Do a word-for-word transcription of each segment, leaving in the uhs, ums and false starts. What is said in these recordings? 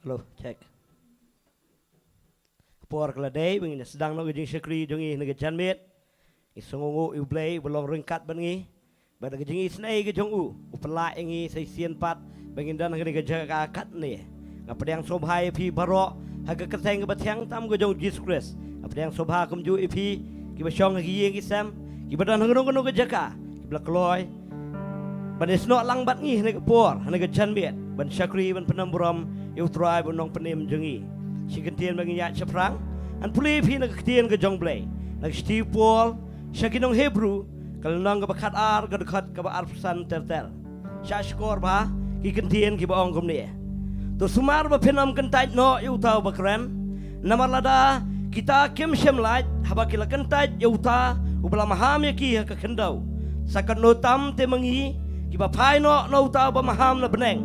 Hello, check. Ka por ka la dei ba ngin ïa sdang noh ka jingshakri jong ngi ha kane ka janmiet. Ngi sngewnguh ïa U Blei uba long ryngkat bad ngi. Bad da ka jingisynei ka jong u, u pynlah ïa ngi sa shisien pat ba ngin don ha kane ka jaka katne. Nga pdiang sngewbha ïa phi baroh ha ka kyrteng kaba thiang tam ka jong U Jisu Khrist. Nga pdiang sngewbha kumjuh ïa phi kiba shong ha ki ïing ki sem, kiba don ha kano kano ka jaka, kiba la kloi ban ïasnoh lang bad ngi ha kane ka por, ha kane ka janmiet, ban shakri, ban pyndem burom ïa U Trai bad U Nongpynim jong ngi. Shi kyntien ba ngin ïaid shaphrang, ngan pule ïa phi na ka ktien ka jong U Blei, na ka shithi u Paul sha ki nong Hebru, ka lynnong kaba khatar, ka dkhot kaba arphew san ter ter. Sngap skhor bha ki kyntien kiba ong kumne: To sumar ba phin ym kyntait noh ïa uta uba kren, namar lada kita kim shym lait haba ki la kyntait ïa uta uba la maham ïa ki ha ka khyndew, sa katno tam te ma ngi kiba phai noh na uta uba maham na bneng,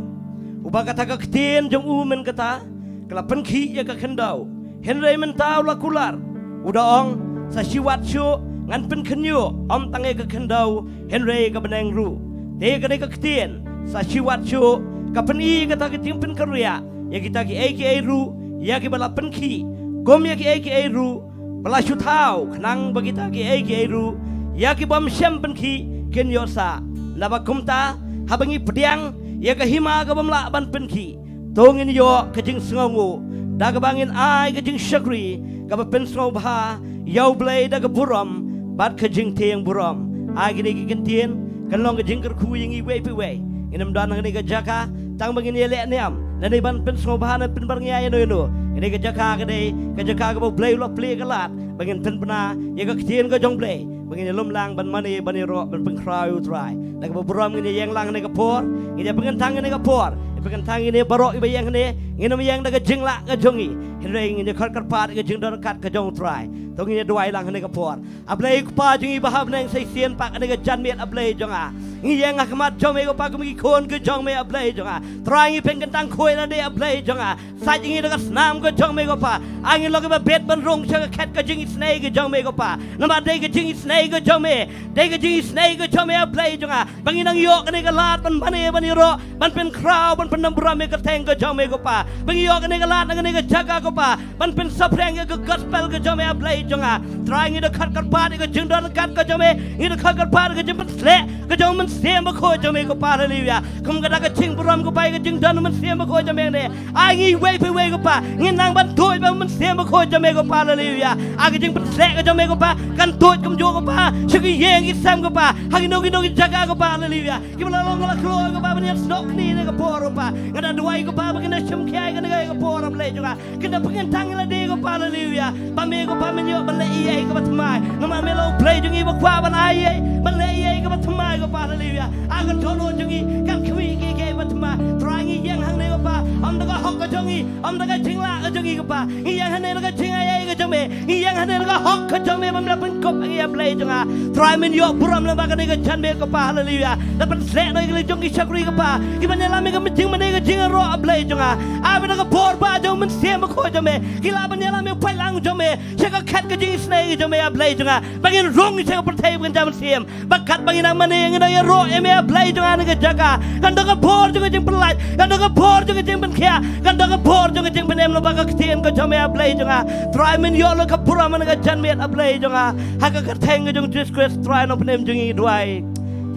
uba kata ka ktien jong u mynta ka la pynkhih ïa ka khyndew, hynrei mynta u la kular, u da ong, sa shi wat shuh ngan pynkhynñiuh, ym tang ïa ka khyndew, hynrei ka bneng ruh. Te kane ka ktien sa shi wat shuh ka pyni ïa kata ka jingpynkynriah ïa kita kiei kiei ruh ïa kiba la pynkhih, kum ïa kiei kiei ruh ba la shu thaw, khnang ba kita kiei kiei ruh ïa ki bym shym pynkhih kin ïoh sah. Naba kumta, haba ngi pdiang ïa ka hima ka bym lah ban pynkhih, to ngin ïoh ka jingsngewnguh da kaba ngin ai ka jingshakri kaba pynsngewbha ïa U Blei da ka burom bad ka jingtieng burom. Ai kine ki kyntien kan long ka jingkyrkhu ïa ngi iwei pa iwei. Ngin ym don ha kane ka jaka tang ba ngin ïaleh niam lane ban pynsngewbha ne pynbyrngia ïano ïano. Kane ka jaka ka dei ka jaka kaba U Blei u la plie ka lad ba ngin pynbna ïa ka ktien ka jong U Blei, ba ngin ïalum lang ban mane, ban ïaroh, ban pynkhraw ïa U Trai. Da kaba burom ngin ïa ïeng lang ha kane ka por, ngin ïa pynkyntang ha kane ka por, ïa pynkyntang ïa kine baroh kiba ïeng hangne. Ngin ym ïeng da ka jinglah ka jong ngi, hynrei ngin ïa khot kyrpad ïa ka jingdon ryngkat ka jong U Trai. To ngin ïa duwai lang ha kane ka por. A Blei Kpa jong ngi ba ha bneng, sa shisien pat ha kane ka janmiet, A Blei jong nga, ngi ïeng ha khmat jong me ko Pa kum ki khun ka jong me, A Blei jong nga. Trai, ngi pynkyntang khuid lade, A Blei jong nga. Sait ïa ngi da ka snam ka jong me ko Pa. Ai ngin long kiba bit ban rung sha ka khet ka jingisynei ka jong me ko Pa. Namar dei ka jingisynei ka jong me, dei ka jingisynei ka jong me, A Blei jong nga, ba ngin nang ïoh kane ka lad ban mane, ban ïaroh, ban pynkhraw, ban pyndem burom ïa ka kyrteng ka jong me ko Pa. Ba ngin ïoh kane ka lad na kane ka jaka ko Pa ban pynsaphriang ïa ka gospel ka jong me, A Blei jong nga. Trai, ngi da khot kyrpad ïa ka jingdon ryngkat ka jong me, ngi da khot kyrpad ïa ka jingpynsleh ka jong U Mynsiem Bakhuid jong me ko Pa, haleluya. Kum kata ka jingburom ko Pa ïa ka jingdon U Mynsiem Bakhuid jong me hangne. Ai ngi iwei pa iwei ko Pa ngin nang ban tuid bad U Mynsiem Bakhuid jong me ko Pa, haleluya. Ai ka jingpynsleh ka jong me ko Pa kan tuid kumjuh ko Pa sha ki ïing ki sem ko Pa, ha kino kino ki jaka ko Pa, haleluya. Kiba la long la kloi ko Pa ban ïasnoh kane ha kane ka por ko Pa, nga da duwai ko Pa ba kin da shim khia ïa kane ka por, A Blei jong nga. Kin da pynkyntang ïa lade ko Pa, haleluya. Ba me ko Pa men ïoh ban leh ei ei kaba thymmai. Namar me la U Blei jong ngi ba kwah ban ai ei, ban leh ei ei kaba thymmai ko Pa, haleluya. A ka dohnud jong ngi kan khmih ïa kiei kiei ba thymmai. Trai, ngi ïeng hangne ko Pa ym da ka hok ka jong ngi, ym da ka jinglah ka jong ngi ko Pa. Ngi ïeng hangne da ka jingai ei ka jong me. Ngi ïeng hangne da ka hok ka jong me ba me la pynkup ïa ngi, A Blei jong nga. Trai, men ïoh burom lyngba kane ka janmiet ko Pa, haleluya. Da pynsleh noh ïa ki la jong ki shakri ko Pa kiban ïalam ïa ka jingmane ka jingïaroh, A Blei jong nga. Ai ba da ka bor ba jong U Mynsiem Bakhuid jong me ki lah ban ïalam ïa u paidlang jong me sha ka khet ka jingisynei ka jong me, A Blei jong nga, ba ngin rung sha ka pyrthei ba kynja mynsiem. Ba katba ngin nang mane ngin nang ïaroh ïa me, A Blei jong nga, ha kane ka jaka. Kan don ka bor jong ka jingpynlait, kan don ka bor jong ka jingpynkhiah, kan don ka bor jong ka jingpynim lyngba ka ktien ka jong me, A Blei jong nga. Trai, men ïoh lut ka burom ha kane ka janmiet, A Blei jong nga. Ha ka kyrteng ka jong U Jisu Khrist Trai Nongpynim jong ngi duwai.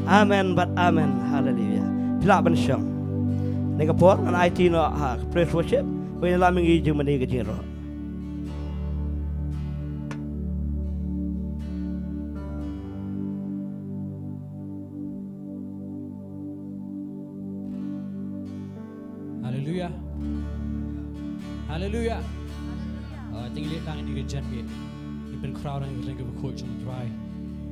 Amen bad amen. Haleluya. Phi lah ban shong. Ha kane ka por ngan aiti noh ha ka praise worship ba ngin ïalam ïa ka jingmane ka jingïaroh. Haleluya. Haleluya. Ah, te ngi leit lang ha kane ka janmiet. Ngi pynkhreh lang ïa ka kyrteng kaba khuid jong U Trai.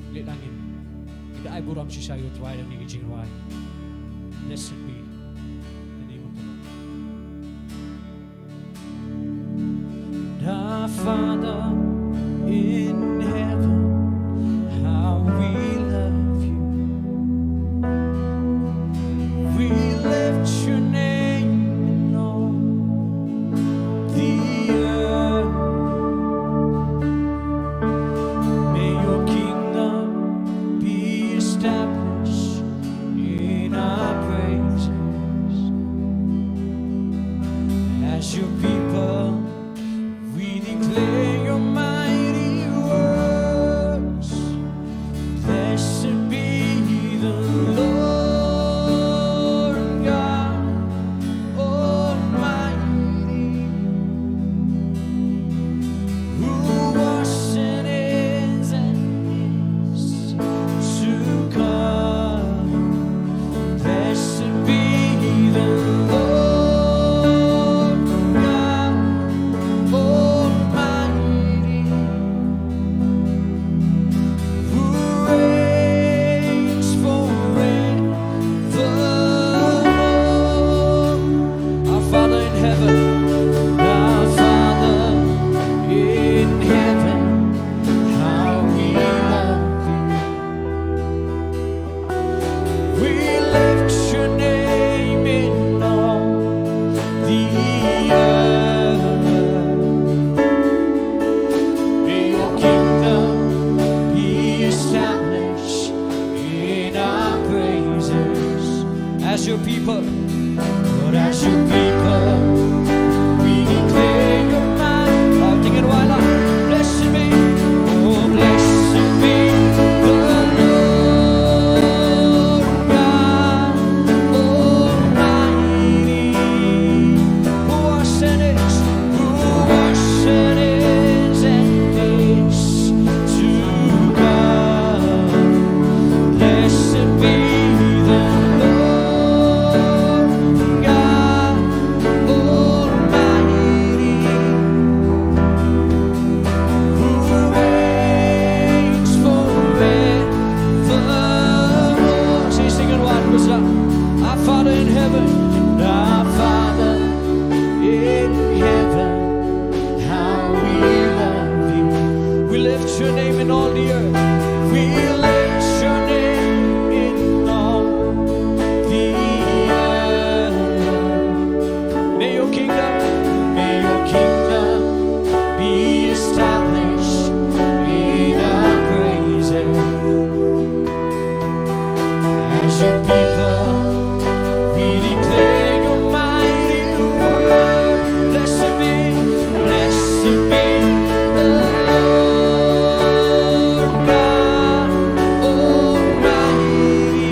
Ngi leit lang, ngi da ai burom shisha ïa U Trai da kane ka jingrwai. Blessed be the name of the Lord. Our Father in heaven, how we love you. We lift your name in all the earth. May your kingdom be established in our praises as you name in all the earth. We lift your name in all the earth. May your kingdom, may your kingdom be established in our praises. As your people, we declare your mighty word. Blessed be, blessed be the Lord God Almighty.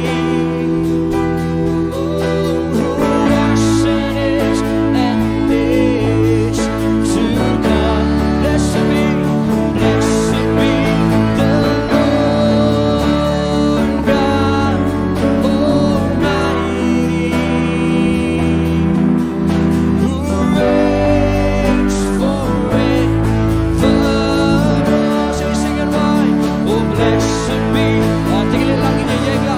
Blessed be. Ah, te ngi leit lang ïa ïa ïa.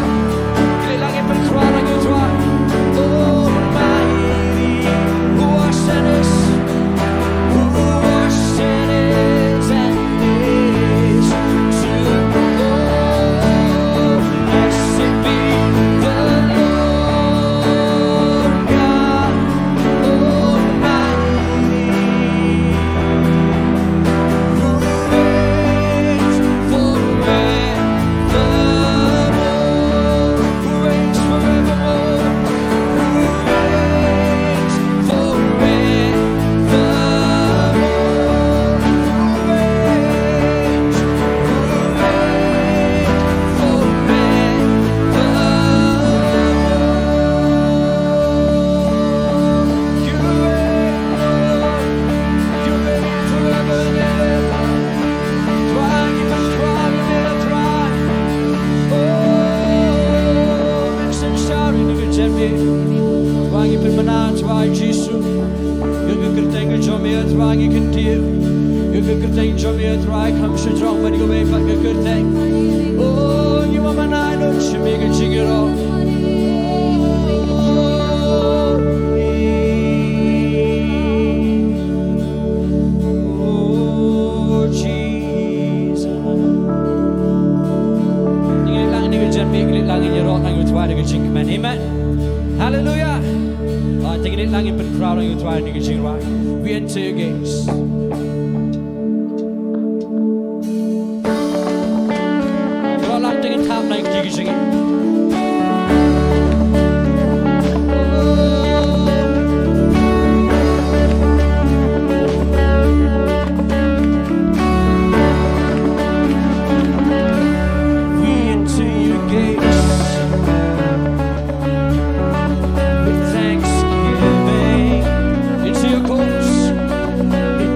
Te ngi leit lang ïa pynkhraw lang ïa u Trai. Almighty, who was and is, who was and is and is to come. Blessed be the Lord God Almighty. Trai, ngi pynmynna, Trai Jisu. Ïa ka kyrteng ka jong me, Trai, ngi kyntiew. Ïa ka kyrteng jong me, Trai, kham shajrong ban ïa kawei pat ka kyrteng. O, ngi wan ban ai lut sha me ka jingïaroh. Oh, Jesus. Te ngi leit lang ïa ka jingkmen, ngi leit lang ïa ka jingïaroh lang ïa u Trai da ka jingkmen. Amen. Hallelujah. Ah, te ngi leit lang ïa pynkhraw lang ïa u Trai da ka jingrwai. We enter your gates. Khraw lang te ngi thap lang ïa ka jingkmen. We enter your gates with thanksgiving. Into your courts with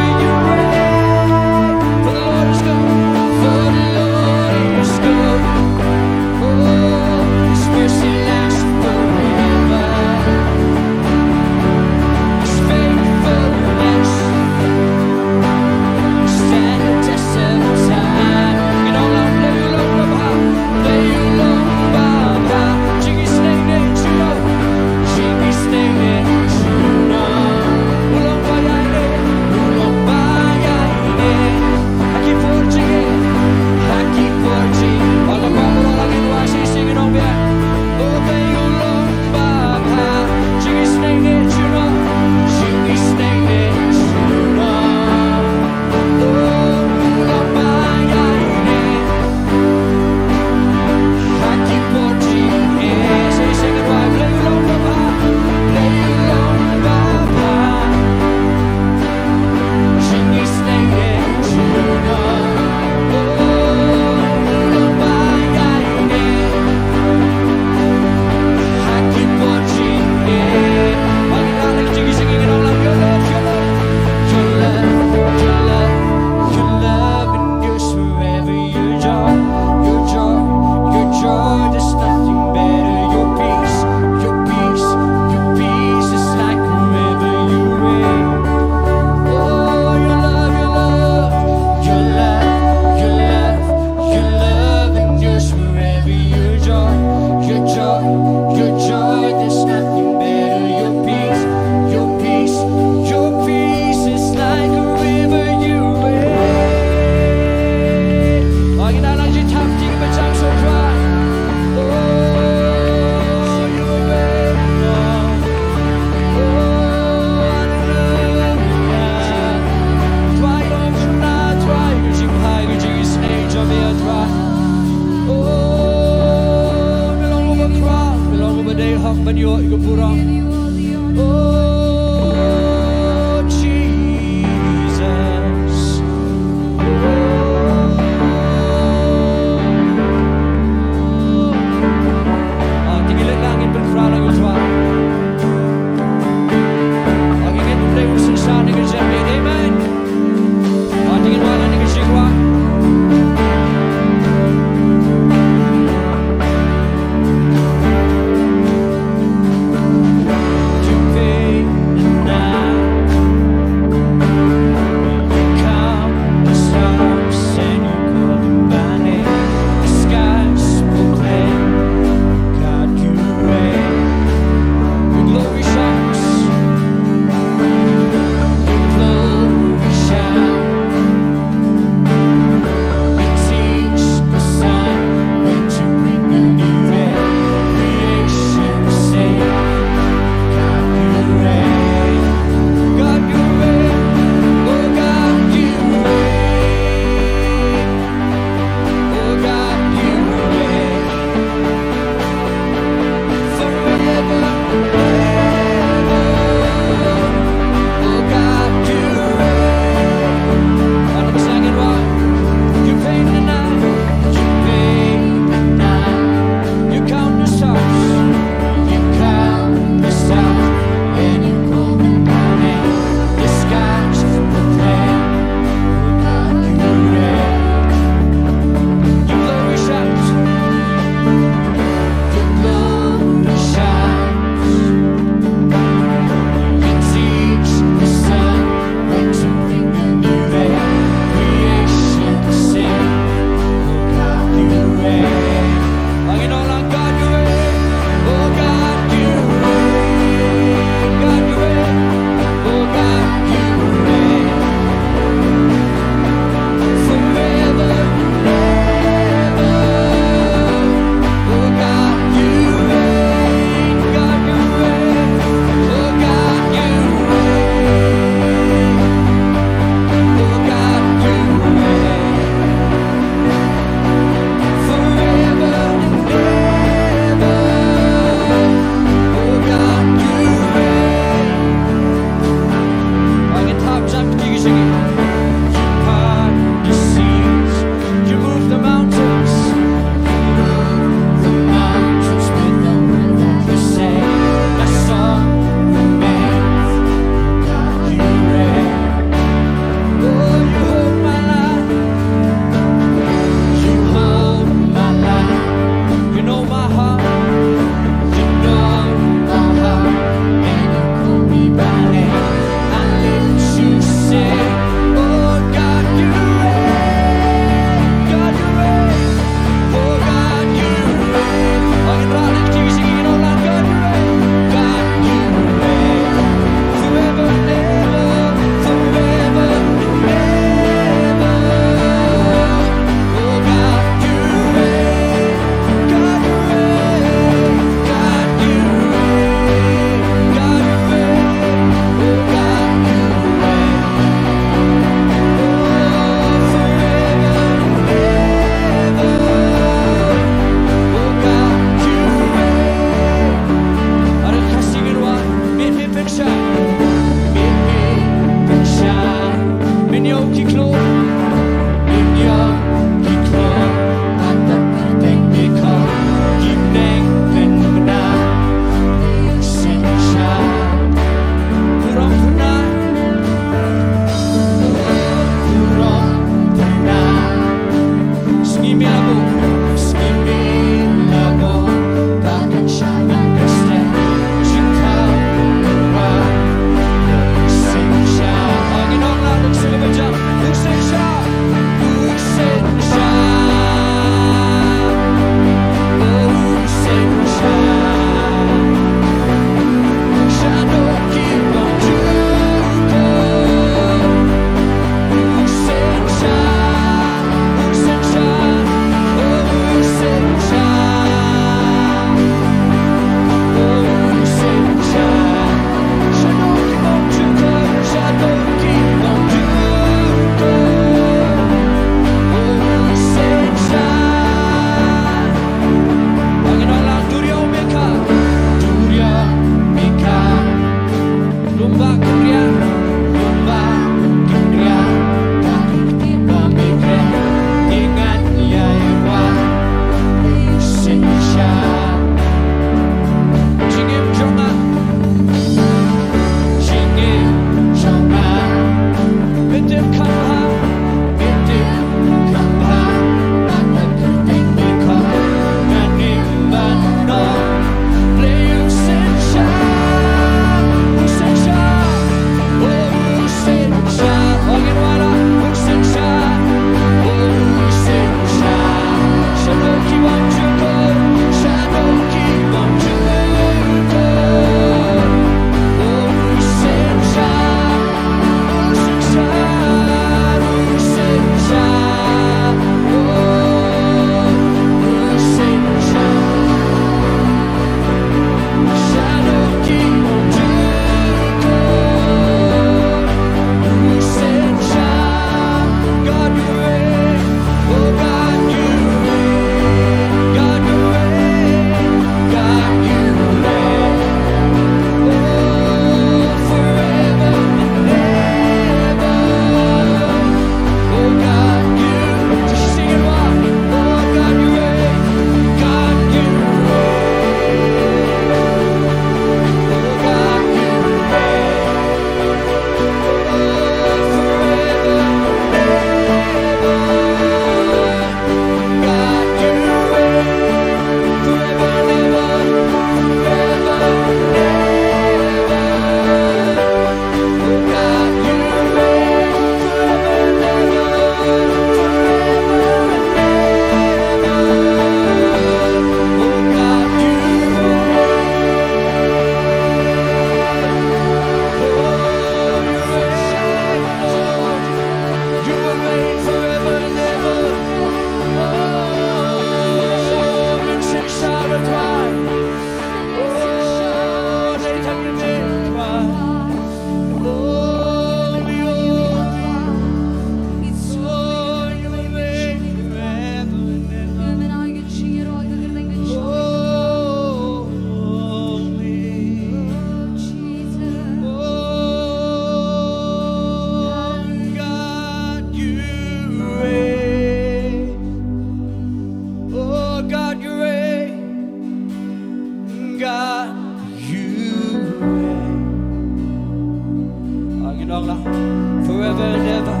Forever and ever,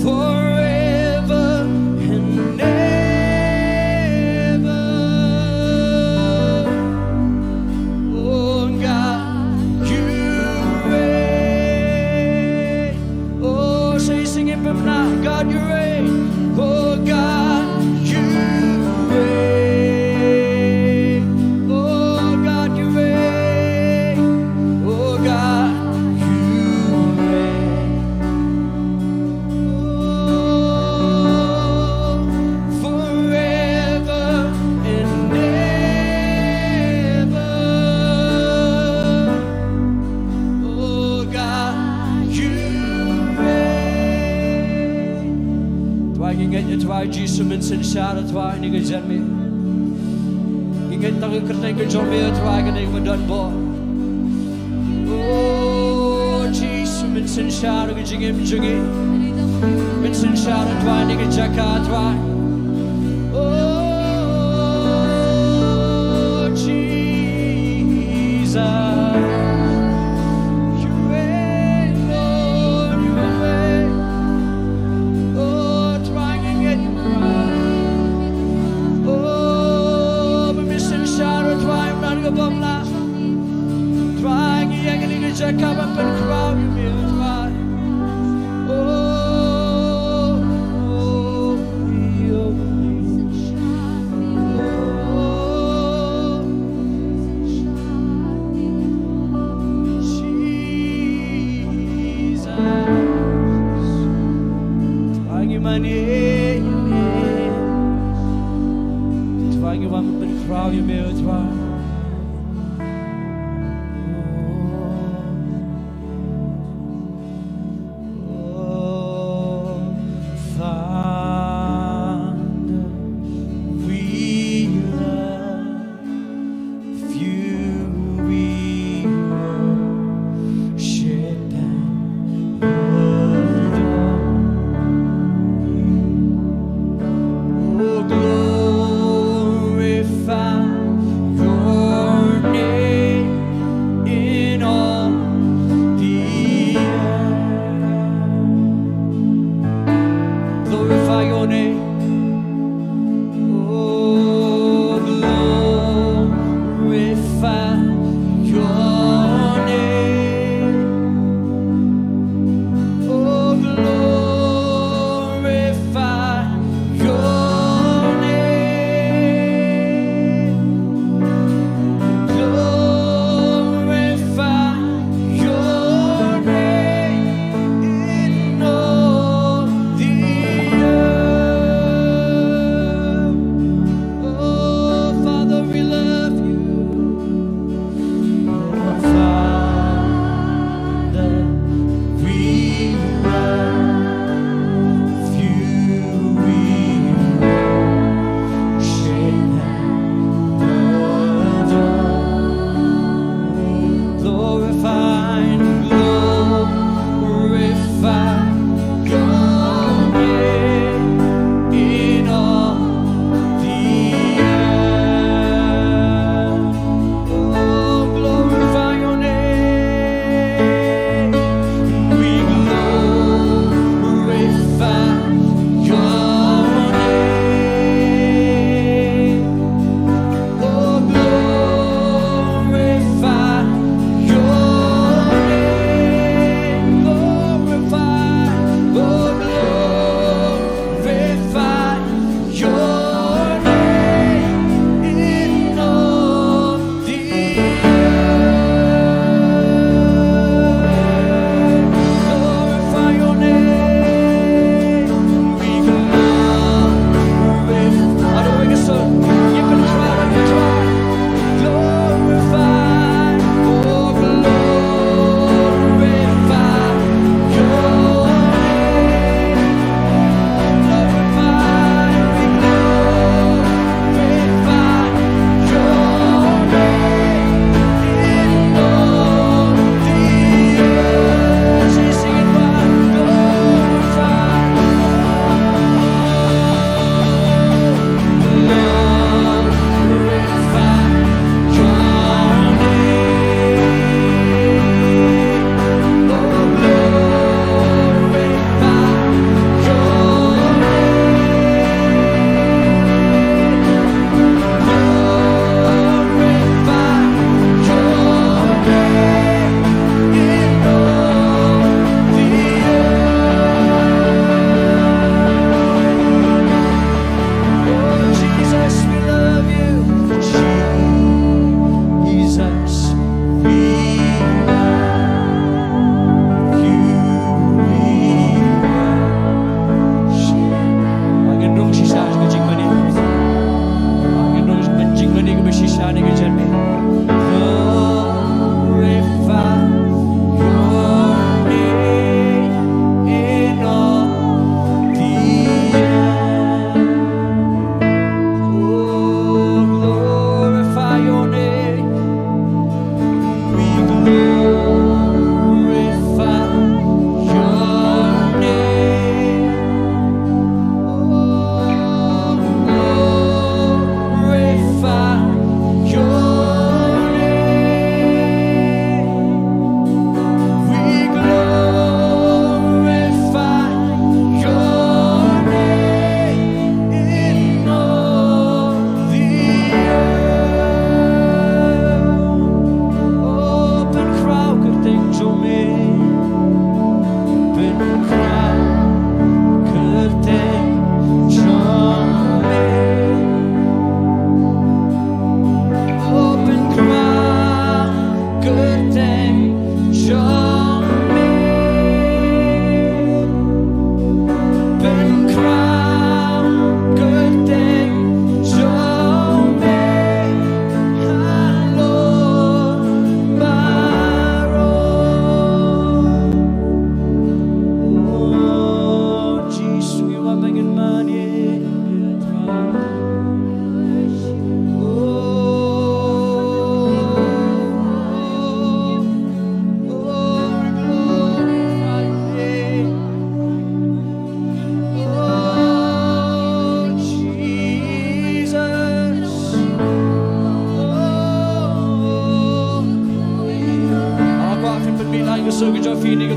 forever and ever. Oh God, you reign. Oh, say, sing it, but now, God, you reign. Oh God, you reign. Oh God, you reign. Oh God, you reign. Oh, forever and ever. Oh God, you reign. Trai, ngi ngeit, Trai Jisu, mynsynshar, Trai, ïa kane ka jingim. Ngi ngeit tang ïa ka kyrteng ka jong me, Trai, kane ka don bor. Oh Jisu, mynsynshar ïa ka jingim jong ngi. Mynsynshar, Trai, ïa kane ka jaka, Trai. Oh Jesus, you reign, Lord, you reign. Oh, Trai, ngi ngeit. Oh, ba mynsynshar, Trai, ban ka bym lah. Trai, ngi ïeng ha kane ka jaka ban pynkhraw ïa me, Trai. Oh, oh, oh, oh. Jesus. Trai, ngi mane ïa me. Trai, ngi wan pynkhraw ïa me, Trai. Oh, Father, we love you, we worship and adore you. Oh, glorify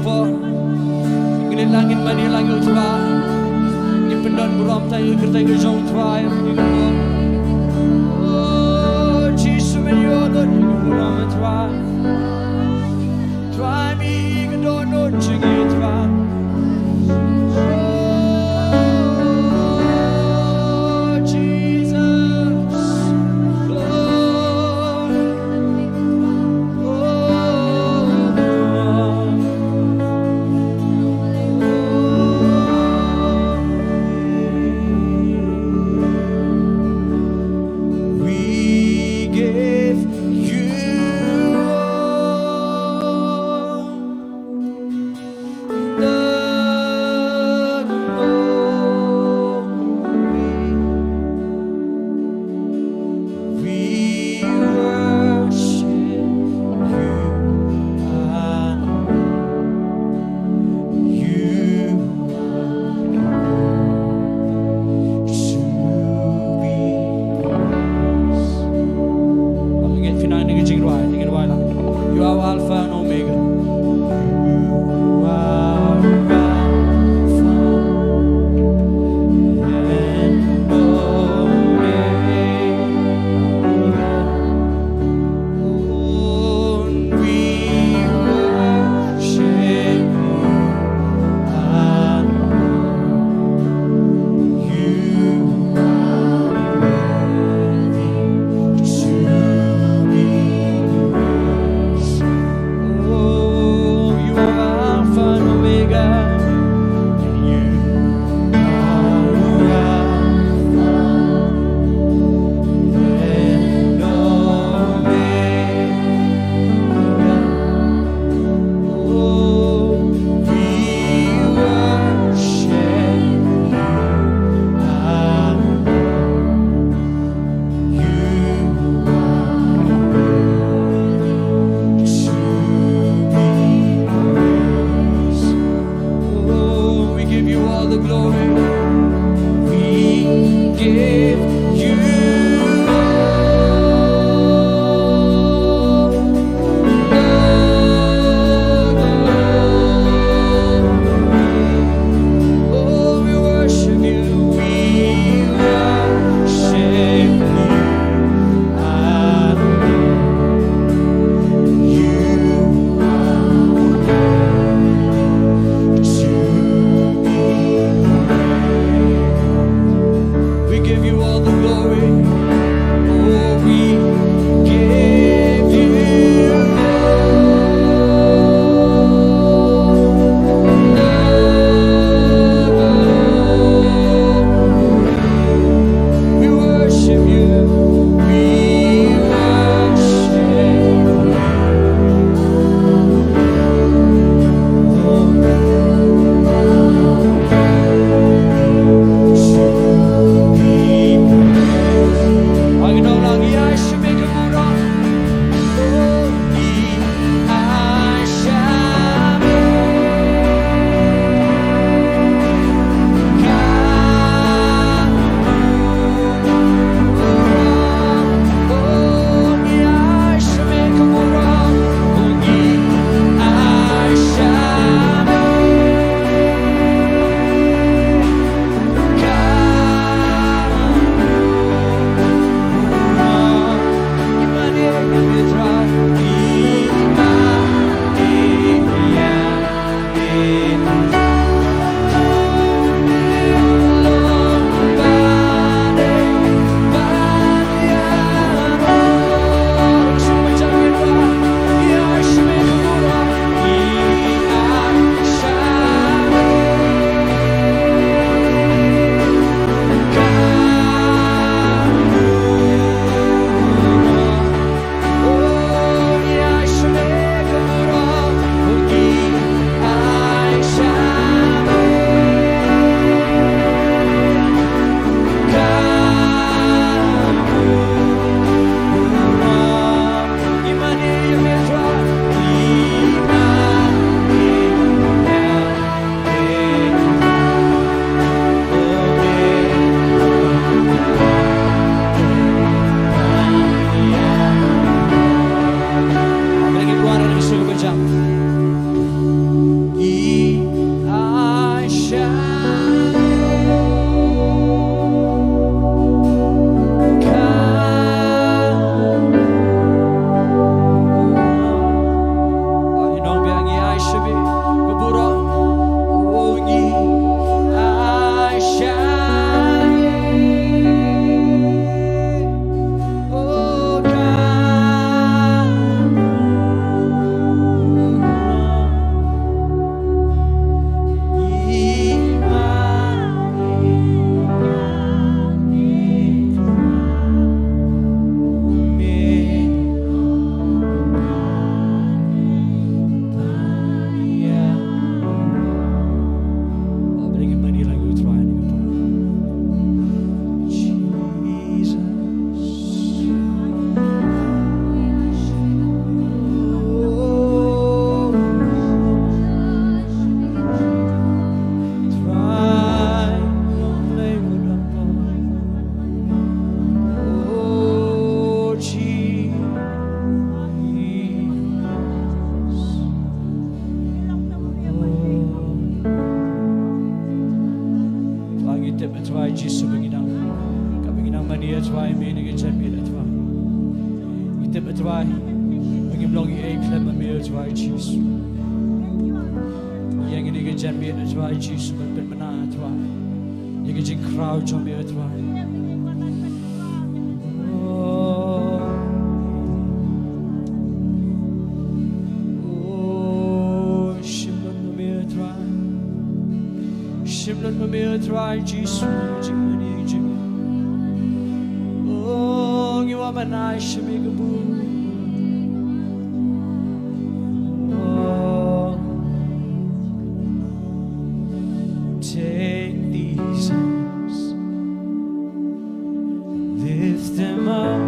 Ngi leit lang, ngin mane lang ïa u Trai. Ngi pyndon burom ïa ka kyrteng ka jong u Trai. Oh Jisu, me ïoh lut ïa ka burom, Trai. Trai, me ka dohnud jong ngi, Trai. Oh Jesus, Lord. We give you all Jisu. Ïa kane ka janmiet, Trai Jisu, ban pynbna, Trai, ïa ka jingkhraw jong me, Trai. Oh. Oh, shim lut ma me, Trai. Shim lut ma me, Trai Jisu, jingmane jong me. Oh, ngi wan ban ai sha me ka burom. Oh, take these hands, lift them up.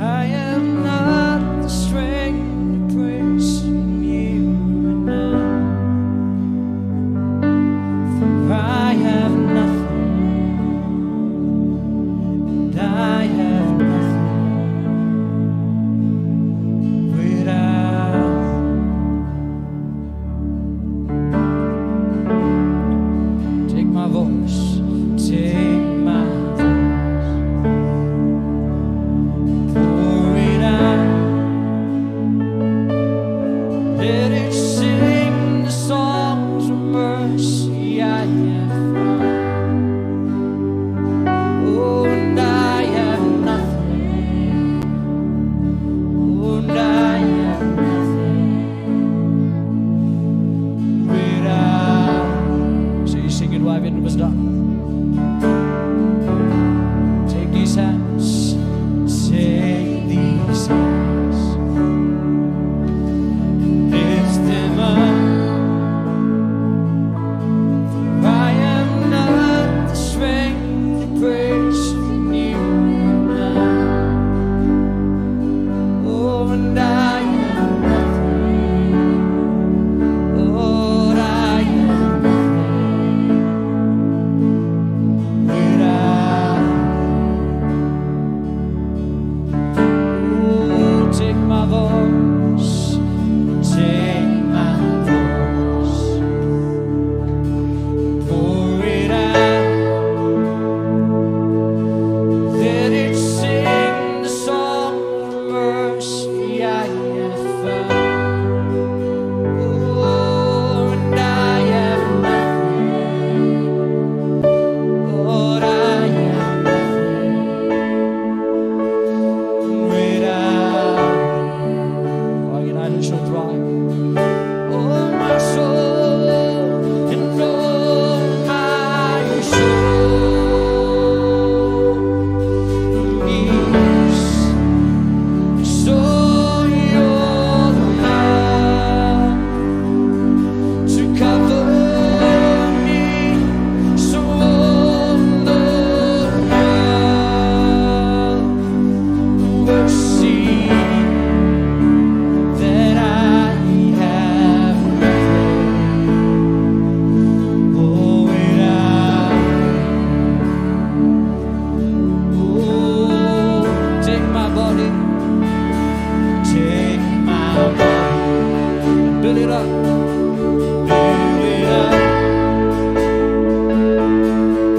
I have not the strength to praise you enough. For I have nothing, and I have nothing without. Take my voice, take my voice, pour it out. Let it sing the songs of mercy I have found. Oh, and I have nothing. Oh, and I have nothing without. So you sing it, wife, in the Take these hands, take these hands, lift them up. For I have not the strength to praise you enough. Oh, and I am nothing. Lord, I am nothing without. Oh, take my voice, take my voice, pour it out. Let it sing the song of mercy I have found. Oh, and I have nothing. Lord, I have nothing without. All united shall thrive. Oh, my soul, and all my soul needs. So your love to cover me, so warm the world will see that I have nothing without. Oh, take my body, take my body, build it up, build it up.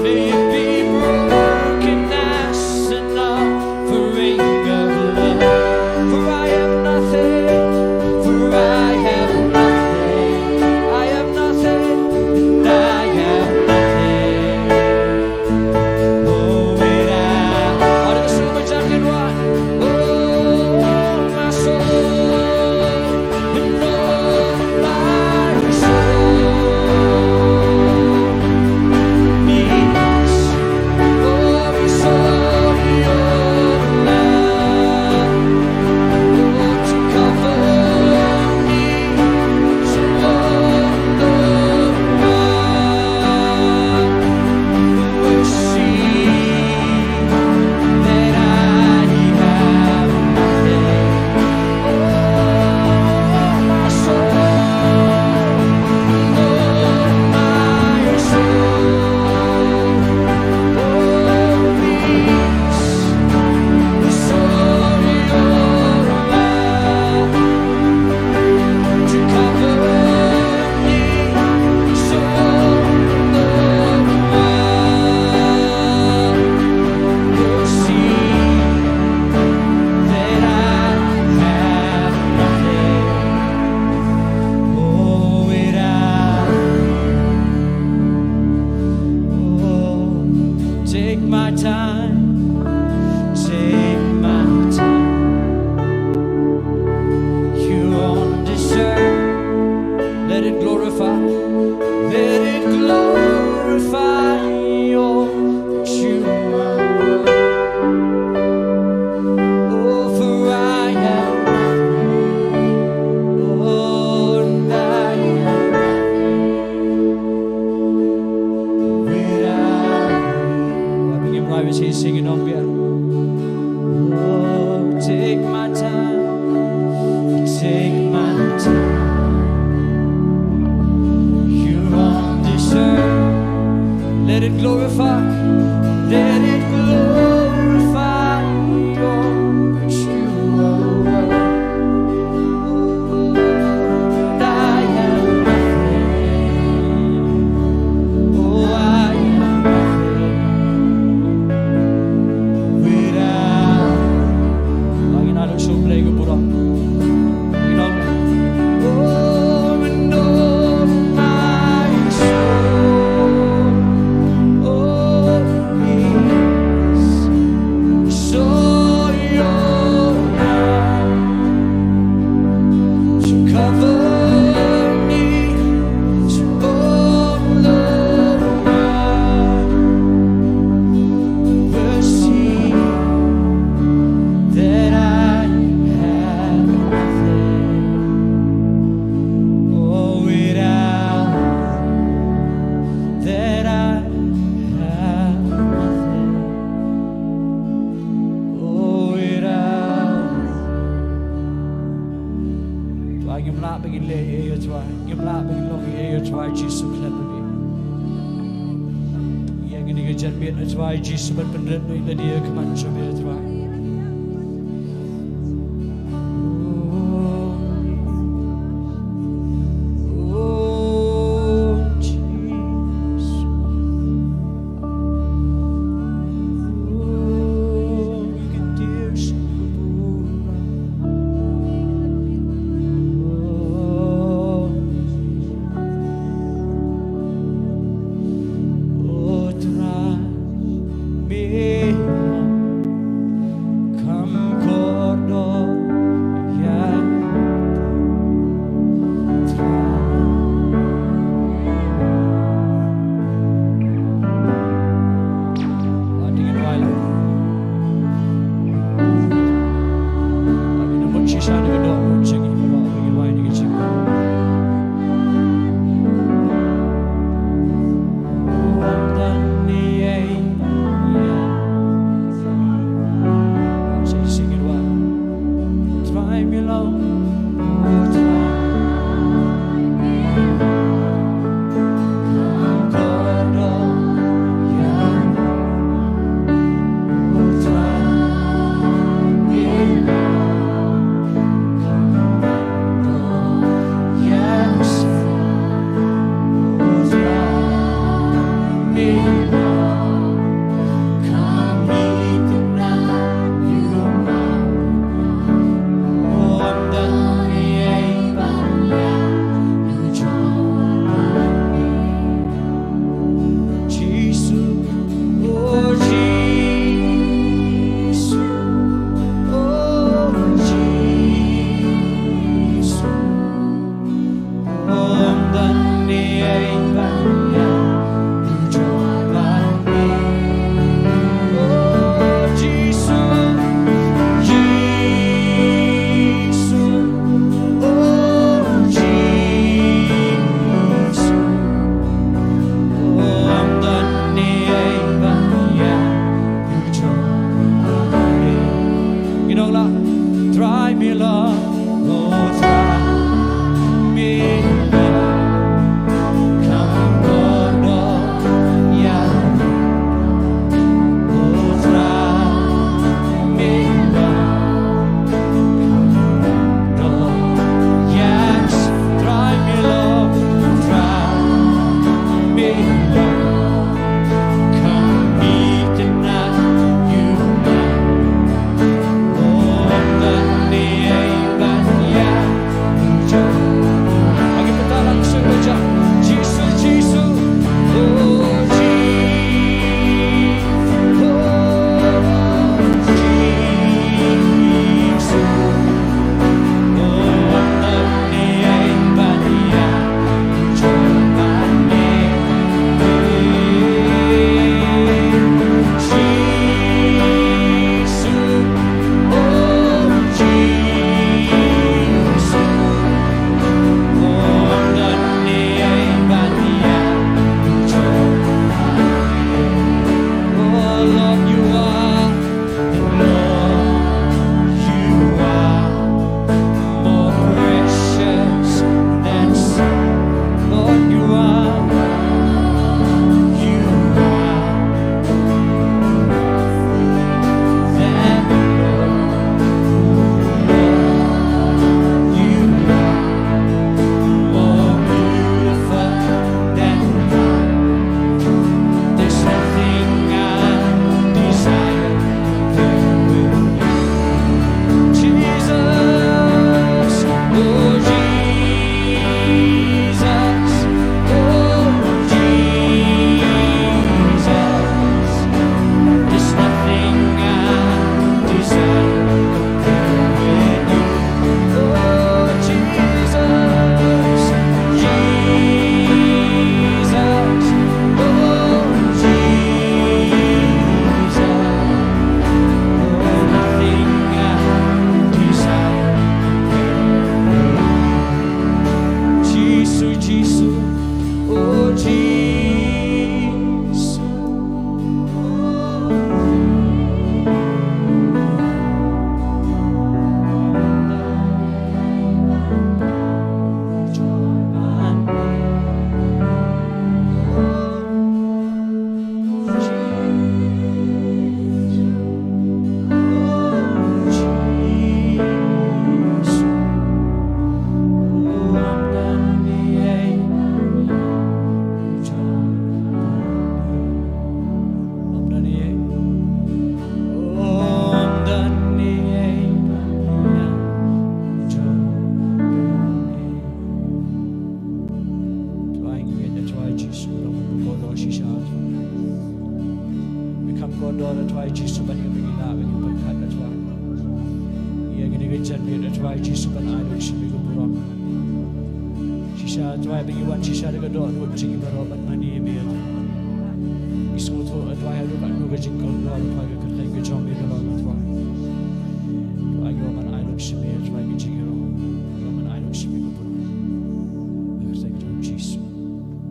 May it be broken as an offering of love. For I have nothing, for I have nothing, I have nothing, and I have nothing. Oh, without. All of us, sing with me, chant it, right? Oh, my soul, and all my Let it glorify your, but you are worthy. I am nothing. Oh, I am nothing without. Ngin ïa leit sha U Blei ka burom. Ngin ong. Oh, and oh, my soul, oh, peace, so your love to cover me, to all over. Mercy that I have nothing. Oh, without that I have nothing. Oh, without. Trai, ngim lah ba ngin leh ei ei, Trai. Ngim lah ba ngin long ei ei, Trai Jisu, khlem ïa me. Ïa kane ka janmiet, Trai Jisu, ban pynrit ïa lade ha khmat jong me, Trai. Jisu ban ïa ba ngi lah ba ngi pyrkhat, A Trai. Ïa kane ka janmiet, A Trai, Jisu ban ai lut sha me ka burom. Shisha, A Trai, ba ngi wan shisha da ka dohnud jong ngi baroh ban mane ïa me, A Trai. Ngi sngewthuh, A Trai, haduh katno ka jingkordor, A Trai, ka kyrteng ka jong me ka long, A Trai. To ai ngi wan ban ai lut sha me, A Trai, ka jingïaroh. Wan ban ai lut sha me ka burom. Ka kyrteng ka jong Jisu.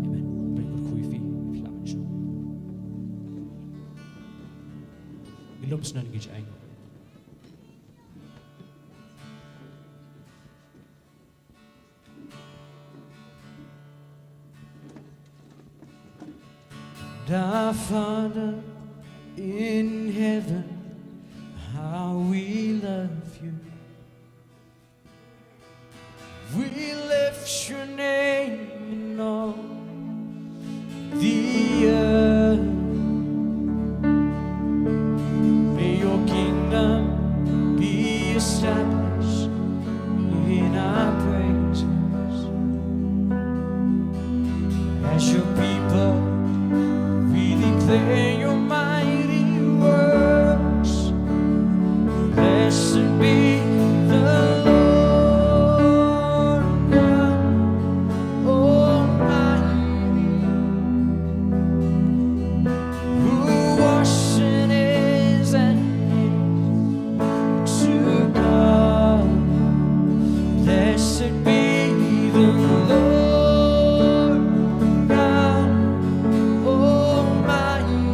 Amen. Ba ngi kyrkhu ïa phi, phi lah ban shong. Ngi lum sngewbha ïa ka jingaiñ. Our Father in heaven, how we love you. We lift your name in all the earth. May your kingdom be established in our praises. As your people, we declare your mighty works. Blessed be the Lord God Almighty, who was and is and is to come. Blessed be the Lord God Almighty,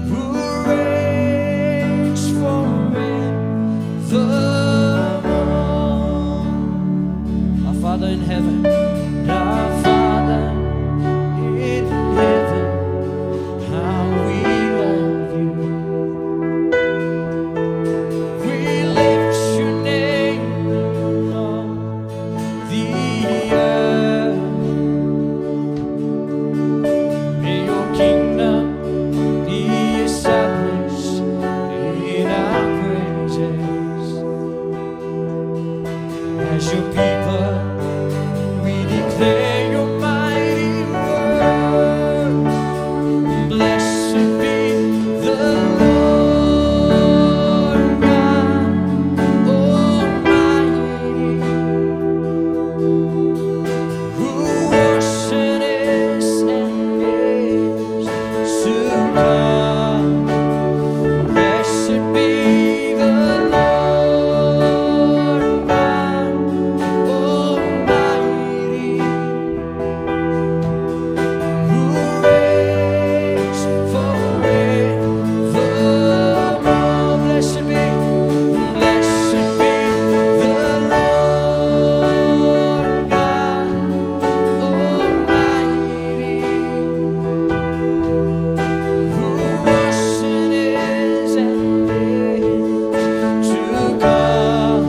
who reigns forevermore. Our Father in heaven, our Father in heaven, how we love you. We lift your name in all the earth. May your kingdom be established in our praises. As your people, we declare your mighty works. Blessed be the Lord God Almighty, who was and is and is to come. Blessed be the Lord God Almighty, who reigns forevermore. Blessed be, blessed be the Lord God Almighty, who was and is and is to come.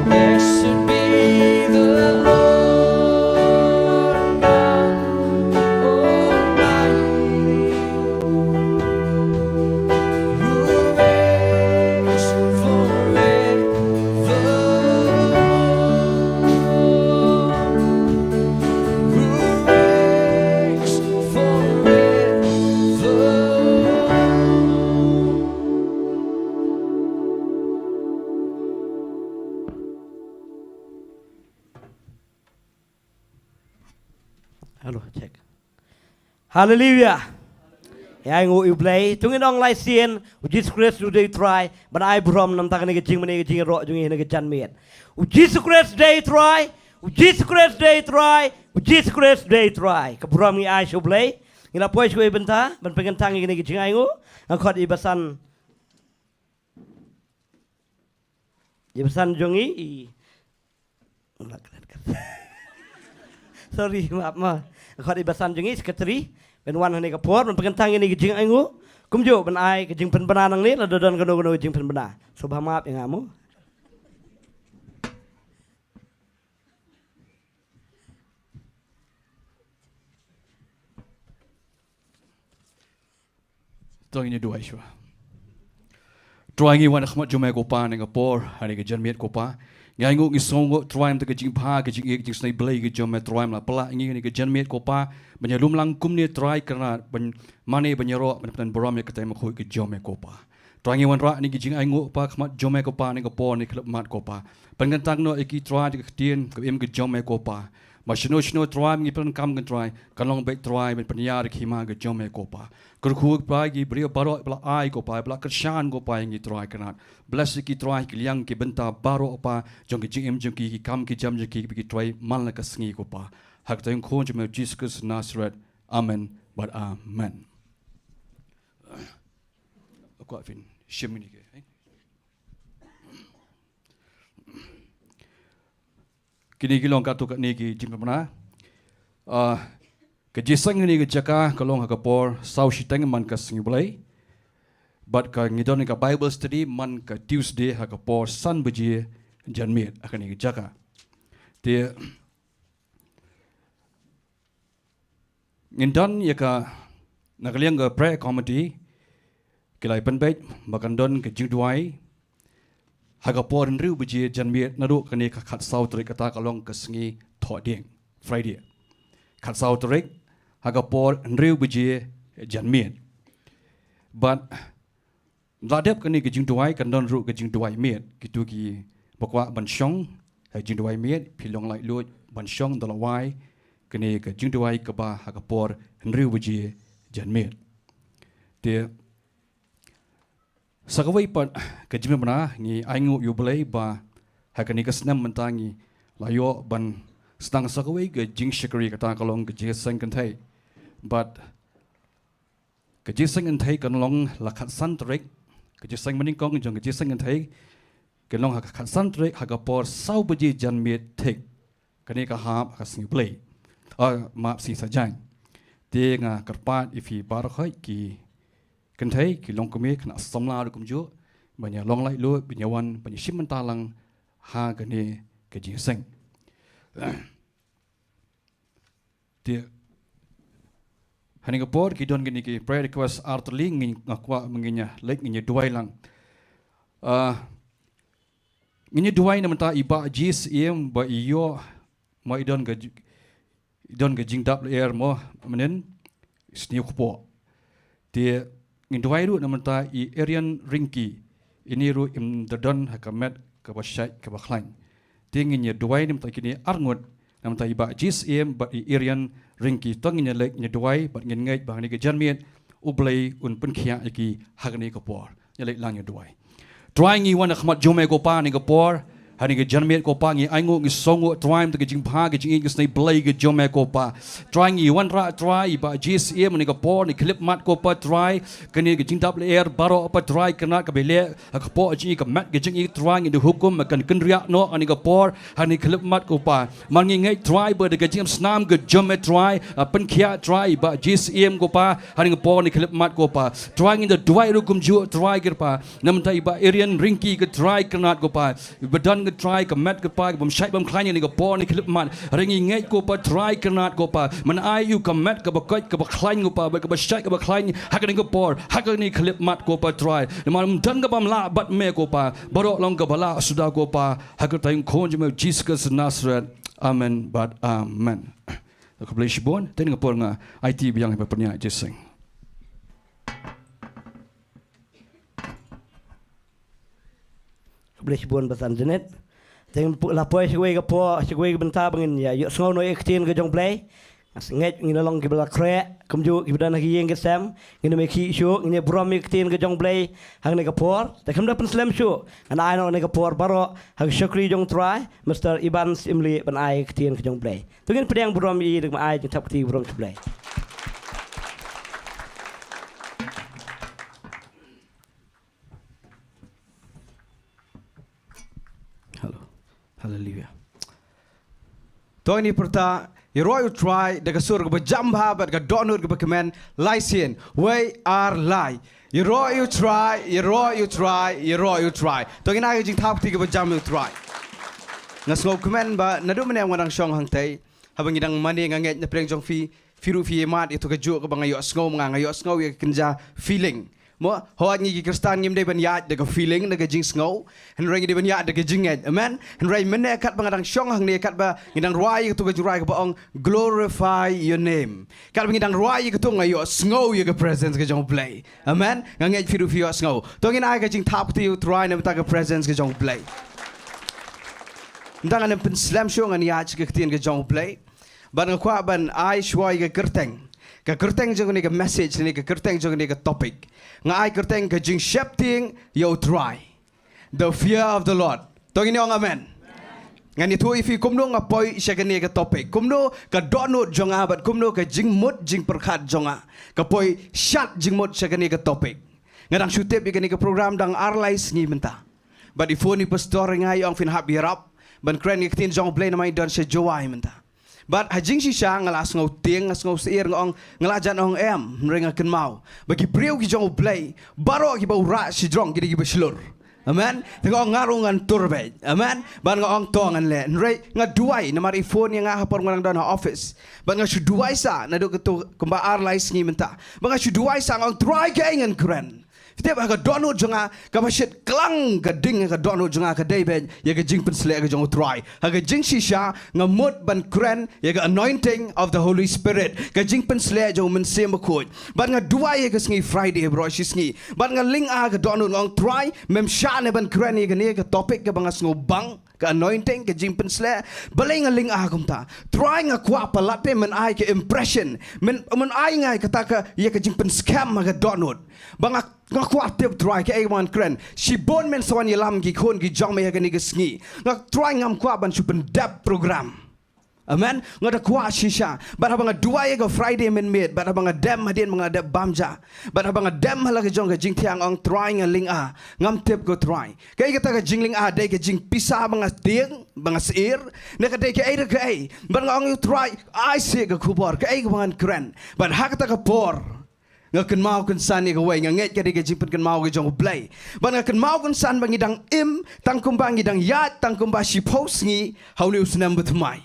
Blessed be the Lord God Almighty, who reigns forevermore. Who reigns forevermore. Hello, check. Hallelujah. Ïa, ai nguh ïa U Blei. To ngin ong lai sien, U Jisu Khrist u dei U Trai, ban ai burom namar kane ka jingmane, ka jingïaroh jong ngi ha kane ka janmiet. U Jisu Khrist u dei U Trai, U Jisu Khrist u dei U Trai, U Jisu Khrist u dei U Trai. Ka burom ngi ai sha U Blei. Ngi la poi sha kawei ka bynta ban pynkyntang ïa kane ka jingainguh. Nga khot ïa i basan, i basan jong ngi, i, sorry, map ma. Nga khot ïa i basan jong ngi, secretary, ban wan ha kane ka por ban pynkyntang ïa kane ka jingainguh. Kumjuh ban ai ka jingpynbna nangne, lada don kano kano ka jingpynbna. Sngewbha map ïa nga mo. To ngin ïa duwai shuwa. Trai, ngi wan ha khmat jong me ko Pa ha kane ka por, ha kane ka janmiet ko Pa. Ngi ainguh, ngi sngewnguh Trai, namar ka jingbha, ka jingïeit, ka jingisynei Blei ka jong me Trai, me la pynlah ïa ngi kane ka janmiet ko Pa, ban ïalum lang kumne Trai Kynrad, ban mane ban ïaroh, ban pynban burom ïa ka kyrteng bakhuid ka jong me ko Pa. Trai, ngi wanrah ïa ngi ka jingainguh Pa ha khmat jong me ko Pa, ha kane ka por, ha kane ka khyllipmat ko Pa. Pynkyntang noh ïa ki Trai da ka ktien kaba im ka jong me ko Pa. Ba shano shano Trai ngi pyndonkam, Trai, kan long beit Trai ban pynïar ïa ka hima ka jong me ko Pa. Kyrkhu Pa ïa ki briew baroh ba la ai ko Pa, ba la kyrshan ko Pa ïa ngi Trai Kynrad. Bless ïa ki Trai, ki liang ki bynta baroh Pa, jong ki jingim jong ki, ki kam ki jam jong ki, ki Trai man la ka sngi ko Pa. Ha ka kyrteng khun jong me Jisu Khrist Nasaret. Amen bad amen. Kwah phin shim ïa kine ki, eh? Kine ki long katto katne ki jingpynbna. Ah, ka jingïaseng ha kane ka jaka ka long ha ka por saw shiteng man ka sngi Blei. Bad ka ngi don ka Bible study man ka Tuesday ha ka por san baje janmiet ha kane ka jaka. Te ngin don ïa ka, na ka liang ka prayer committee ki la pynbeit ba kan don ka jingduwai ha ka por hynriew baje janmiet naduh kane ka khatsaw tarik, kata ka long ka sngi Thohdieng, Friday. Khatsaw tarik ha ka por hynriew baje janmiet. Bad la dep kane ka jingduwai kan don ruh ka jingduwai miet. Kito kiba kwah ban shong ha jingduwai miet, phi long laitluid ban shong da lawei kane ka jingduwai kaba ha ka por hynriew baje janmiet. Te sa kawei pat ka jingpynbna, ngi ainguh ïa U Blei ba ha kane ka snem mynta ngi la ïoh ban sdang sa kawei ka jingshakri, kata ka long ka jingïaseng kynthei. Bad ka jingïaseng kynthei kan long la khatsan tarik, ka jingïaseng banyngkong jong ka jingïaseng kynthei kan long ha ka khatsan tarik ha ka por saw baje janmiet thik. Kane ka hap ha ka sngi Blei, ah, map, sngi Saitjaiñ. Te nga kyrpad ïa phi baroh ki kynthei, ki longkmie, khynnah samla ruh kumjuh, ban ïa long laitluid, ban ïa wan, ban ïa shim bynta lang ha kane ka jingïaseng. Te ha kane ka por ki don kine ki prayer request artylli, ngi, nga kwah ba ngin ïa leit, ngin ïa duwai lang. Ah, ngin ïa duwai na bynta i Bah G. Syiem ba i ïoh, mo, i don ka ji-, i don ka jingdap lyer mo mynhynnin sniew kpoh. Te ngin duwai ruh na bynta i Irian Ringki, ine ruh im da don ha ka met kaba shait kaba khlaiñ. Te ngin ïa duwai na bynta kine arngut, na bynta i Bah G. Syiem bad i Irian Ringki. To ngin ïa leit, ngin ïa duwai bad ngin ngeit ba ha kane ka janmiet U Blei un pynkhiah ïa ki ha kane ka por. Ngin ïa leit lang ïa duwai. Trai, ngi wan ha khmat jong me ko Pa ha kane ka por, ha kane ka janmiet ko Pa, ngi ainguh, ngi sngewnguh Trai, namar ka jingbha, ka jingïeit, ka jingisynei Blei ka jong me ko Pa. Trai, ngi wanrah Trai i Bah G. Syiem ha kane ka por, ha kane ka khyllipmat ko Pa Trai, kane ka jingdap lyer baroh Pa Trai Kynrad kaba i leh ha ka kpoh jong i, ka met ka jong i Trai, ngi da hukum ba kan kynriah noh ha kane ka por, ha kane ka khyllipmat ko Pa. Namar ngi ngeit Trai ba da ka jingïaseng snam ka jong me Trai, ah, pynkhiah Trai i Bah G. Syiem ko Pa, ha kane ka por, ha kane ka khyllipmat ko Pa. Trai, ngi da duwai ruh kumjuh Trai ko Pa na bynta i Bah Irian Ringki ko Trai Kynrad ko Pa. Ba don ko Trai ka met ko Pa, bym shait bym khlaiñ ha kane ka por, ha kane ka khyllipmat. Hynrei ngi ngeit ko Pa Trai Kynrad ko Pa, men ai ïa u ka met kaba koit kaba khlaiñ ko Pa, bad kaba shait kaba khlaiñ ha kane ka por, ha kane ka khyllipmat ko Pa Trai. Namar ym don kaba ym lah bad me ko Pa, baroh long kaba lah suda ko Pa, ha ka kyrteng khun jong me Jisu Khrist Nasaret. Amen bad amen. Khublei shibun, te ha kane ka por nga aiti biang ïa i Bah Pynïaid Jingïaseng. Khublei shibun Bah San Janet. Te ngin pu-, la poi sha kawei ka por, sha kawei ka bynta ba ngin ïa ïohsngew noh ïa ka ktien ka jong U Blei. Nga ngeit ngin long kiba la khreh kumjuh kiba don ha ki ïing ki sem. Ngin ym ïa khih shuh, ngin ïa burom ïa ka ktien ka jong U Blei ha kane ka por. Te khlem da pynslem shuh, ngan ai noh ha kane ka por baroh ha ka shakri jong U Trai, Mister Iban Syiemlieh, ban ai ïa ka ktien ka jong U Blei. To ngin pdiang burom ïa i, da kaba ai jingthap kti burom sha U Blei. Hello. Hallelujah. To ngin ïa pyrta, ïaroh ïa U Trai da ka sur kaba jam bha bad ka dohnud kaba kmen, lai sien, wei ar lai. Ïaroh ïa U Trai, ïaroh ïa U Trai, ïaroh ïa U Trai. To ngin ai ka jingthap kti kaba jam ïa U Trai. Nga sngewkmen ba naduh mynne nga dang shong hangtei, haba ngi dang mane, nga ngeit na pdeng jong phi, phi ruh phi ïa mad ïa kato kajuh kaba nga ïohsngew, ma nga, nga ïohsngew ïa ka kynja feeling. Mo, hooid ngi ki Khristan ngim dei ban ïaid da ka feeling, da ka jingsngew. Hynrei ngi dei ban ïaid da ka jingngeit. Amen. Hynrei mynne katba nga dang shong hangne, katba ngi dang rwai ïa katu ka jingrwai kaba ong Glorify Your Name. Katba ngi dang rwai ïa katu nga ïohsngew ïa ka presence ka jong U Blei. Amen. Nga ngeit phi ruh phi ïohsngew. To ngin ai ka jingthap kti ïa U Trai na bynta ka presence ka jong U Blei. Nda ngan ym pynslem shuh, ngan ïaid sha ka ktien ka jong U Blei. Bad nga kwah ban ai shuwa ïa ka kyrteng. Ka kyrteng jong kane ka message ne ka kyrteng jong kane ka topic. Nga ai kyrteng ka jingsheptieng ïa U Trai. The fear of the Lord. To ngin ong amen. Ngan ïathuh ïa phi kumno nga poi sha kane ka topic. Kumno ka dohnud jong nga bad kumno ka jingmut jingpyrkhat jong nga ka poi shat jingmut sha kane ka topic. Nga dang shu tip ïa kane ka program dang ar lai sngi mynta. Bad i phone i pastor ïa nga, i ong phin hap ïarap ban kren ïa ka ktien jong U Blei namar i don sha Jowai mynta. Bad ha jingshisha nga la sngew tieng, nga sngew syier, nga ong, nga la jan ong em, hynrei nga kynmaw ba ki briew ki jong U Blei baroh kiba u rah shajrong ki dei kiba shlur. Amen. Te nga ong nga ruh ngan tur beit. Amen. Bad nga ong to ngan leh. Hynrei nga duwai namar i phone ïa nga ha por nga dang don ha office. Bad nga shu duwai sah naduh katu kumba ar lai sngi mynta. Bad nga shu duwai sah, nga ong Trai, kaei ngan kren. Phi tip, ha ka dohnud jong nga kaba shit klang ka ding ha ka dohnud jong nga ka dei beit ïa ka jingpynshlur ka jong U Trai. Ha ka jingshisha nga mut ban kren ïa ka anointing of the Holy Spirit, ka jingpynshlur jong U Mynsiem Bakhuid. Bad nga duwai ïa ka sngi Friday baroh shi sngi. Bad nga lyngngoh ha ka dohnud, nga ong Trai, mem shah ne ban kren ïa kane ka topic kaba nga sngewbang, ka anointing, ka jingpynshlur. Balei nga lyngngoh kumta? Trai, nga kwah palat te men ai ka impression, men, men ai nga ïa kata ka, ïa ka jingpynskhem ha ka dohnud. Ba nga, nga kwah tip Trai kaei ba ngan kren. Shibun men sa wan ïalam ki khun ki jong me ha kane ka sngi. Nga Trai, ngam kwah ban shu pyndep program. Amen. Nga da kwah shisha. Bad haba nga duwai ïa ka Friday mynmiet, bad haba nga dem hadien ba nga dep bam ja, bad haba nga dem ha la ka jong ka jingthiang, ong Trai nga lyngngoh. Ngam tip ko Trai. Kaei kata ka jinglyngngoh, dei ka jingpisa ba nga tieng, ba nga syier, ne ka dei kaei re kaei. Bad nga ong ïa U Trai, ai seh ka khubor, kaei kaba ngan kren. Bad ha kata ka por nga kynmaw kynsan ïa kawei, nga ngeit ka dei ka jingpynkynmaw ka jong U Blei. Bad nga kynmaw kynsan ba ngi dang im tang kumba, ngi dang ïaid tang kumba shiphew sngi ha une u snem ba thymmai.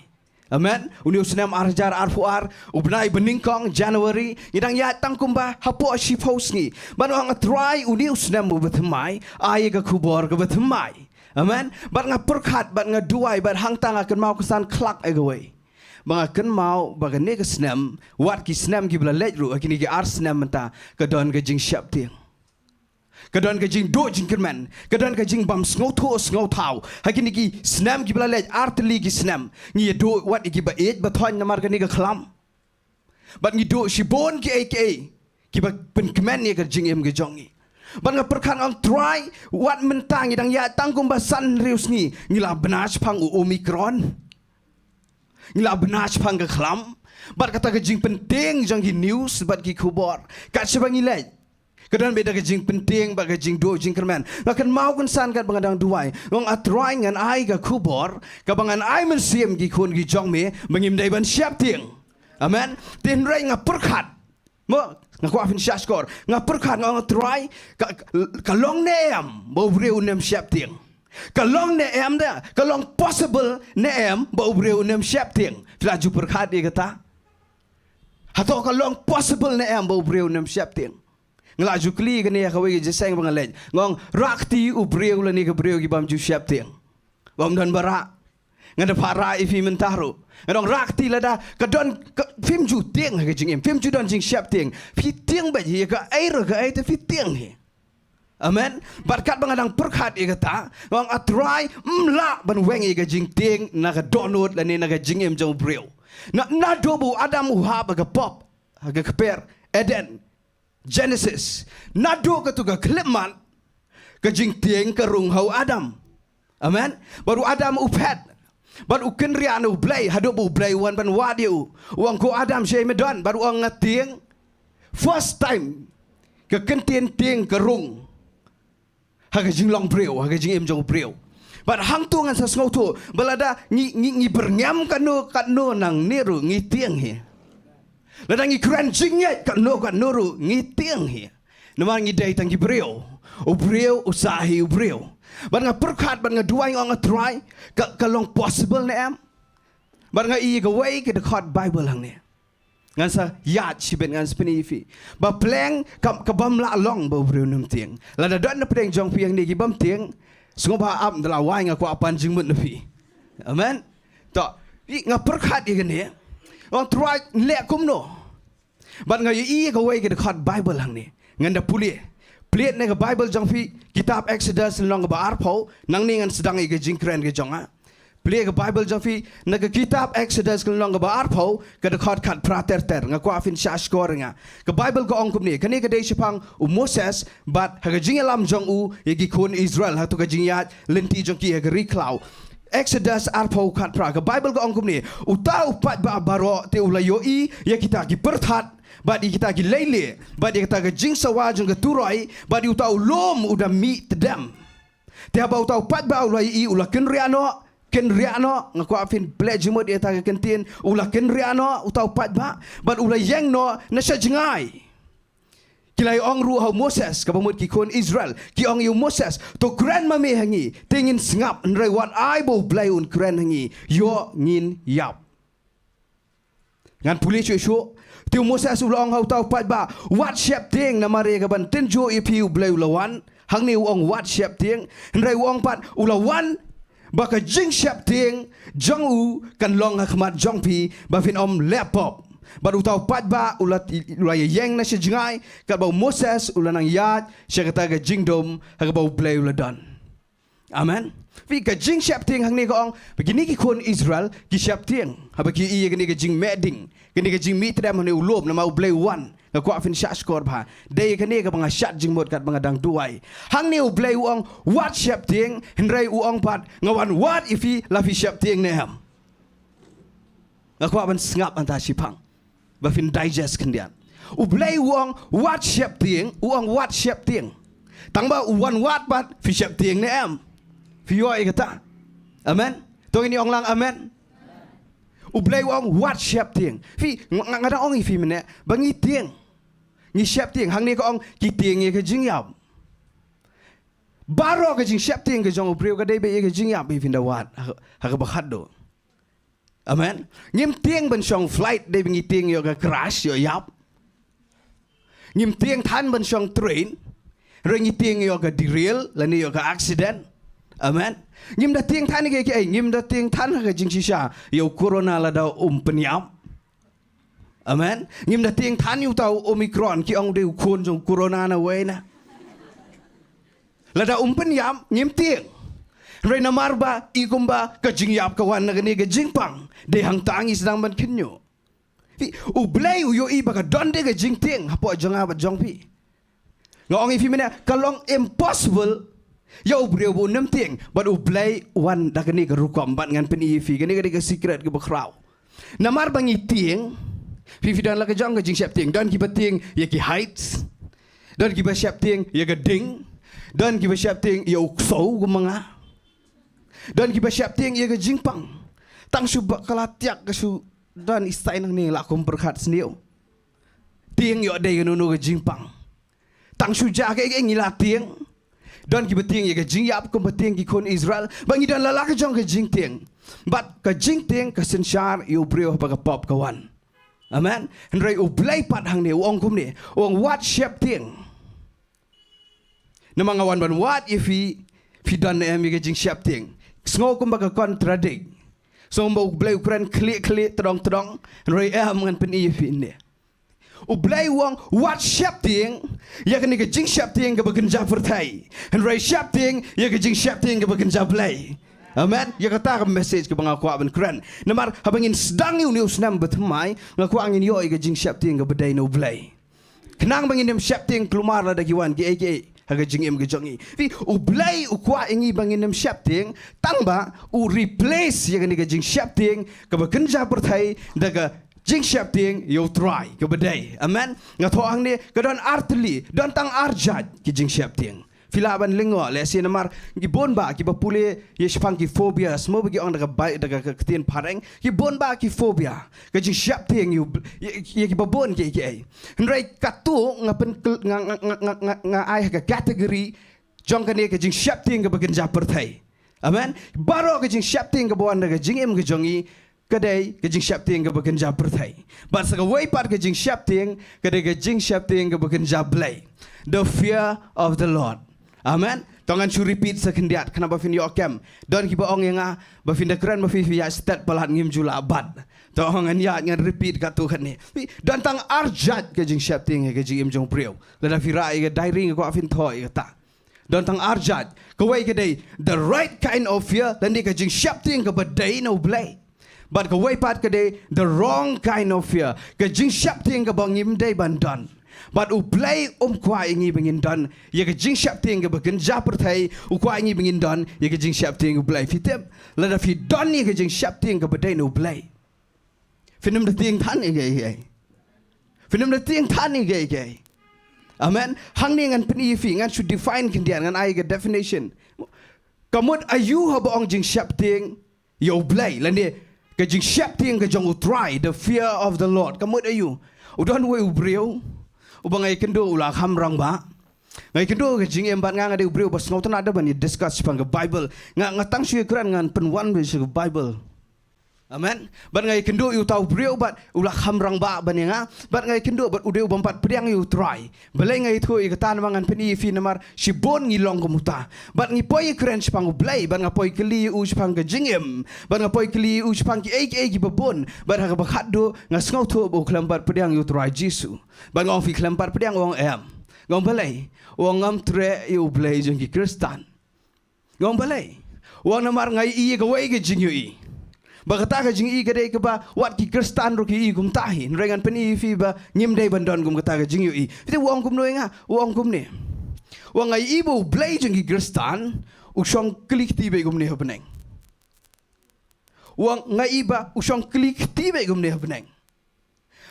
Amen. Une u snem ar hajar arphew ar, u bnai ba nyngkong, January, ngi dang ïaid tang kumba hapoh shiphew sngi. Bad nga ong Trai, une u snem uba thymmai, ai ïa ka khubor kaba thymmai. Amen. Bad nga pyrkhat, bad nga duwai, bad hangta nga kynmaw kynsan khlak ïa kawei. Ba nga kynmaw ba kane ka snem, wat ki snem kiba la leit ruh, ha kine ki ar snem mynta, ka don ka jingsheptieng. Ka don ka jingduh jingkyrmen, ka don ka jingbym sngewthuh sngewthaw. Ha kine ki snem kiba la leit, ar tylli ki snem, ngi ïaduh wat ïa kiba ïeit ba thoiñ namar kane ka khlam. Bad ngi duh shibun kiei kiei kiba pynkmen ïa ka jingim ka jong ngi. Bad nga pyrkhat, nga ong Trai, wat mynta ngi dang ïaid tang kumba san hynriew sngi, ngi la bna shaphang u Omicron. Ngi la bna shaphang ka khlam. Bad kata ka jingpyntieng jong ki news bad ki khubor, kat shaba ngi leit, ka don beit da ka jingpyntieng bad ka jingduh jingkyrmen. Nga kynmaw kynsan katba nga dang duwai, nga ong A Trai, ngan ai ka khubor kaba ngan ai mynsiem ki khun ki jong me ba ngim dei ban sheptieng. Amen. Te hynrei nga pyrkhat, mo, nga kwah phin shahshkor. Nga pyrkhat, nga ong A Trai, ka, ka long ne em ba u briew un ym sheptieng? Ka long ne em da, ka long possible ne em ba u briew un ym sheptieng? Phi la ju pyrkhat ïa kata? Hato ka long possible ne em ba u briew un ym sheptieng? Nga la ju kylli kane ha kawei ka jingïaseng ba nga leit, nga ong, rah kti u briew lane ka briew ki bym ju sheptieng. Bym don ba rah. Nga da phah rah ïa phi mynta ruh. Nga ong rah kti lada ka don ka, phim ju tieng ha ka jingim, phim ju don jingsheptieng. Phi tieng beit hi, kaei re kaei te phi tieng hi. Amen. Bad katba nga dang pyrkhat ïa kata, nga ong A Trai, ym lah ban weng ïa ka jingtieng na ka dohnud lane na ka jingim jong u briew. Na, naduh ba u Adam u hap ha ka pop, ha ka kper Eden, Genesis, naduh katu ka khyllipmat, ka jingtieng ka rung ha u Adam. Amen. Bad u Adam u phet, bad u kynriah na u Blei, haduh ba u Blei u wan ban wad ïa u. U ong, ko Adam, shaei me don? Bad u ong, nga tieng. First time ka kyntien tieng ka rung ha ka jinglong briew, ha ka jingim jong u briew. Bad hangto ngan sa sngewthuh ba lada ngi, ngi, ngi byrngem katno katno nangne ruh ngi tieng hi. Lada ngi kren jingngeit katno katno ruh ngi tieng hi. Namar ngi dei tang ki briew. U briew u sah hi u briew. Bad nga pyrkhat bad nga duwai, nga ong A Trai, ka, ka long possible ne em? Bad nga ïohi kawei ka dkhot Bible hangne. Ngan sa ïaid shibit, ngan sa pyni ïa phi. Ba pleng ka, ka bym lah long ba u briew un ym tieng. Lada don na pdeng jong phi hangne ki bym tieng, sngewbha ap, da la wai nga kwah pan jingmut na phi. Amen. To, i nga pyrkhat ïa kane. Ong Trai leh kumno. Bad nga ïohi ïa kawei ka dkhot Bible hangne. Ngan da pule. Plie na ka Bible jong phi, kitab Exodus lynnong kaba arphew, nangne ngan sdang ïa ka jingkren ka jong nga. Plie ka Bible jong phi, na ka kitab Exodus lynnong kaba arphew, ka dkhot khatphra ter ter, nga kwah phin shah shkor ïa nga. Ka Bible ka ong kumne, kane ka dei shaphang u Moses, bad ha ka jingïalam jong u, ïa ki khun Israel, hato ka jingïaid lynti jong ki ha ka ri khlaw. Exodus arphew khatphra, ka Bible ka ong kumne, uta u paidbah baroh te u la ïohi, ïa kita ki pyrthat, bad ïa kita ki leilieh, bad ïa kita ki jingsawa jong ka turoi, bad ïa uta u lum u da mih tdem. Te haba uta u paidbah u la ïohi u la kynriah noh, kynriah noh, nga kwah phin plie jingmut ïa kata ka ktien, u la kynriah noh, uta u paidbah, bad u la ïeng noh, na sha jngai. Ki la ong ruh ha u Moses, kaba mut ki khun Israel, ki ong ïa u Moses, to kren ma me ha ngi, te ngin sngap, hynrei wat ai ba u Blei un kren ha ngi, ïoh ngin ïap. Ngan pule shuh shuh. Te u Moses u la ong ha uta u paidbah, wat sheptieng namar ïa kaban tynjuh ïa phi u Blei u la wan. Hangne u ong wat sheptieng. Hynrei u ong pat u la wan ba ka jingsheptieng jong u kan long ha khmat jong phi ba phin ym leh pop. Bad uta u paidbah u la, u la ïeng na sha jngai katba u Moses u la nang ïaid sha kata ka jingdum ha kaba u Blei u la don. Amen. Phi, ka jingsheptieng hangne ka ong, ba kine ki khun Israel, ki sheptieng. Haba ki ïohi ïa kane ka jingmeh ding, kane ka jingmih tdem hangne u lum, namar u Blei u wan. Nga kwah phin shah shkor bha. Dei kane kaba nga shad jingmut katba nga dang duwai. Hangne u Blei u ong, wat sheptieng, hynrei u ong pat, nga wan wad ïa phi, la phi sheptieng ne em. Nga kwah ban sngap hangta shiphang. Ba phin digest khyndiat. U Blei u ong wat sheptieng, u ong wat sheptieng. Tang ba u wan wad pat, phi sheptieng ne em. Phi ïohi ïa kata. Amen. To ngin ong lang amen. U Blei u ong wat sheptieng. Phi, nga, nga, nga dang ong ïa phi mynne, ba ngi tieng. Ngi sheptieng, hangne ka ong ki tieng ïa ka jingïap. Baroh ka jingsheptieng ka jong u briew ka dei beit ïa ka jingïap, ïa phin da wad, ha, ha kaba khatduh. Amen. Ngim tieng ban shong flight, dei ba ngi tieng ïoh ka crash, ïoh ïap. Ngim tieng than ban shong train, hynrei ngi tieng ïoh ka derail, lane ïoh ka accident. Amen. Ngim da tieng than ïa ka, eh, ngim da tieng than ha ka jingshisha, ïoh corona lada um pynïap. Amen. Ngim da tieng than ïa uta u Omicron, ki ong dei u khun jong corona na wei na. Lada um pynïap, ngim tieng. Hynrei namar ba, i kumba, ka jingïap ka wan na kane ka jingpang. Dei hangta ngi sdang ban kynñiuh. Phi, u Blei u ïohi ba ka don de ka jingtieng, hapoh jong nga bad jong phi. Nga ong ïa phi mynne, ka long impossible, ïa u briew ba un ym tieng, bad u Blei u wan da kane ka rukom, bad ngan pyni ïa phi, kane ka dei ka secret kaba khraw. Namar ba ngi tieng, phi phi don la ka jong ka jingsheptieng, don kiba tieng ïa ki heights, don kiba sheptieng ïa ka ding, don kiba sheptieng ïa u ksew kum ma nga, don kiba sheptieng ïa ka jingpang. Tang shu ba ka la tiak ka shu don i sign hangne la kum pyrkhat sniew. Tieng ïoh dei kano kano ka jingpang. Tang shu jia kaei kaei ngi la tieng. Don kiba tieng ïa ka jingïap kumba tieng ki khun Israel. Ba ngi don la la ka jong ka jingtieng. Bad ka jingtieng ka synshar ïa u briew haba ka pop ka wan. Amen. Hynrei u Blei pat hangne u ong kumne. U ong wat sheptieng. Namar nga wan ban wad ïa phi, phi don ne em ïa ka jingsheptieng. Sngew kumba ka contradict. Sngew kumba u Blei u kren khlieh khlieh tdong tdong. Hynrei em ngan pyni ïa phi ne. U Blei u ong wat sheptieng, ïa kane ka jingsheptieng kaba kynja pyrthei. Hynrei sheptieng, ïa ka jingsheptieng kaba kynja Blei. Amen. Ïa kata ka message kaba nga kwah ban kren. Namar haba ngin sdang ïa une u snem ba thymmai, nga kwah ngin ïoh ïa ka jingsheptieng kaba dei na u Blei. Khnang ba ngin ym sheptieng kulmar lada ki wan kiei kiei ha ka jingim ka jong ngi. Phi, u Blei u kwah ïa ngi ba ngin ym sheptieng, tang ba u replace ïa kane ka jingsheptieng kaba kynja pyrthei da ka jingsheptieng ïa u Trai kaba dei. Amen. Nga thoh hangne ka don artylli, don tang arjait ki jingsheptieng. Phi lah ban lyngngoh, lehse namar ki bun bah kiba pule ïa shaphang ki phobias, mo ba ki ong da ka bai, da ka, ka ktien phareng, ki bun bah ki phobia. Ka jingsheptieng ïa u, ïa, ïa kiba bun kiei kiei. Hynrei katto nga pyn, nga, nga ai ha ka category jong kane ka jingsheptieng kaba kynja pyrthei. Amen. Baroh ka jingsheptieng kaba wan da ka jingim ka jong ngi, ka dei ka jingsheptieng kaba kynja pyrthei. Bad sa kawei pat ka jingsheptieng ka dei ka jingsheptieng kaba kynja Blei. The fear of the Lord. Amen. To ngan shu repeat sa khyndiat khnang ba phin ïoh kem. Don kiba ong ïa nga ba phin da kren ba phi phi ïa stet palat ngim ju lah bat. To ngan ïa ngan repeat katto katne. Don tang ar jait ka jingsheptieng ïa ka jingim jong u briew. Lada phi rah ïa ka diary nga kwah phin thoh ïa kata. Don tang ar jait. Kawei ka dei the right kind of fear, lane ka jingsheptieng kaba dei na u Blei. Bad kawei pat ka dei the wrong kind of fear, ka jingsheptieng kaba ngim dei ban don. Bad u Blei um kwah ïa ngi ba ngin don ïa ka jingsheptieng kaba kynja pyrthei, u kwah ïa ngi ba ngin don ïa ka jingsheptieng u Blei. Phi tip, lada phi don ïa ka jingsheptieng kaba dei na u Blei, phin ym da tieng than ïa kiei kiei. Phin ym da tieng than ïa kiei kiei. Amen. Hangne ngan pyni ïa phi, ngan shu define khyndiat, ngan ai ka definition. Ka mut aïu haba ong jingsheptieng ïa u Blei, lane ka jingsheptieng ka jong u Trai, the fear of the Lord. Ka mut aïu? U don uwei u briew uba nga ïakynduh u la kham rangbah. Nga ïakynduh ka jingim bad nga, nga dei u briew ba sngewtynnat da ban ïa discuss shaphang ka Bible. Nga, nga tang shu ïakren ngan pynwan beit sha ka Bible. Amen. Bad nga ïakynduh ïa uta u briew bad u la kham rangbah ban ïa nga. Bad nga ïakynduh bad u dei u bym pat pdiang ïa u Trai. Balei nga ïathuh ïa kata? Namar ngan pyni ïa phi namar shibun ngi long kum uta. Bad ngi poi ïakren shaphang u Blei bad nga poi kylli ïa u shaphang ka jingim. Bad nga poi kylli ïa u shaphang kiei kiei kiba bun. Bad ha kaba khatduh nga sngewthuh ba u khlem pat pdiang ïa u Trai Jisu. Bad nga ong, phi khlem pat pdiang? U ong em. Nga ong balei? U ong ngam treh ïa u Blei jong ki Khristan. Nga ong balei? U ong namar nga ïohi ïa kawei ka jingïohi. Ba kata ka jingïohi ka dei kaba wat ki Khristan ruh ki ïohi kumta hi. Hynrei ngan pyni ïa phi ba ngim dei ban don kum kata ka jingïohi. Phi tip u ong kumno ïa nga? U ong kumne. U ong nga ïohi ba u Blei jong ki Khristan u shong kli kti beit kumne ha bneng. U ong nga ïohi ba u shong kli kti beit kumne ha bneng.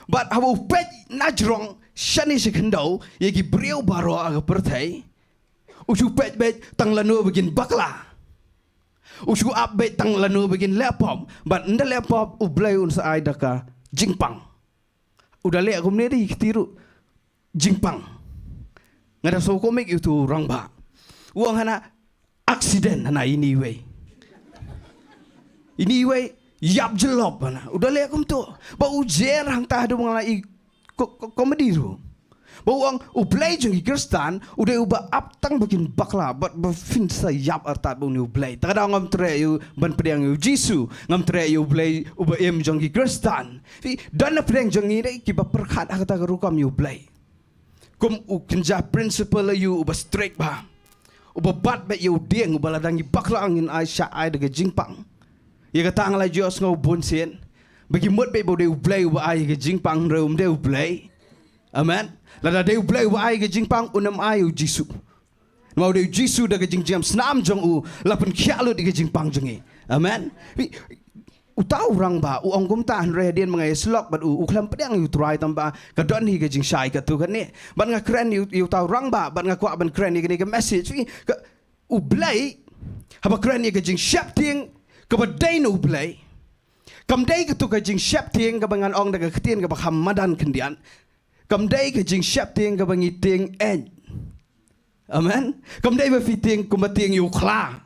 Bad haba u peit na jrong shane sha khyndew ïa ki briew baroh ha ka pyrthei, u shu peit beit tang lano ba kin bakla. U shu ap beit tang lano ba kin leh pop. Bad ynda leh pop u Blei un sa ai da ka jingpang. U da leh kumne da i kti ruh, jingpang. Nga da sngewkhia ïa utu u rangbah. U ong hana accident hana ine iwei. Ine iwei ïap jyllop hana. U da leh kumto. Ba u jer hangta haduh ba nga la i ko-, ko-, comedy ruh. Ba u ong u Blei jong ki Khristan u dei uba ap tang ba kin bakla bad ba phin sa ïap artat bad une u Blei. Te ka daw ngam treh ïa u ban pdiang ïa u Jisu. Ngam treh ïa u Blei uba im jong ki Khristan. Phi, don na pdeng jong ngi dei kiba pyrkhat ha kata ka rukom ïa u Blei. Kum u kynja principal ïa u uba strict bha. Uba bat beit ïa u dieng, uba lada ngi bakla ngin ai shah ai da ka jingpang. Ïa kata nga la ïohsngew bun sien ba ki mut beit ba u dei u Blei uba ai ka jingpang, hynrei um dei u Blei. Amen. Lada dei u Blei uba ai ka jingpang un ym ai u Jisu. Namar u dei u Jisu da ka jingjam snam jong u la pynkhiah lut ïa ka jingpang jong ngi. Amen. Phi, uta u rangbah u ong kumta, hynrei hadien ba nga ïasyllok bad u, u khlem pdiang ïa u Trai tang ba ka don hi ka jingshai katto katne. Bad nga kren ïa u, ïa uta u rangbah bad nga kwah ban kren ïa kane ka message. Phi, ka, u Blei haba kren ïa ka jingsheptieng kaba dei na u Blei, kam dei katto ka jingsheptieng kaba ngan ong da ka ktien kaba kham madan khyndiat. Kam dei ka jingsheptieng kaba ngi tieng eit. Amen. Kam dei ba phi tieng kumba tieng ïa u khla.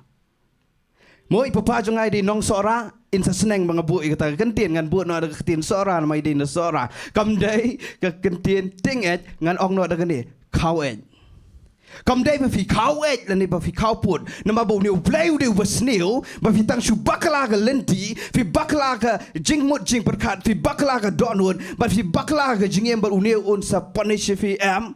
Mo, i papa jong nga i dei nong Sohra, in sa sneng ba nga buh ïa kata ka kyntien, ngan buh noh da ka ktien Sohra namar i dei na Sohra. Kam dei ka kyntien tieng eit, ngan ong noh da kane, khaw eit. Kam dei ba phi khaw eit lane ba phi khaw pud. Namar ba une u Blei u dei uba sniew ba phi tang shu bakla ka lynti, phi bakla ka jingmut jingpyrkhat, phi bakla ka dohnud, bad phi bakla ka jingim bad une un sa punish ïa phi, em.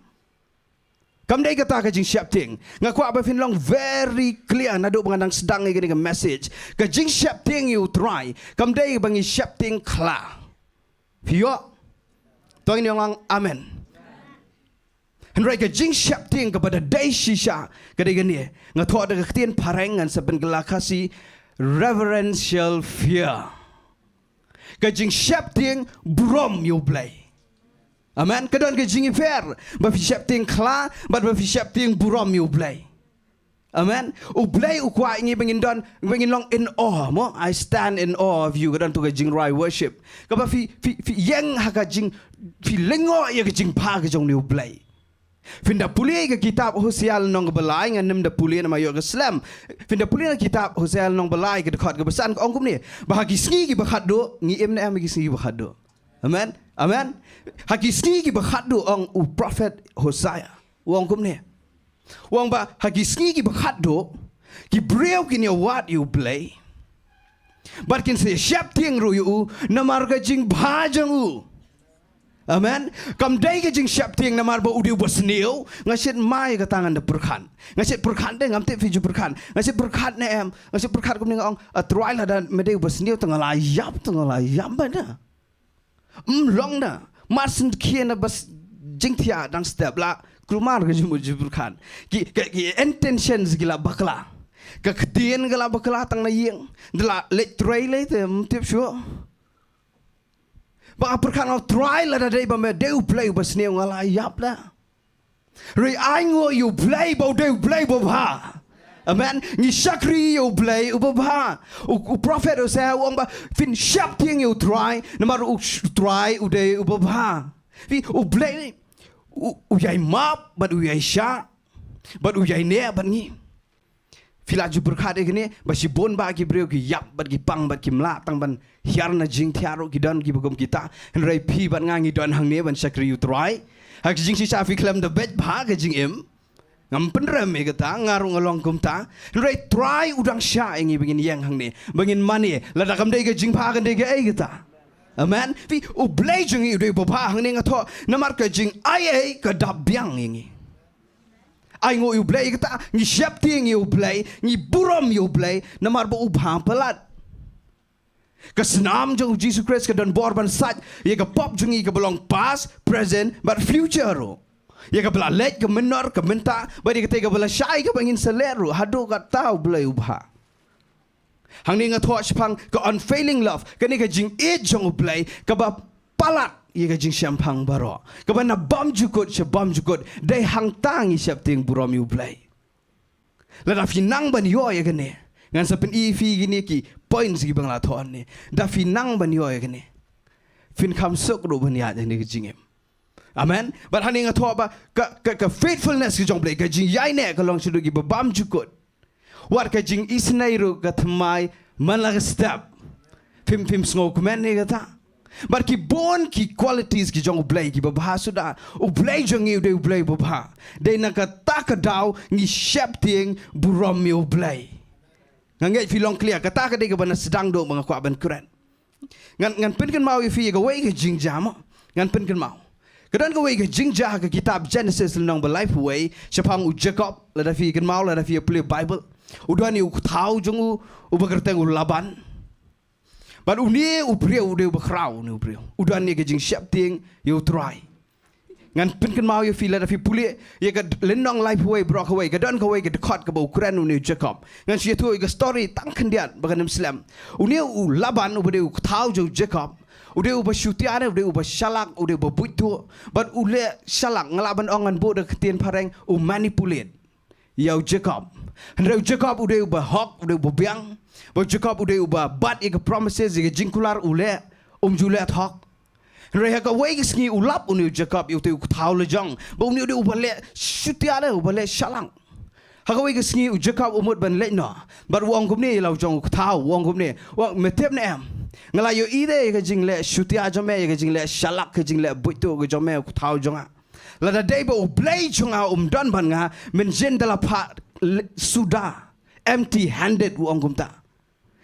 Kam dei kata ka jingsheptieng. Nga kwah ba phin long very clear naduh ba nga dang sdang ïa kane ka message. Ka jingsheptieng ïa u Trai kam dei ba ngi sheptieng khla. Phi ïoh? To ngin ong lang amen. Hynrei ka jingsheptieng kaba da dei shisha ka dei kane. Nga thoh da ka ktien phareng, ngan sa pynkylla Khasi, reverential fear. Ka jingsheptieng burom ïa u Blei. Amen. Ka don ka jingïapher ba phi sheptieng khla bad ba phi sheptieng burom ïa u Blei. Amen. U Blei u kwah ïa ngi ba ngin don, ba ngin long in awe, mo. I stand in awe of you. Ka don tu ka jingrwai worship kaba phi, phi, phi ïeng ha ka jing, phi lyngngoh ïa ka jingbha ka jong une u Blei. Phin da pule ka kitab Hosea lynnong kaba lai, ngan nym da pule namar ïoh ka slem. Phin da pule na kitab Hosea lynnong ba lai ka dkhot kaba san ka ong kumne. Ba ha ki sngi kiba khatduh, ngi im ne em ha ki sngi kiba khatduh. Amen. Amen. Ha ki sngi kiba khatduh ong u prophet Hosea. U ong kumne. U ong ba ha ki sngi kiba khatduh, ki briew kin ïa wad ïa u Blei. Bad kin sa sheptieng ruh ïa u, namar ka jingbha jong u. Amen. Kam dei ka jingsheptieng namar ba u dei uba sniew, nga shait mai kata ngan da pyrkhat. Nga shait pyrkhat de, ngam tip phi ju pyrkhat. Nga shait pyrkhat ne em, nga shait pyrkhat kumne nga ong, a Trai lada me dei uba sniew te nga la ïap, te nga la ïap ba da. Ym long da. Mar syn khie na bas jingthiah dang step la. Kulmar ka jingmut jingpyrkhat. Ki, ki, ki intentions ki la bakla. Ka ktien ka la bakla tang na ïing. Da la leit trei lei te ym tip shuh. Ba nga pyrkhat nga ong Trai lada dei ba me dei u Blei uba sniew nga la ïap da. Hynrei ai nguh ïa u Blei ba u dei u Blei uba bha. Amen. Ngi shakri ïa u Blei uba bha. U, u prophet Hosea u ong ba phin sheptieng ïa u Trai, namar u sh-, Trai u dei uba bha. Phi, u Blei u, u ïai map bad u ïai shah bad u ïai neh bad ngi. Phi la ju pyrkhat ïa kane, ba shibun bah ki briew ki ïap bad ki pang bad kim lah tang ban hiar na jingthiah ruh ki don kiba kum kita. Hynrei phi bad nga ngi don hangne ban shakri ïa u Trai. Ha ka jingshisha phi khlem da beit bha ka jingim. Ngam pynrem ïa kata, nga ruh nga long kumta. Hynrei Trai u dang shah ïa ngi ba ngin ïeng hangne, ba ngin mane. Lada kam dei ka jingbha kan dei kaei kata. Amen. Phi, u Blei jong ngi u dei uba bha, hangne nga thoh, namar ka jingai ei ka dap biang ïa ngi. Ai nguh ïa u Blei ïa kata, ngi sheptieng ïa u Blei, ngi burom ïa u Blei, namar ba u bha palat. Ka snam jong u Jisu Khrist ka don bor ban sait ïa ka pop jong ngi kaba long past, present bad future ruh. Ïa kaba la leit, ka mynnor, ka mynta bad ïa katei kaba lashai kaba ngin sa leh ruh. Haduh katta u Blei u bha. Hangne nga thoh shaphang ka unfailing love, kane ka jingïeit jong u Blei kaba palat ïa ka jingshemphang baroh, kaba na bymjukut sha bymjukut. Dei hangta ngi sheptieng burom ïa u Blei. Lada phi nang ban ïoh ïa kane, ngan sa pyni ïa phi kine ki points kiba nga la thoh hangne. Da phi nang ban ïoh ïa kane, phin kham suk ruh ban ïaid hangne ka jingim. Amen. Bad hangne nga thoh ba ka, ka, ka faithfulness ka jong u Blei, ka jingïaineh ka long shaduh kiba bymjukut. Wat ka jingisynei ruh ka thymmai man la ka step. Phim, phim sngewkmen ïa kata. Bad ki bun ki qualities ki jong u Blei kiba bha suda. U Blei jong ngi u dei u Blei uba bha. Dei na kata ka daw ngi sheptieng burom ïa u Blei. Nga ngeit phi long clear, kata ka dei kaba na sdang duh ba nga kwah ban kren. Ngan, ngan pynkynmaw ïa phi ïa kawei ka jingjia mo. Ngan pynkynmaw. Ka don kawei ka jingjia ha ka kitab Genesis lynnong ba laiphew wei, shaphang u Jakob, lada phi kynmaw, lada phi ïa pule Bible. U don ïa u kthaw jong u, uba kyrteng u Laban. Bad une u briew u dei uba khraw, une u briew. U don ïa ka jingsheptieng ïa u Trai. Ngan pynkynmaw ïa phi lada phi pule ïa ka lynnong laiphew wei baroh kawei, ka don kawei ka dkhot kaba u kren une u Jakob. Ngan shu ïathuh ïa ka story tang khyndiat ba kan ym slem. Une u Laban uba dei u kthaw jong u Jakob, u dei uba shutia ne, u dei uba shalak, u dei uba buit tuh. Bad u leh shalak, nga lah ban ong ngan buh da ka ktien phareng, u manipulate ïa u Jakob. Hynrei u Jakob u dei uba hok, u dei uba biang. Bad u Jakob u dei uba bat ïa ka promises, ïa ka jingkular u leh, um ju leh thok. Hynrei ha kawei ka sngi u lap une u Jakob ïa utei u kthaw lajong. Ba une u dei uba leh shutia de, uba leh shalak. Ha kawei ka sngi u Jakob u mut ban leit noh. Bad u ong kumne ïa la u jong u kthaw, u ong kumne. U ong, me tip ne em, nga la ïohi de ïa ka jingleh shutia jong me, ïa ka jingleh shalak, ka jingleh buit tuh ka jong me u kthaw jong nga. Lada dei ba u Blei jong nga um don bad nga, mynjin da la phah suda, empty handed, u ong kumta.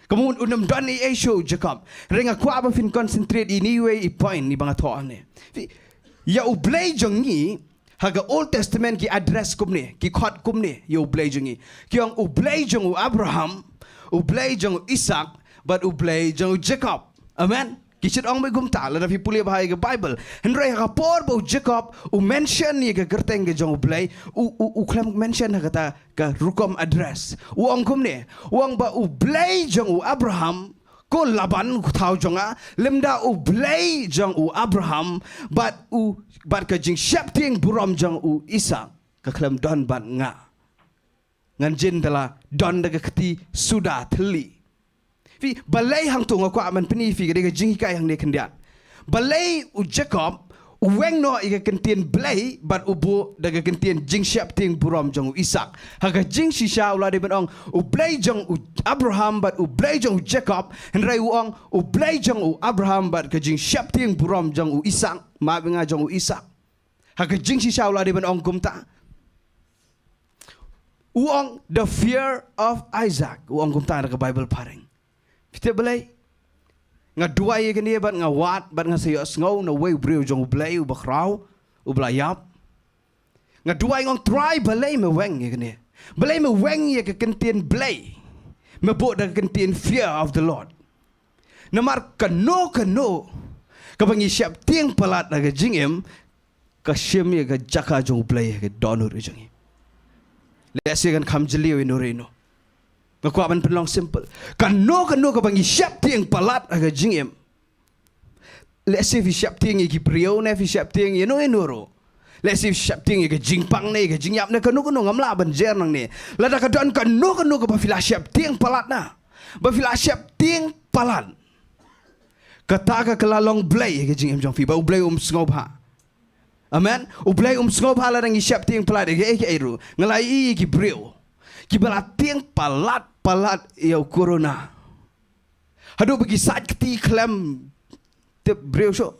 Kumno un ym don ei ei shuh u Jakob. Hynrei nga kwah ba phin concentrate ïa ini iwei i point iba nga thoh hangne. Ïa u Blei jong ngi, ha ka Old Testament ki address kumne, ki khot kumne ïa u Blei jong ngi. Ki ong u Blei jong u Abraham, u Blei jong u Isak, bad u Blei jong u Jakob. Amen. Ki shait ong beit kumta lada phi pule bha ïa ka Bible. Hynrei ha ka por ba u Jakob u mention ïa ka kyrteng ka jong u Blei, u, u, u khlem mention ha kata ka rukom address. U ong kumne, u ong ba u Blei jong u Abraham, ko Laban u kthaw jong nga, lymda u Blei jong u Abraham, bad u, bad ka jingsheptieng burom jong u Isak, ka khlem don bad nga. Ngan jin da la don da ka kti suda thylli. Phi, balei hangto nga kwah ban pyni phi ka dei ka jinghikai hangne khyndiat. Balei u Jakob u weng noh ïa ka kyntien Blei bad u buh da ka kyntien jingsheptieng burom jong u Isak. Ha ka jingshisha u la dei ban ong u Blei jong u Abraham bad u Blei jong u Jakob, hynrei u ong u Blei jong u Abraham bad ka jingsheptieng burom jong u Isak, ma bynga jong u Isak. Ha ka jingshisha u la dei ban ong kumta. U ong the fear of Isaac. U ong kumta na ka Bible phareng. Phi tip balei? Nga duwai ïa kane bad nga wad bad nga sa ïohsngew na uwei u briew jong u Blei uba khraw, uba la ïap. Nga duwai nga ong Trai balei me weng ïa kane? Balei me weng ïa ka kyntien Blei? Me buh da ka kyntien fear of the Lord. Namar kano kano kaba ngi sheptieng palat ha ka jingim, ka shim ïa ka jaka jong u Blei ha ka dohnud jong ngi. Lehse kan kham jylliew ïano re ïano. Nga kwah ban pynlong simple. Kano kano kaba ngi sheptieng palat ha ka jingim. Lehse phi sheptieng ïa ki briew ne phi sheptieng ïano ïano ruh. Lehse phi sheptieng ïa ka jingpang ne ïa ka jingïap ne kano kano, ngam lah ban jer nangne. Lada ka don kano kano kaba phi la sheptieng palat na, ba phi la sheptieng palat, kata ka la long blei ha ka jingim jong phi, ba u Blei um sngewbha. Amen. U Blei um sngewbha lada ngi sheptieng palat ïa kaei kaei ruh. Nga la ïohi ïa ki briew kiba la tieng palat palat ïa u corona. Haduh ba ki sait kti khlem tip briew shuh.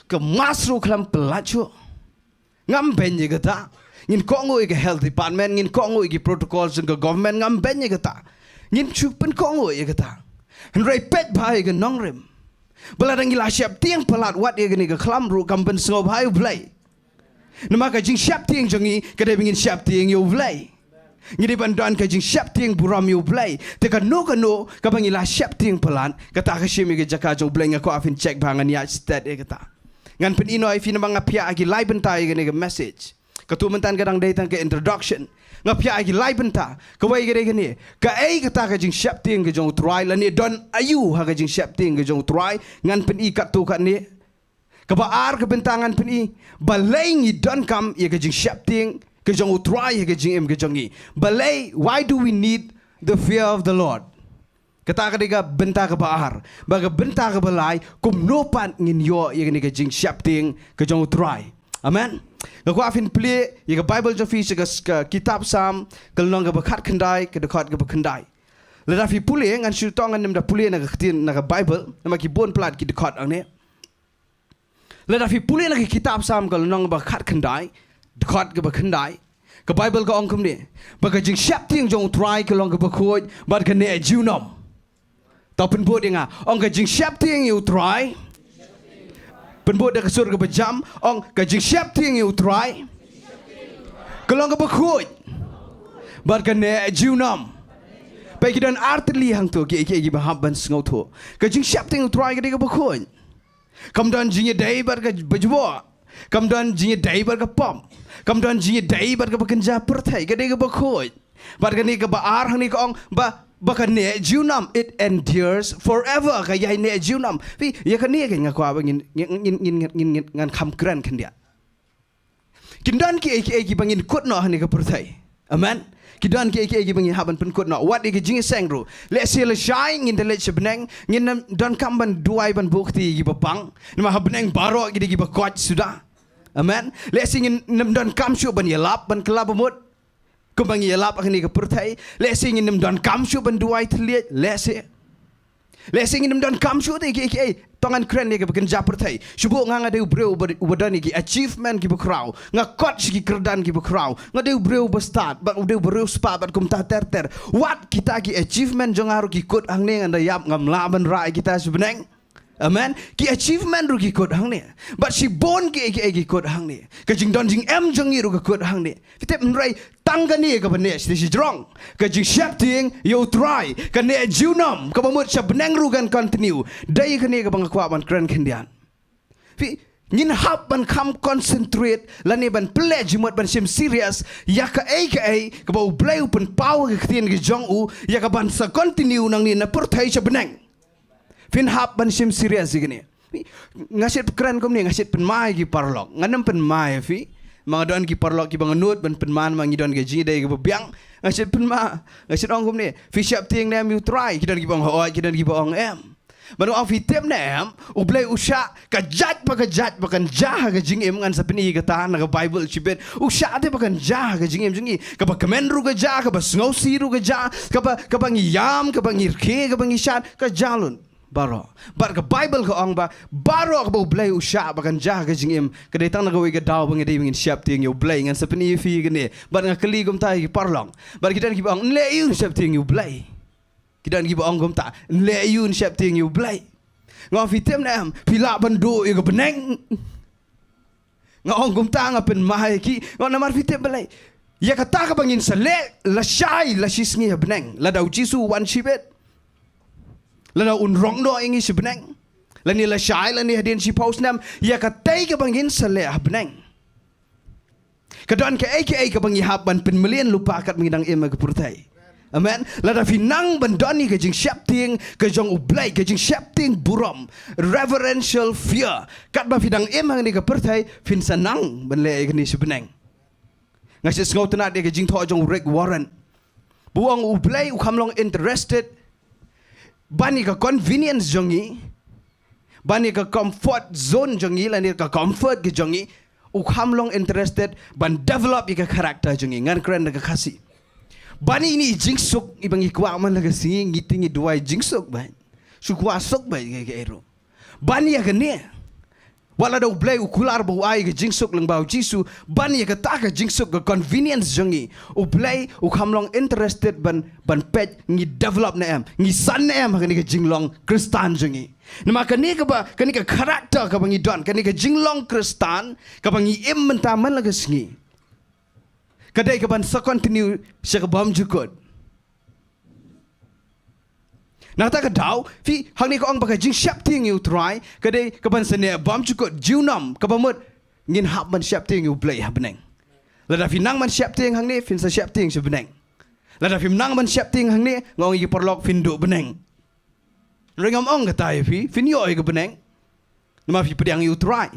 Ka mask ruh khlem pyllait shuh. Ngam beiñ ïa kata. Ngin kohnguh ïa ka health department, ngin kohnguh ïa ki protocol jong ka government, ngam beiñ ïa kata. Ngin shu pynkohnguh ïa kata. Hynrei peit bha ïa ka nongrim. Ba lada ngi la sheptieng palat wat ïa kane ka khlam ruh kam pynsngewbha ïa u Blei. Namar ka jingsheptieng jong ngi ka dei ba ngin sheptieng ïa u Blei. Ngi dei ban don ka jingsheptieng burom ïa u Blei. Te kano kano kaba ngi la sheptieng palat, kata ka shim ïa ka jaka jong u Blei. Nga kwah phin check bha, ngan ïaid stet ïa kata. Ngan pyni noh ïa phi namar nga phiah ha ki lai bynta ïa kane ka message. Katto mynta ka dang dei tang ka introduction. Nga phiah ha ki lai bynta. Kawei ka dei kane. Kaei kata ka jingsheptieng ka jong u Trai lane don aïu ha ka jingsheptieng ka jong u Trai. Ngan pyni katto katne. Kaba ar ka bynta ngan pyni, balei ngi donkam ïa ka jingsheptieng ka jong u Trai ha ka jingim ka jong ngi. Balei, why do we need the fear of the Lord? Kata ka dei ka bynta kaba ar. Bad ka bynta kaba lai, kumno pat ngin ïoh ïa kane ka jingsheptieng ka jong u Trai. Amen. Nga kwah phin plie ïa ka Bible jong phi sha ka, ka kitab Salm, ka lynnong kaba khatkhyndai, ka dkhot kaba khyndai. Lada phi pule, ngan shu tong ngan nym da pule na ka ktien, na ka Bible, namar ki bun palat ki dkhot hangne. Lada phi pule na ka kitab Salm ka lynnong ba khatkhyndai, dkhot kaba khyndai, ka Bible ka ong kumne, ba ka jingsheptieng jong u Trai ka long kaba khuid bad ka neh junom. To pynbud ïa nga, ong ka jingsheptieng ïa u Trai. Pynbud da ka sur kaba jam, ong ka jingsheptieng ïa u Trai ka long kaba khuid bad ka neh junom. Peit, ki don artylli hangto ki, ki, kiba hap ban sngewthuh. Ka jingsheptieng ïa u Trai ka dei kaba khuid. Kam don jingïadei bad kaba jubor. Kam don jingïadei bad ka pop. Kam don jingïadei bad kaba kynja pyrthei, ka dei kaba khuid. Bad kane kaba ar hangne ka ong ba, ba ka neh junom, it endures forever, ka ïai neh junom. Phi, ïa kane ka nga kwah ba ngin, ngin, ngin, ngan kham kren khyndiat. Kin don kiei kiei kiba ngin kut noh hangne ka pyrthei. Amen. Ki don kiei kiei kiba ngin hap ban pynkut noh. Wat ïa ka jingïaseng ruh. Lehse lashai ngin da leit sha bneng, ngin nym donkam ban duwai ban buh kti ïa kiba pang. Namar ha bneng baroh ki dei kiba koit suda. Amen. Lehse ngin nym donkam shuh ban ïalap, ban kylla bamut. Kumba ngi ïalap ha kane ka pyrthei. Lehse ngin nym donkam shuh ban duwai thylliej. Lehse. Lehse ngin nym donkam shuh te kiei kiei. To ngan kren ïa kaba kynja pyrthei. Shu buh nga, nga dei u briew uba, uba don ïa ki achievement kiba khraw. Nga kot sha ki kyrdan kiba khraw. Nga dei u briew uba stad, bad u dei u briew spah, bad kumta ter ter. Wat kita ki achievement jong nga ruh ki kut hangne, ngan da ïap, ngam lah ban rah ïa kita sha bneng. Amen. Ki achievement ruh ki kut hangne. Bad shibun kiei kiei ki kut hangne. Ka jingdon jingem jong ngi ruh ka kut hangne. Phi tip, hynrei tang kane kaba neh shisha jrong. Ka jingsheptieng ïa u Trai, ka neh junom, kaba mut sha bneng ruh kan continue. Dei kane kaba nga kwah ban kren khyndiat. Phi, ngin hap ban kham concentrate lane ban pynleh jingmut, ban shim serious ïa kaei kaei kaba u Blei u pynpaw ha ka ktien ka jong u, ïa kaban sa continue nangne na pyrthei sha bneng. Phin hap ban shim serious ïa kane. Nga shait kren kumne, nga shait pynmai ïa ki paralok. Ngan nym pynmai ïa phi. Ma nga don ki paralok kiba nga nud ban pynmai, ma ngi don ka jingïadei kaba biang. Nga shait pynmai, nga shait ong kumne, phi sheptieng ne em ïa u Trai? Ki don kiba ong hooid, ki don kiba ong em. Bad nga ong phi tip ne em, U Blei u shah, ka jait pa ka jait ba kan jia ha ka jingim, ngan sa pyni kata na ka Bible shibit. U shah te ba kan jia ha ka jingim jong ngi. Kaba kmen ruh ka jia, kaba sngewsih ruh ka jia, kaba, kaba ngi ïam, kaba ngi rkhie, kaba ngi shad, ka jia lut. Baroh. Bad ka Bible ka ong ba baroh kaba U Blei u shah ba kan jia ha ka jingim, ka dei tang na kawei ka daw ba ngi dei ba ngin sheptieng ïa U Blei. Ngan sa pyni ïa phi kane. Bad nga kylli kumta ïa ki paralok. Bad ki don kiba ong, nleh aïu ngin sheptieng ïa U Blei? Ki don kiba ong kumta, nleh aïu ngin sheptieng ïa U Blei? Nga ong, phi tip ne em, phi lah ban duh ïa ka bneng. Nga ong kumta, nga pynmai ïa ki. Nga ong, namar phi tip balei? Ïa kata kaba ngin sa leh lashai lashisngi ha bneng, lada U Jisu u wan shibit, lada un rong noh ïa ngi sha bneng, lane lashai lane hadien shiphew snem, ïa katei kaba ngin sa leh ha bneng. Ka don kaei kaei kaba ngi hap ban pynmlien lypa katba ngi dang im ha ka pyrthei. Amen. Lada phi nang ban don ïa ka jingsheptieng ka jong U Blei, ka jingsheptieng burom, reverential fear, katba phi dang im hangne ha ka pyrthei, phin sa nang ban leh ïa kane sha bneng. Nga shu sngewtynnad ïa ka jingthoh jong u Rick Warren, ba u ong U Blei u kham long interested ban ïa ka convenience jong ngi, ban ïa ka comfort zone jong ngi, lane ka comfort ka jong ngi. U kham long interested ban develop ïa ka character jong ngi. Ngan kren da ka Khasi. Ban ïa kine ki jingsuk kiba ngi kwah man la ka sngi, ngi te ngi duwai jingsuk bha. Shu kwah suk bha ïa kaei kaei ruh. Ban ïa kane, wat lada U Blei u kular ba u ai ka jingsuk lyngba U Jisu, ban ïa kata ka jingsuk, ka convenience jong ngi, U Blei u kham long interested ban, ban peit ngi develop ne em, ngi san ne em ha kane ka jinglong Khristan jong ngi. Namar kane kaba, kane ka character kaba ngi don, kane ka jinglong Khristan kaba ngi im mynta man la ka sngi, ka dei kaban sa continue sha ka bymjukut. Na kata ka daw, phi, hangne ka ong ba ka jingsheptieng ïa U Trai ka dei kaban sa neh bymjukut, junom, kaba mut ngin hap ban sheptieng ïa U Blei ha bneng. Lada phi nang ban sheptieng hangne, phin sa sheptieng sha bneng. Lada phim nang ban sheptieng hangne, nga ong ïa ki paralok, phin duh bneng. Hynrei ngam ong kata ïa phi, phin ïoh ïa ka bneng. Namar phi pdiang ïa U Trai.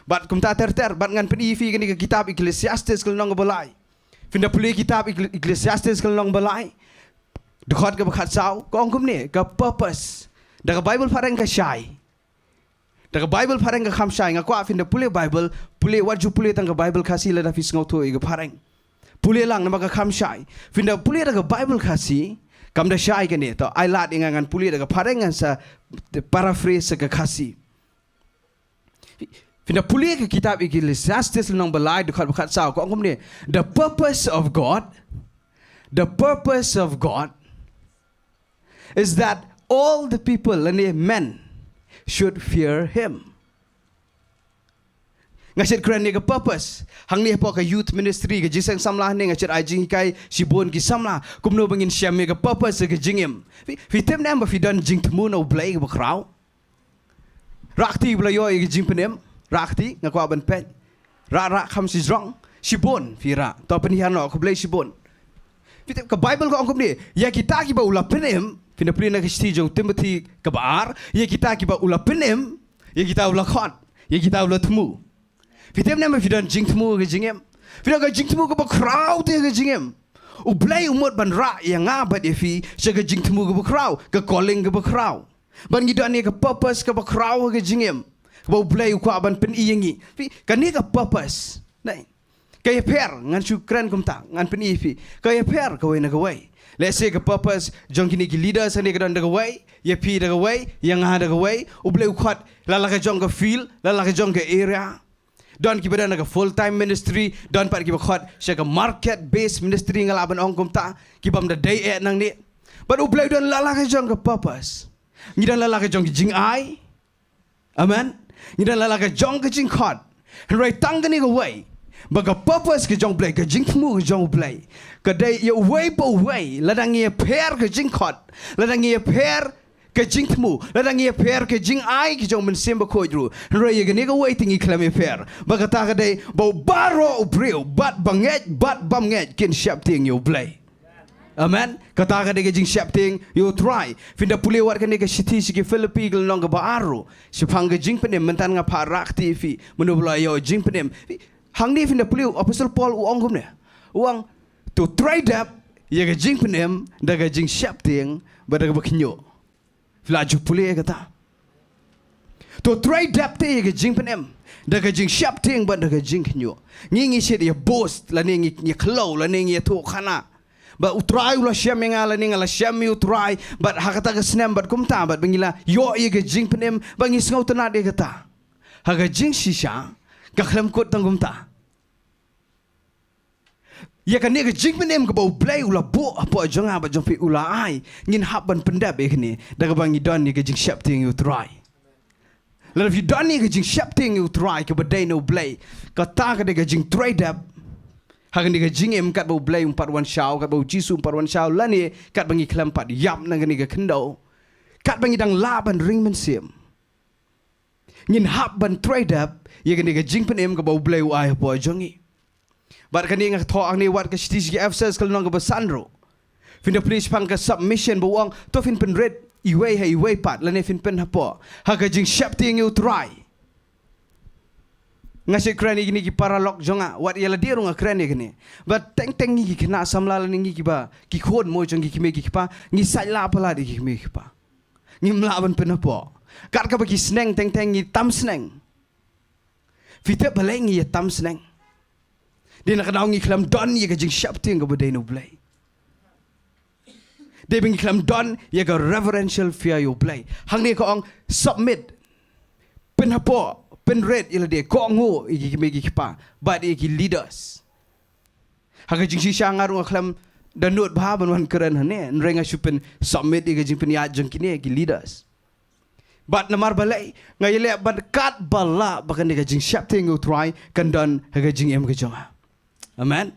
Bad kumta ter ter, bad ngan pyni ïa phi kane ka kitab Ecclesiastes ka lynnong kaba lai. Phin da pule kitab Eccl-, Ecclesiastes ka lynnong ba lai, dkhot kaba khatsaw, ka ong kumne, ka purpose. Da ka Bible phareng ka shai. Da ka Bible phareng ka kham shai. Nga kwah phin da pule Bible, pule, wat ju pule tang ka Bible Khasi lada phi sngewthuh ïa ka phareng. Pule lang namar ka kham shai. Phin da pule da ka Bible Khasi, kam da shai kane, to ai lad ïa nga, ngan pule da ka phareng, ngan sa paraphrase ka Khasi. Phin da pule ka kitab Ecclesiastes lynnong ba lai, dkhot ba khatsaw, ka ong kumne, the purpose of God, the purpose of God is that all the people, lane men, should fear him. Nga shait kren ïa ka purpose hangne hapoh ka youth ministry, ka jingseng samla hangne, nga shait ai jinghikai shibun ki samla kumno ba ngin shem ïa ka purpose ïa ka jingim. Phi, phi tip ne em ba phi don jingthmu na U Blei kaba khraw? Rah kti ba la ïoh ïa ka jingpynim. Rah kti, nga kwah ban peit. Rah, rah kham shijrong. Shibun phi rah. To pynhiar noh, khublei shibun. Phi tip, ka Bible ka ong kumne, ïa kita kiba u la pynim, phin da pule na ka shithi jong u Timothi kaba ar, ïa kita kiba u la pynim, ïa kita u la khot, ïa kita u la thmu. Phi tip ne em ba phi don jingthmu ha ka jingim? Phi don ka jingthmu kaba khraw te ha ka jingim. U Blei u mut ban rah ïa nga bad ïa phi sha ka jingthmu kaba khraw, ka calling kaba khraw. Ban ngi don ïa ka purpose kaba khraw ha ka jingim, kaba U Blei u kwah ban pyni ïa ngi. Phi, kane ka purpose, nai, ka ïapher, ngan shu kren kumta, ngan pyni ïa phi. Ka ïapher kawei na kawei. Let's say ka purpose jong kine ki leaders hangne ka don da kawei, ïa phi da kawei, ïa nga da kawei. U Blei u khot la la ka jong ka field, la la ka jong ka area. Don kiba don na ka full time ministry, don pat kiba khot sha ka market based ministry, nga lah ban ong kumta, kibym da dei eh nangne. Bad U Blei u don la la ka jong ka purpose. Ngi don la la ka jong ka jingai. Amen. Ngi don la la ka jong ka jingkhot. Hynrei tang kane kawei, ba ka purpose ka jong U Blei, ka jingthmu ka jong U Blei, ka dei ïa uwei pa uwei. Lada ngi ïapher ka jingkhot, lada ngi ïapher ka jingthmu, lada ngi ïapher ka jingai ka jong u Mynsiem Bakhuid ruh, hynrei ïa kane kawei te ngi khlem ïapher. Ba kata ka dei ba u baroh u briew, bad ba ngeit bad bym ngeit, kin sheptieng ïa U Blei. Amen. Kata ka dei ka jingsheptieng ïa U Trai. Phin da pule wat kane ka shithi sha ki Philippi ka lynnong kaba ar ruh, shaphang ka jingpynim. Mynta nga phah rah kti ïa phi mano ba la ïoh jingpynim. Hangne phin da pule, u Apostle Paul u ong kumne. U ong, to trei dep ïa ka jingpynim da ka jingsheptieng bad da kaba khñiuh. Phi la ju pule ïa kata? To trei dep te ïa ka jingpynim da ka jingsheptieng bad da ka jingkhynñiuh. Ngi ngi shit ïa boast lane ngi ngi khlaw lane ngi ïathuh khana. Ba U Trai u la shem ïa nga lane nga la shem ïa U Trai bad ha kata ka snem bad kumta bad ba ngi la ïoh ïa ka jingpynim ba ngi sngewtynnat ïa kata. Ha ka jingshisha ka khlem kut tang kumta. Ïa kane ka jingpynim kaba U Blei u la buh hapoh jong nga bad jong phi u la ai ngin hap ban pyndep ïa kane da kaba ngi don ïa ka jingsheptieng ïa U Trai. Lada phi don ïa ka jingsheptieng ïa U Trai kaba dei na U Blei kata ka dei ka jingtrei dep. Ha kane ka jingim katba U Blei um pat wan shaw katba U Jisu um pat wan shaw lane katba ngi khlem pat ïap na kane ka khyndew. Katba ngi dang lah ban ring mynsiem. Ngin hap ban trei dep ïa kane ka jingpynim kaba U Blei u ai hapoh jong ngi. Bad kane nga thoh hangne wat ka shithi sha ki Ephesus ka lynnong kaba san ruh. Phin da plie shaphang ka submission ba u ong to phin pynrit iwei ha iwei pat lane phin pyn hapoh ha ka jingsheptieng ïa U Trai. Nga shu kren ïa kine ki paralok jong nga wat ïa lade ruh nga kren ïa kine. Bad teng teng ngi ki khynnah samla lane ngi kiba ki khun mo jong ki kmie ki kpa ngi sait lah palat ïa ki kmie ki kpa. Ngim lah ban pynhapoh. Kat kaba ki sneng teng teng ngi tam sneng. Phi tip balei ngi ïa tam sneng? Dei na ka daw ngi khlem don ïa ka jingsheptieng kaba dei na U Blei. Dei ba ngi khlem don ïa ka reverential fear ïa U Blei. Hangne ka ong submit. Pynhapoh, pynrit ïa lade, kohnguh ïa ki kmie ki kpa bad ïa ki leaders. Ha ka jingshisha nga ruh nga khlem da nud bha ban wan kren hangne hynrei nga shu pyn submit ïa ka jingpynïaid jong kine ki leaders. Bad namar balei nga ïaleh bad katba lah ba kane ka jingsheptieng ïa U Trai kan don ha ka jingim ka jong nga. Amen.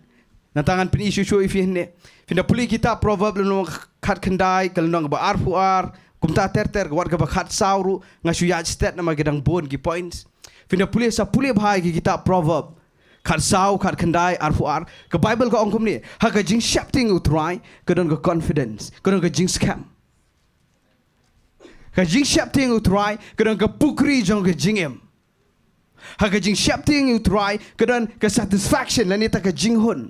Nangta ngan pyni shuh shuh ïa phi hangne. Phin da pule kitab Proverb lynnong khatkhyndai ka lynnong kaba arphew ar kumta ter ter ka wat kaba khatsaw ruh nga shu ïaid stet namar ki dang bun ki points. Phin da pule sa pule bha ïa ki kitab Proverb khatsaw khatkhyndai arphew ar ka Bible ka ong kumne ha ka jingsheptieng ïa U Trai ka don ka confidence ka don ka jingskhem. Ka jingsheptieng ïa U Trai ka don ka pukri jong ka jingim. Ha ka jingsheptieng ïa U Trai ka don ka satisfaction lane ta ka jinghun.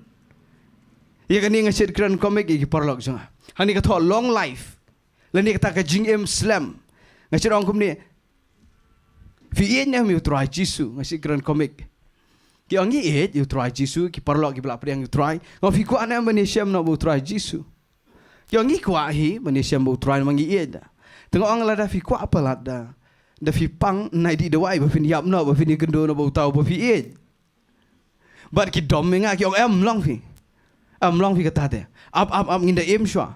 Ïa kane nga shait kren comic ïa ki paralok jong nga. Hangne ka thoh long life lane kata ka jingim slem. Nga shait ong kumne. Phi ïeit ne em ïa U Trai Jisu? Nga shait kren comic. Ki ong ngi ïeit ïa U Trai Jisu, ki paralok kiba la pdiang ïa U Trai. Nga ong phi kwah ne em ban ïashem noh bad U Trai Jisu? Ki ong ngi kwah hi ban ïashem bad U Trai namar ngi ïeit da. Te nga ong lada phi kwah palat da, da phi pang nai dih dawai ba phin ïap noh ba phin ïakynduh noh bad uta uba phi ïeit. Bad ki dom ïa nga ki ong em long phi. Em long phi kata te. Ap ap ap ngin da im shuwa.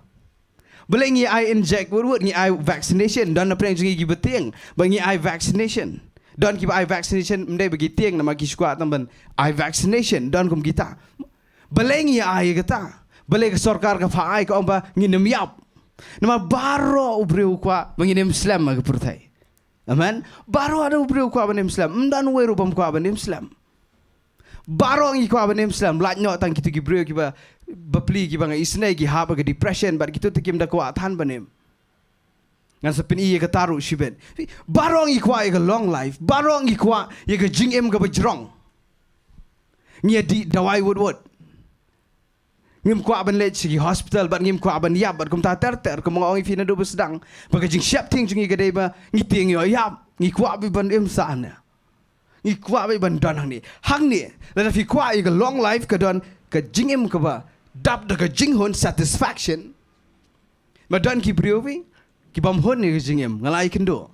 Balei ngi ai inject wut wut ngi ai vaccination don na pdeng jong ngi kiba tieng ba ngi ai vaccination. Don kiba ai vaccination ym dei ba ki tieng namar ki shu kwah tang ban ai vaccination don kum kita. Balei ngi ai kata? Balei ka sorkar ka pha ai ka ong ba ngin ym ïap? Namar baroh u briew u kwah ba ngin im slem ha ka pyrthei. Amen. Baroh da u briew u kwah ban im slem. Ym don uwei ruh bym kwah ban im slem. Baroh ngi kwah ban im slem. Lait noh tang kito ki briew kiba bapli kiba nga isynei ki hap ha ka depression bad kito te kim da kwah than ban im. Ngan sa pyni ïa kata ruh shibit. Baroh ngi kwah ïa ka long life. Baroh ngi kwah ïa ka jingim kaba jrong. Ngi ïa dih dawai wut wut. Ngim kwah ban leit sha ki hospital bad ngim kwah ban ïap bad kumta ter ter kumba nga ong ïa phi naduh ba sdang. Ba ka jingsheptieng jong ngi ka dei ba ngi tieng ïoh ïap. Ngi kwah beit ban im sah ne. Ngi kwah beit ban don hangne. Hangne lada phi kwah ïa ka long life ka don ka jingim kaba dap da ka jinghun satisfaction. Ma don ki briew phi ki bym hun ïa ka jingim nga la ïakynduh.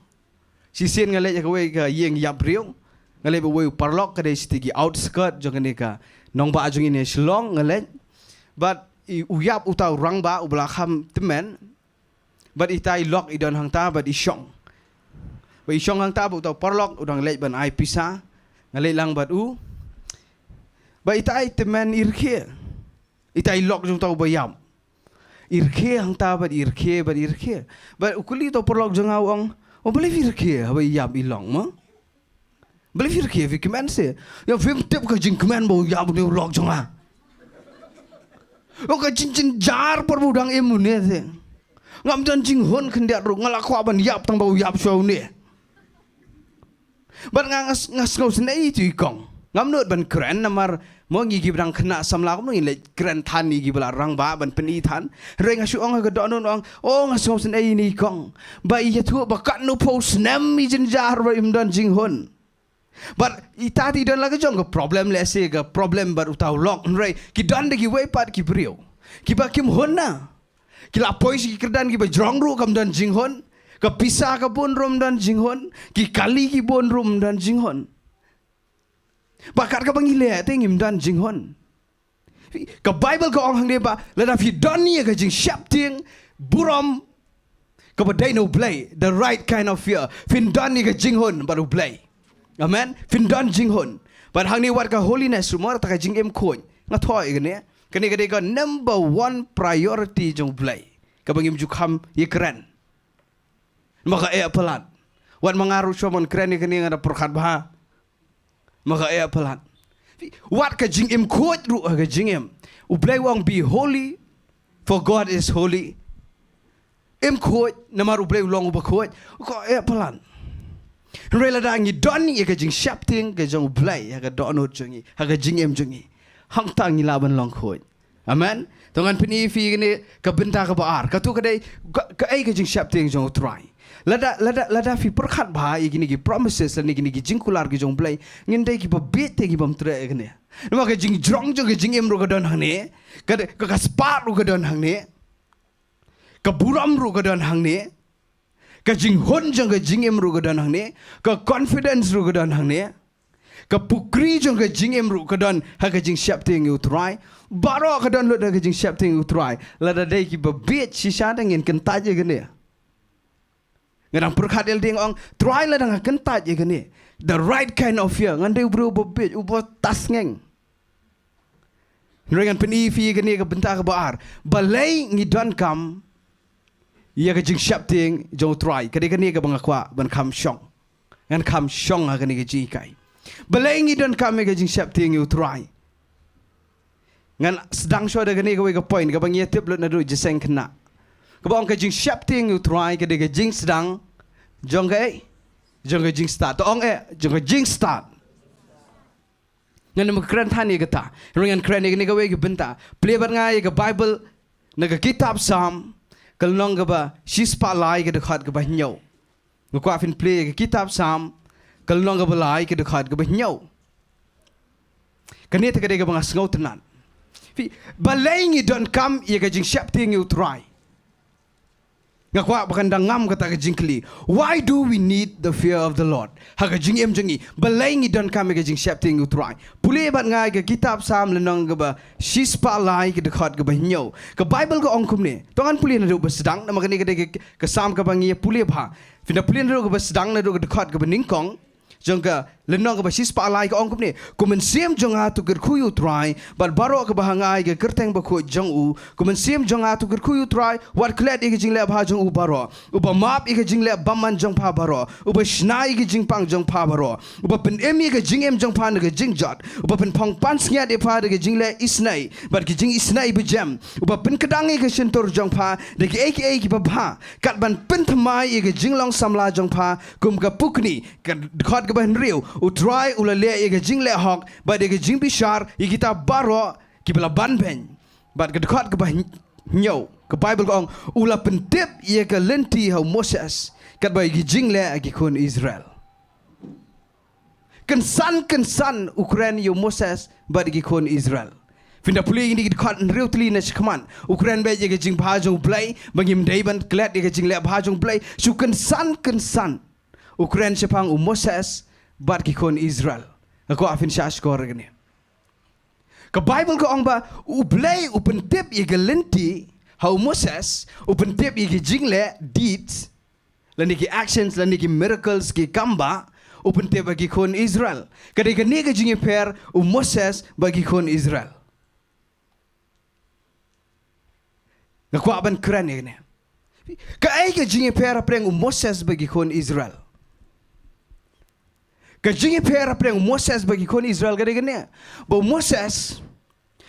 Shisien nga leit ha kawei ka ïing ïap briew. Nga leit bad uwei u paralok ka dei shiti ki outskirt jong kane ka nongbah jong ngi ne Shillong nga leit. Bad i u ïap uta u rangbah uba la kham tymmen. Bad ita i lok i don hangta bad i shong. Bad i shong hangta bad uta u paralok u dang leit ban ai pisa. Nga leit lang bad u. Bad ita i tymmen i rkhie. Ita i lok jong uta uba ïap. I rkhie hangta bad i rkhie bad i rkhie. Bad u kylli uta u paralok jong nga u ong, "O balei phi rkhie haba i ïap i long mo? Balei phi rkhie phi kmen se? Ïa phim tip ka jingkmen ba u ïap une u lok jong nga. O ka jingjynjar por ba u dang im une se. Ngam don jinghun khyndiat ruh nga la kwah ban ïap tang ba u ïap shuwa une." Bad nga nga s- nga sngew sngewsynei ïa itu i kong. Ngam nud ban kren namar Mo ngi kiba dang khynnah samla kumno ngin leit kren than ïa kiba la rangbah ban pyni than. Hynrei nga shu ong ha ka dohnud ong, oh nga sngewsynei ïa ine i kong. Ba i ïathuh ba katno phew snem i jynjar ba im don jinghun. Bad ita te i don la ka jong ka problem lehse ka problem bad uta u lok. Hynrei ki don da kiwei pat ki briew kiba kim hun na. Ki la poi sha ki kyrdan kiba jrong ruh kam don jinghun. Ka pisa ka bun ruh ym don jinghun. Ki kali ki bun ruh ym don jinghun. Ba kat kaba ngi leh te ngim don jinghun. Ka Bible ka ong hangne ba lada phi don ïa ka jingsheptieng burom kaba dei na U Blei, the right kind of fear. Phin don ïa ka jinghun bad U Blei. Amen. Phin don jinghun. Bad hangne wat ka holiness ruh mo, ta ka jingim khuid. Nga thoh ïa kane. Kane ka dei ka number one priority jong U Blei. Kaba ngim ju kham ïakren. Ma ka eh palat. Wat ma nga ruh shuwa ban kren ïa kane nga da pyrkhat bha. Ma ka eh palat. Wat ka jingim khuid ruh ha ka jingim. U Blei u ong be holy, for God is holy. Im khuid, namar U Blei u long uba khuid. Ka eh palat. Hynrei lada ngi don ïa ka jingsheptieng ka jong U Blei ha ka dohnud jong ngi, ha ka jingim jong ngi, hangta ngi lah ban long khuid. Amen. To ngan pyni ïa phi kane ka bynta kaba ar. Kato ka dei ka, kaei ka jingsheptieng jong U Trai. Lada, lada, lada phi pyrkhat bha ïa kine ki promises lane kine ki jingkular ki jong U Blei, ngin dei kiba bieit te kibym treh ïa kane. Namar ka jingjrong jong ka jingim ruh ka don hangne. Ka, ka, ka spah ruh ka don hangne. Ka burom ruh ka don hangne. Ka jinghun jong ka jingim ruh ka don hangne. Ka confidence ruh ka don hangne. Ka pukri jong ka jingim ruh ka don ha ka jingsheptieng ïa U Trai. Baroh ka don lut ha ka jingsheptieng ïa U Trai. Lada dei kiba bieit shisha te ngin kyntait ïa kane. Nga dang pyrkhat ïa lade nga ong, Trai lada nga kyntait ïa kane, the right kind of fear, ngan dei u briew uba bieit, uba tasngeng. Hynrei ngan pyni ïa phi ïa kane ka bynta kaba ar. Balei ngi donkam ïa ka jingsheptieng jong U Trai? Ka dei kane kaba nga kwah ban kham shong. Ngan kham shong ha kane ka jinghikai. Balei ngi donkam ïa ka jingsheptieng ïa U Trai? Ngan sdang shuwa da kane kawei ka point kaba ngi ïa tip lut naduh jingïaseng khynnah. Kaba ong ka jingsheptieng ïa U Trai ka dei ka jingsdang jong kaei? Jong ka jingstad. To ong eh, jong ka jingstad. Ngan ym kren than ïa kata. Hynrei ngan kren ïa kane kawei ka bynta. Plie bad nga ïa ka Bible na ka kitab Salm, ka lynnong kaba shispah lai ka dkhot kaba hynñiew. Nga kwah phin plie ïa ka kitab Salm, ka lynnong kaba lai ka dkhot kaba hynñiew. Kane te ka dei kaba nga sngewtynnat. Phi, balei ngi donkam ïa ka jingsheptieng ïa U Trai? Nga kwah ba kan dang ngam kata ka jingkylli. Why do we need the fear of the Lord? Ha ka jingim jong ngi, balei ngi donkam ïa ka jingsheptieng ïa U Trai? Pule bad nga ïa ka kitab Salm lynnong kaba shispah lai ka dkhot kaba hynñiew. Ka Bible ka ong kumne. To ngan pule naduh ba sdang, namar kane ka dei ka, ka Salm kaba ngi ïa pule bha. Phin da pule naduh kaba sdang naduh ka dkhot kaba nyngkong jong ka lynnong kaba shispah lai, ka ong kumne, ko mynsiem jong nga to kyrkhu ïa U Trai, bad baroh kaba ha nga ïa ka kyrteng bakhuid jong u. Ko mynsiem jong nga to kyrkhu ïa U Trai, wat klet ïa ka jingleh bha jong u baroh. Uba map ïa ka jingleh bymman jong pha baroh, uba shna ïa ka jingpang jong pha baroh, uba pynim ïa ka jingim jong pha na ka jingjot, uba pynphong pansngiat ïa pha da ka jingleh isynei bad ka jingisynei bajem, uba pynkdang ïa ka shyntur jong pha da kiei kiei kiba bha, kat ban pynthymmai ïa ka jinglong samla jong pha kum ka pukni. Ka dkhot kaba hynriew, U Trai u la leh ïa ka jingleh hok bad ïa ka jingbishar ïa kita baroh kiba la banbeiñ. Bad ka dkhot kaba hynñiew, ka Bible ka ong, u la pyntip ïa ka lynti ha u Moses, katba ïa ki jingleh ha ki khun Israel. Kynsan kynsan u kren ïa u Moses bad ïa ki khun Israel. Phin da pule ïa kine ki dkhot hynriew tylli na shakhmat, u kren beit ïa ka jingbha jong U Blei, ba ngim dei ban klet ïa ka jingleh bha jong U Blei. Shu kynsan kynsan u kren shaphang u Moses bad ki khun Israel. Nga kwah phin shah shkor ïa kane. Ka Bible ka ong ba U Blei u pyntip ïa ka lynti ha u Moses, u pyntip ïa ki jingleh, deeds, lane ki actions, lane ki miracles, ki kambah, u pyntip ha ki khun Israel. Ka dei kane ka jingïapher u Moses bad ki khun Israel. Nga kwah ban kren ïa kane. Kaei ka jingïapher hapdeng u Moses bad ki khun Israel? Ka jingïapher hapdeng u Moses bad ki khun Israel ka dei kane. Ba u Moses,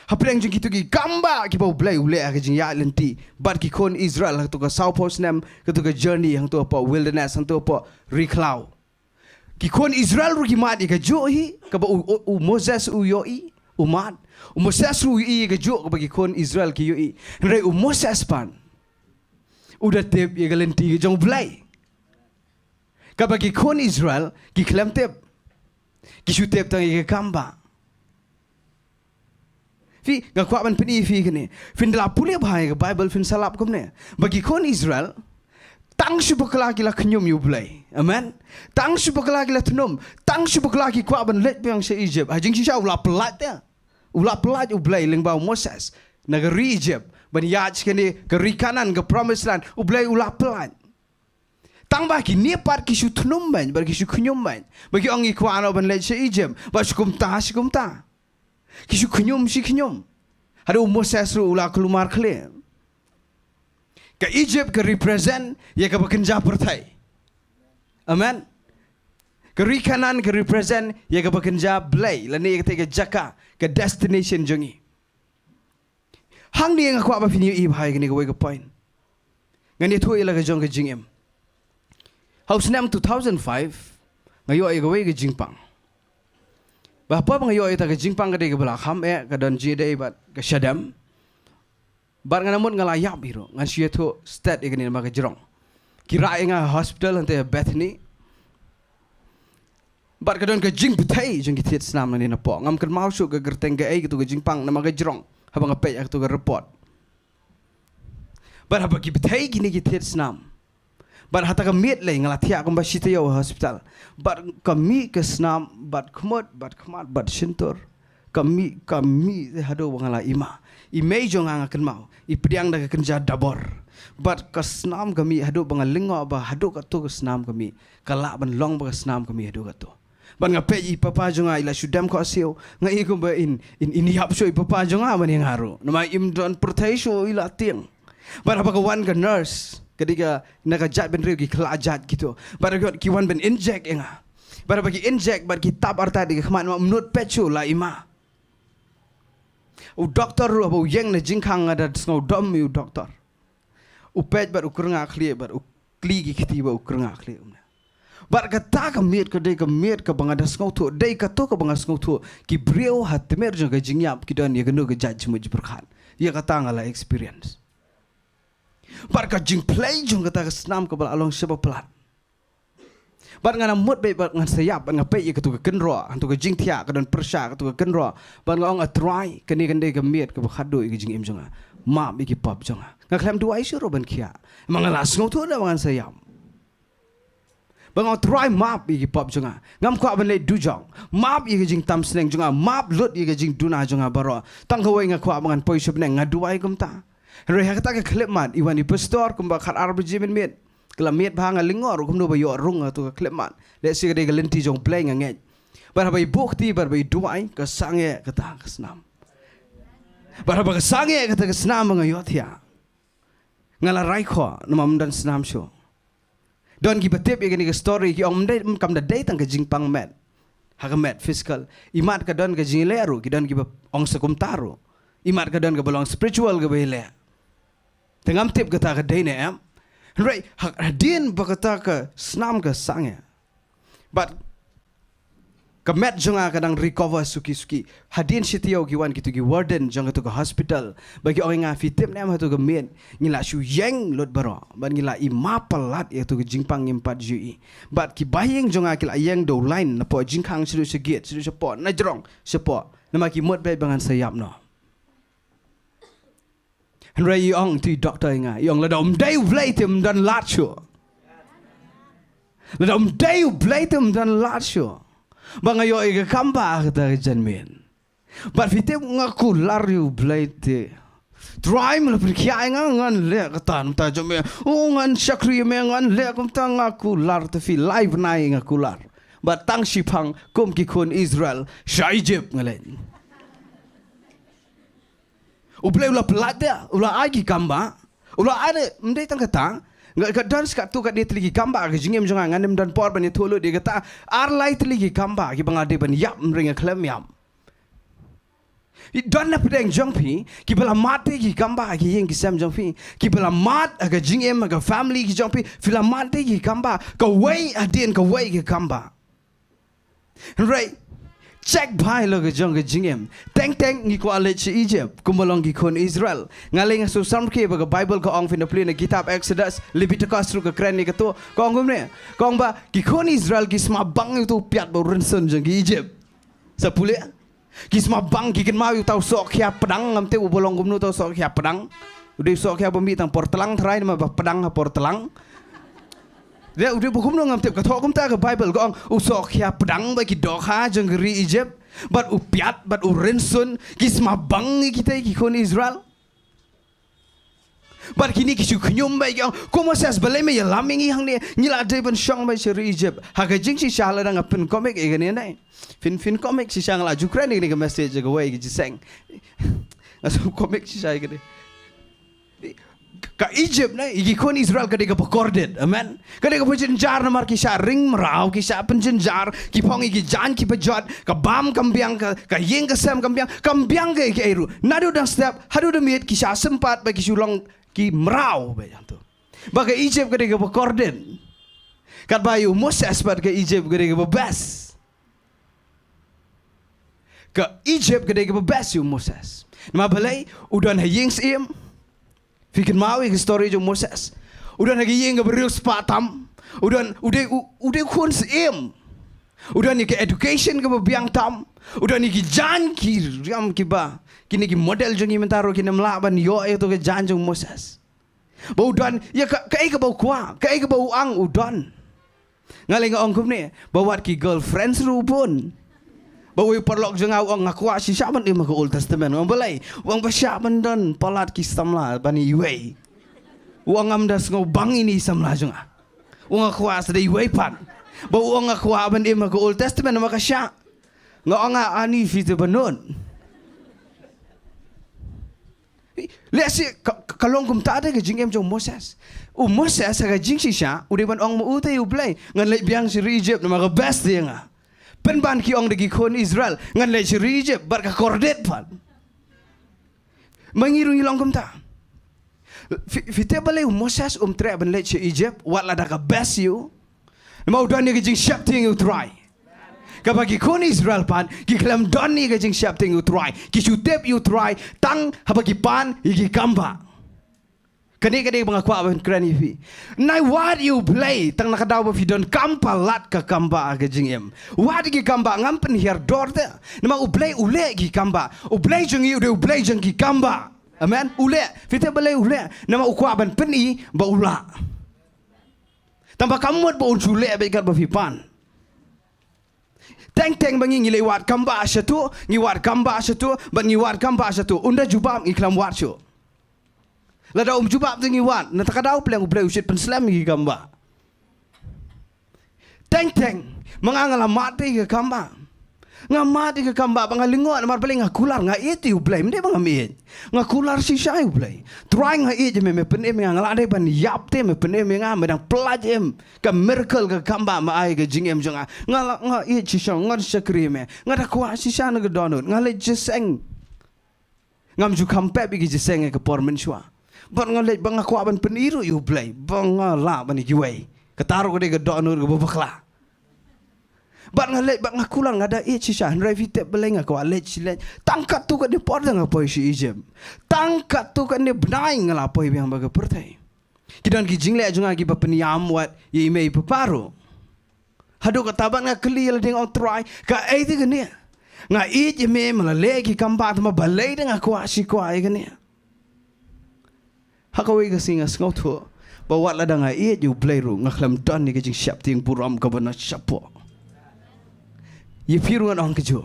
hapdeng jong kito ki kambah kiba U Blei u leh ha ka jingïaid lynti, bad ki khun Israel ha kato ka sawphew snem, kato ka journey hangto hapoh wilderness, hangto hapoh ri khlaw. Ki khun Israel ruh ki mad ïa kajuh hi kaba u, u, u Moses u ïohi. U mad. U Moses ruh u ïohi ïa kajuh kaba ki khun Israel ki ïohi. Hynrei u Moses pat u da tip ïa ka lynti ka jong U Blei. Kaba ki khun Israel ki khlem tip. Ki shu tip tang ïa ka kam ba. Phi, nga kwah ban pyni phi kane. Phin da la pule bha ïa ka Bible phin sa lap kumne. Ba ki khun Israel, tang shu bakla ki la khñium ïa U Blei. Amen. Tang shu bakla ki la thnum. Tang shu bakla ki kwah ban leit biang sha Egypt. Ha jingshisha u la pyllait te. U la pyllait U Blei lyngba u Moses. Na ka ri Egypt. Ban ïaid kane ka ri Kanaan, ka promised land. U Blei u la pyllait. Tang ba kine pat ki shu thnum beiñ, bad ki shu khñium beiñ. Ba ki ong ngi kwah noh ban leit sha Egypt. Bad shu kumta, shu kumta. Ki shu khñium, shu khñium. Haduh u Moses ruh u la kulmar khlieh. Ka Egypt ka represent ïa kaba kynja pyrthei. Amen. Ka ri Kanaan ka represent ïa kaba kynja Blei. Lane ïa katei ka jaka, ka destination jong ngi. Hangne nga kwah ba phin ïohi bha ïa kane kawei ka point. Ngan ïathuh ïa la ka jong ka jingim. Ha u snem two thousand five, nga ïoh ïa kawei ka jingpang. Ba haba nga ïoh ïa kata ka jingpang ka dei kaba la kham eh, ka don jingïadei bad ka shadem. Bad nga la mut nga la ïap hi ruh, ngan shu ïathuh stet ïa kane namar ka jrong. Ki rah ïa nga ha hospital hangtei ha Bethany. Bad ka don ka jingbthei jong ki thied snam nangne napoh. Ngam kynmaw shuh ka kyrteng kaei kato ka jingpang namar ka jrong. Haba nga peit ïa kato ka report. Bad haba ki bthei kine ki thied snam. Bad hata ka miet lei nga la thiah kumba shi taïew ha hospital. Bad ka mih ka snam, bad khmut, bad khmat, bad shyntur. Ka mih, ka mih haduh ba nga la ima. I mei jong nga nga kynmaw. I pdiang da ka kynja dabor. Bad ka snam ka mih haduh ba nga lyngngoh ba haduh kato ka snam ka mih. Ka lah ban long ba ka snam ka mih haduh kato. Bad nga peit i papa jong nga i la shu dem khohsiew. Nga i kumba in, in, in ïap shuh i papa jong nga ban ïa nga ruh. Namar im don pyrthei shuh i la tieng. Bad haba ka wan ka nurse. Ka dei ka, na ka jaitbynriew ki khlajait kito. Bad ki wan ban inject ïa nga. Bad haba ki inject, bad ki tap artat ïa ka khmat namar ym nud peit shuh la ima. U doktor ruh haba u ïeng na jingkhang nga da sngew dom ïa u doktor. U peit bad u kyrngah khlieh bad u kli ki kti bad u kyrngah khlieh kumne. Bad kata ka miet ka dei ka miet kaba nga da sngewthuh, dei kato kaba nga sngewthuh. Ki briew ha tmier jong ka jingïap ki don ïa kano ka jait jingmut jingpyrkhat. Ïa kata nga la experience. Bad ka jingphlei jong kata ka snam kaba la long shaba palat. Bad ngan mut beit bad ngan sa ïap bad nga peit ïa kato ka kynroh, kato ka jingthiah ka don pyrshah kato ka kynroh. Bad nga ong, A Trai, kane kan dei ka miet kaba khatduh ïa ka jingim jong nga. Map ïa ki pap jong nga. Nga khlem duwai shuh ruh ban khiah. Ma nga la sngewthuh da ba ngan sa ïap. Bad nga ong, Trai, map ïa ki pap jong nga. Ngam kwah ban leh dujok. Map ïa ka jingtam sneng jong nga. Map lut ïa ka jingduna jong nga baroh. Tang kawei nga kwah ba ngan poi sha bneng, nga duwai kumta. Hynrei ha kata ka khyllipmat, i wan i pastor kumba khatar baje mynmiet. Ka la miet bha, nga lyngngoh ruh kumno ba ïoh rung ha kato ka khyllipmat. Lehse ka dei ka lynti jong U Blei nga ngeit. Bad haba i buh kti bad ba i duwai, ka sangeh kata ka snam. Bad haba ka sangeh kata ka snam ba nga ïohthiah. Nga la rai khoh, namar ym don snam shuh. Don kiba tip ïa kane ka story, ki ong ym dei, kam da dei tang ka jingpang met. Ha ka met physical. Imat ka don ka jingïaleh ruh, ki don kiba ong sa kumta ruh. Imat ka don kaba long spiritual kaba ïaleh. Te ngam tip kata ka dei ne em. Hynrei, ha-, hadien ba kata ka snam ka sangeh. Bad ka met jong nga ka dang recover suki suki. Hadien shi taïew ki wan kito ki warden jong kato ka hospital. Ba ki ong ïa nga, phi tip ne em, ha kato ka miet ngi la shu ïeng lut baroh. Bad ngi la ima palat ïa kato ka jingpang, ngim pat ju ïohi. Bad ki bahaïing jong nga ki la ïeng da u line napoh jingkhang shaduh sha gate, shaduh shapoh, na jrong shapoh. Namar ki mut beit ba ngan sa ïap noh. Hynrei i ong ïa i doktor ïa nga, i ong, lada ym dei U Blei te ym don lad shuh. Lada ym dei U Blei te ym don lad shuh. Ba nga ïoh ïa ka kambah ha kata ka janmiet. Bad phi tip, nga kular ïa U Blei te. Trai, me la pynkhiah ïa nga, ngan leh kata, mynta jong me. Oh, ngan shakri ïa me, ngan leh kumta, nga kular te phi, lai bnai nga kular. Bad tang shiphang kum ki khun Israel sha Egypt nga leit. U Blei u la pyllait de, u la ai ki kambah. U la ai de, ym dei tang kata. Nga, ka don sa katto katne tylli ki kambah ha ka jingim jong nga, ngan ym don por ban ïathuh lut ïa kata. Ar lai tylli ki kambah kiba nga dei ban ïap, ym dei nga khlem ïap. I don na pdeng jong phi kiba la mad de ki kambah ha ki ïing ki sem jong phi. Kiba la mad ha ka jingim, ha ka family ki jong phi. Phi la mad de ki kambah. Kawei hadien kawei ki kambah. Hynrei, Check bha ïa la ka jong ka jingim. Teng teng ngi kwah leit sha Egypt kumba long ki khun Israel. Nga lei nga shu samrkhie ba ka Bible ka ong, phin da plie na kitab Exodus, Leviticus ruh ka kren ïa kato. Ka ong kumne, ka ong ba ki khun Israel ki sma bang ïa uto u piat bad u rynsun jong ki Egypt. Sa pule, ki sma bang, ki kynmaw ïa uto u sohkhia pdang. Ngam tip uba long kumno uto u sohkhia pdang. U dei u sohkhia ba mih tang por tlang tharai, namar ba pdang ha por tlang. Dei u dei ba kumno ngam tip, ka thoh kumta ka Bible, ka ong u sohkhia pdang bad ki dohkha jong ka ri Egypt, bad u piat bad u rynsun, ki sma bang ïa kita ki khun Israel. Bad kine ki shu khñium bad ki ong, "Ko Moses, balei me ïalam ïa ngi hangne? Ngi la dei ban shong beit sha ri Egypt." Ha ka jingshisha lada nga pyncomic ïa kane ne, phin, phin comic shisha, nga la ju kren ïa kane ka message ha kawei ka jingïaseng. Nga shu comic shisha ïa kane. Ka Egypt ne, ïa ki khun Israel ka dei kaba kordit. Amen. Ka dei kaba jynjar namar ki shah ring mraw, ki shah pynjynjar, ki phong ïa ki jaiñ kiba jot, ka bam kam biang, ka, ka ïing ka sem kam biang, kam biang kaei kaei ruh. Naduh dang step haduh da miet ki shah sympat bad ki shu long ki mraw beit hangto. Bad ka Egypt ka dei kaba kordit. Katba ïa u Moses pat ka Egypt ka dei kaba best. Ka Egypt ka dei kaba best ïa u Moses. Namar balei? U don ha ïing syiem. Phi kynmaw ïa ka story jong u Moses. U don ha ka ïing kaba riewspah tam. U don, u dei, u, u dei u khun syiem. U don ïa ka education kaba biang tam. U don ïa ki jaiñ ki riam kiba, kine ki model jong ngi mynta ruh kin ym lah ban ïoh ïa kato ka jaiñ jong u Moses. Ba u don ïa ka, kaei kaba u kwah, kaei kaba u ang u don. Nga lei nga ong kumne, ba wat ki girlfriends ruh bun. Ba uwei u paralok jong nga u ong, "Nga kwah shisha ban im ha ka Old Testament." Nga ong, "Balei?" U ong, "Ba shah ban don palat ki samla ban ïa iwei." U ong, "Ngam da sngew bang ine i samla jong nga." U ong, "Nga kwah sa da iwei pat." Ba u ong, "Nga kwah ban im ha ka Old Testament, namar ka shah." Nga ong, "Nga ani phi te ba nud." Lehse ka, ka, ka long kumta de ka jingim jong u Moses. U Moses ha ka jingshisha u dei ban ong ma u te, "U Blei, ngan leit biang sha ri Egypt namar ka best ïa nga. Pynban ki ong da ki khun Israel ngan leit sha ri Egypt bad ka kordit pat." Ma ngi ruh ngi long kumta. Phi, phi tip balei u Moses um treh ban leit sha Egypt wat lada ka best ïa u? Namar u don ïa ka jingsheptieng ïa u Trai. Kaba ki khun Israel pat ki khlem don ïa ka jingsheptieng ïa u Trai. Ki shu tip ïa u Trai tang haba ki pan ïa ki kambah. Kane ka dei ba nga kwah ban kren ïa phi. Nai wad ïa u Blei tang na ka daw ba phi donkam palat ka kambah ha ka jingim. Wad ïa ki kambah, ngam pynhiar dor te. Namar u Blei u leh ïa ki kambah. U Blei jong ngi u dei u Blei jong ki kambah. Amen. U leh, phi tip balei u leh? Namar u kwah ban pyni ba u lah. Tang ba kam mut ba un shu leh beit katba phi pan. Teng teng ba ngi, ngi leit wad kambah shato, ngi wad kambah shato, bad ngi wad kambah shato. Un da jubab, ngi khlem wad shuh. Lada um jubab te ngi wad, na kata ka daw pleng u Blei u shait pynslem ïa ki kambah. Teng teng, ma nga nga la mad beit ïa ka kambah. Nga mad ïa ka kambah ba nga lyngngoh, namar balei? Nga kular, nga ïeit ïa u Blei, ym dei ba ngam ïeit. Nga kular shisha ïa u Blei. Trai, nga ïeit ïa me, me pynim ïa nga, nga la dei ban ïap te me pynim ïa nga, me dang pyllait im. Ka miracle ka kambah me ai ha ka jingim jong nga. Nga la, nga ïeit shisha, ngan shakri ïa me. Nga da kwah shisha na ka dohnud, nga leit jingïaseng. Ngam ju kham pep ïa ka jingïaseng ha ka por mynshuwa. Bad nga leit ba nga kwah ban pyni ruh ïa u Blei ba nga lah ban ïa kiwei. Kata ruh ka dei ka dohnud kaba bakla. Bad nga leit bad nga kular, nga da ïeit shisha, hynrei phi tip balei nga kwah leit shi leit? Tang katto katne por da nga poi sha Egypt. Tang katto katne bnai nga la poi biang bad ka pyrthei. Ki don ki jingleh jong nga kiba pynïam wat ïa i mei i papa ruh. Haduh katta bad nga kylli ïa lade, nga ong, Trai, kaei te kane? Nga ïeit ïa me, me la leh ki kambah, tangba balei da nga kwah shi kwah ïa kane? Ha kawei ka sngi nga sngewthuh ba wat lada nga ïeit ïa u Blei ruh, nga khlem don ïa ka jingsheptieng burom kaba na shapoh. Ïa phi ruh ngan ong kajuh.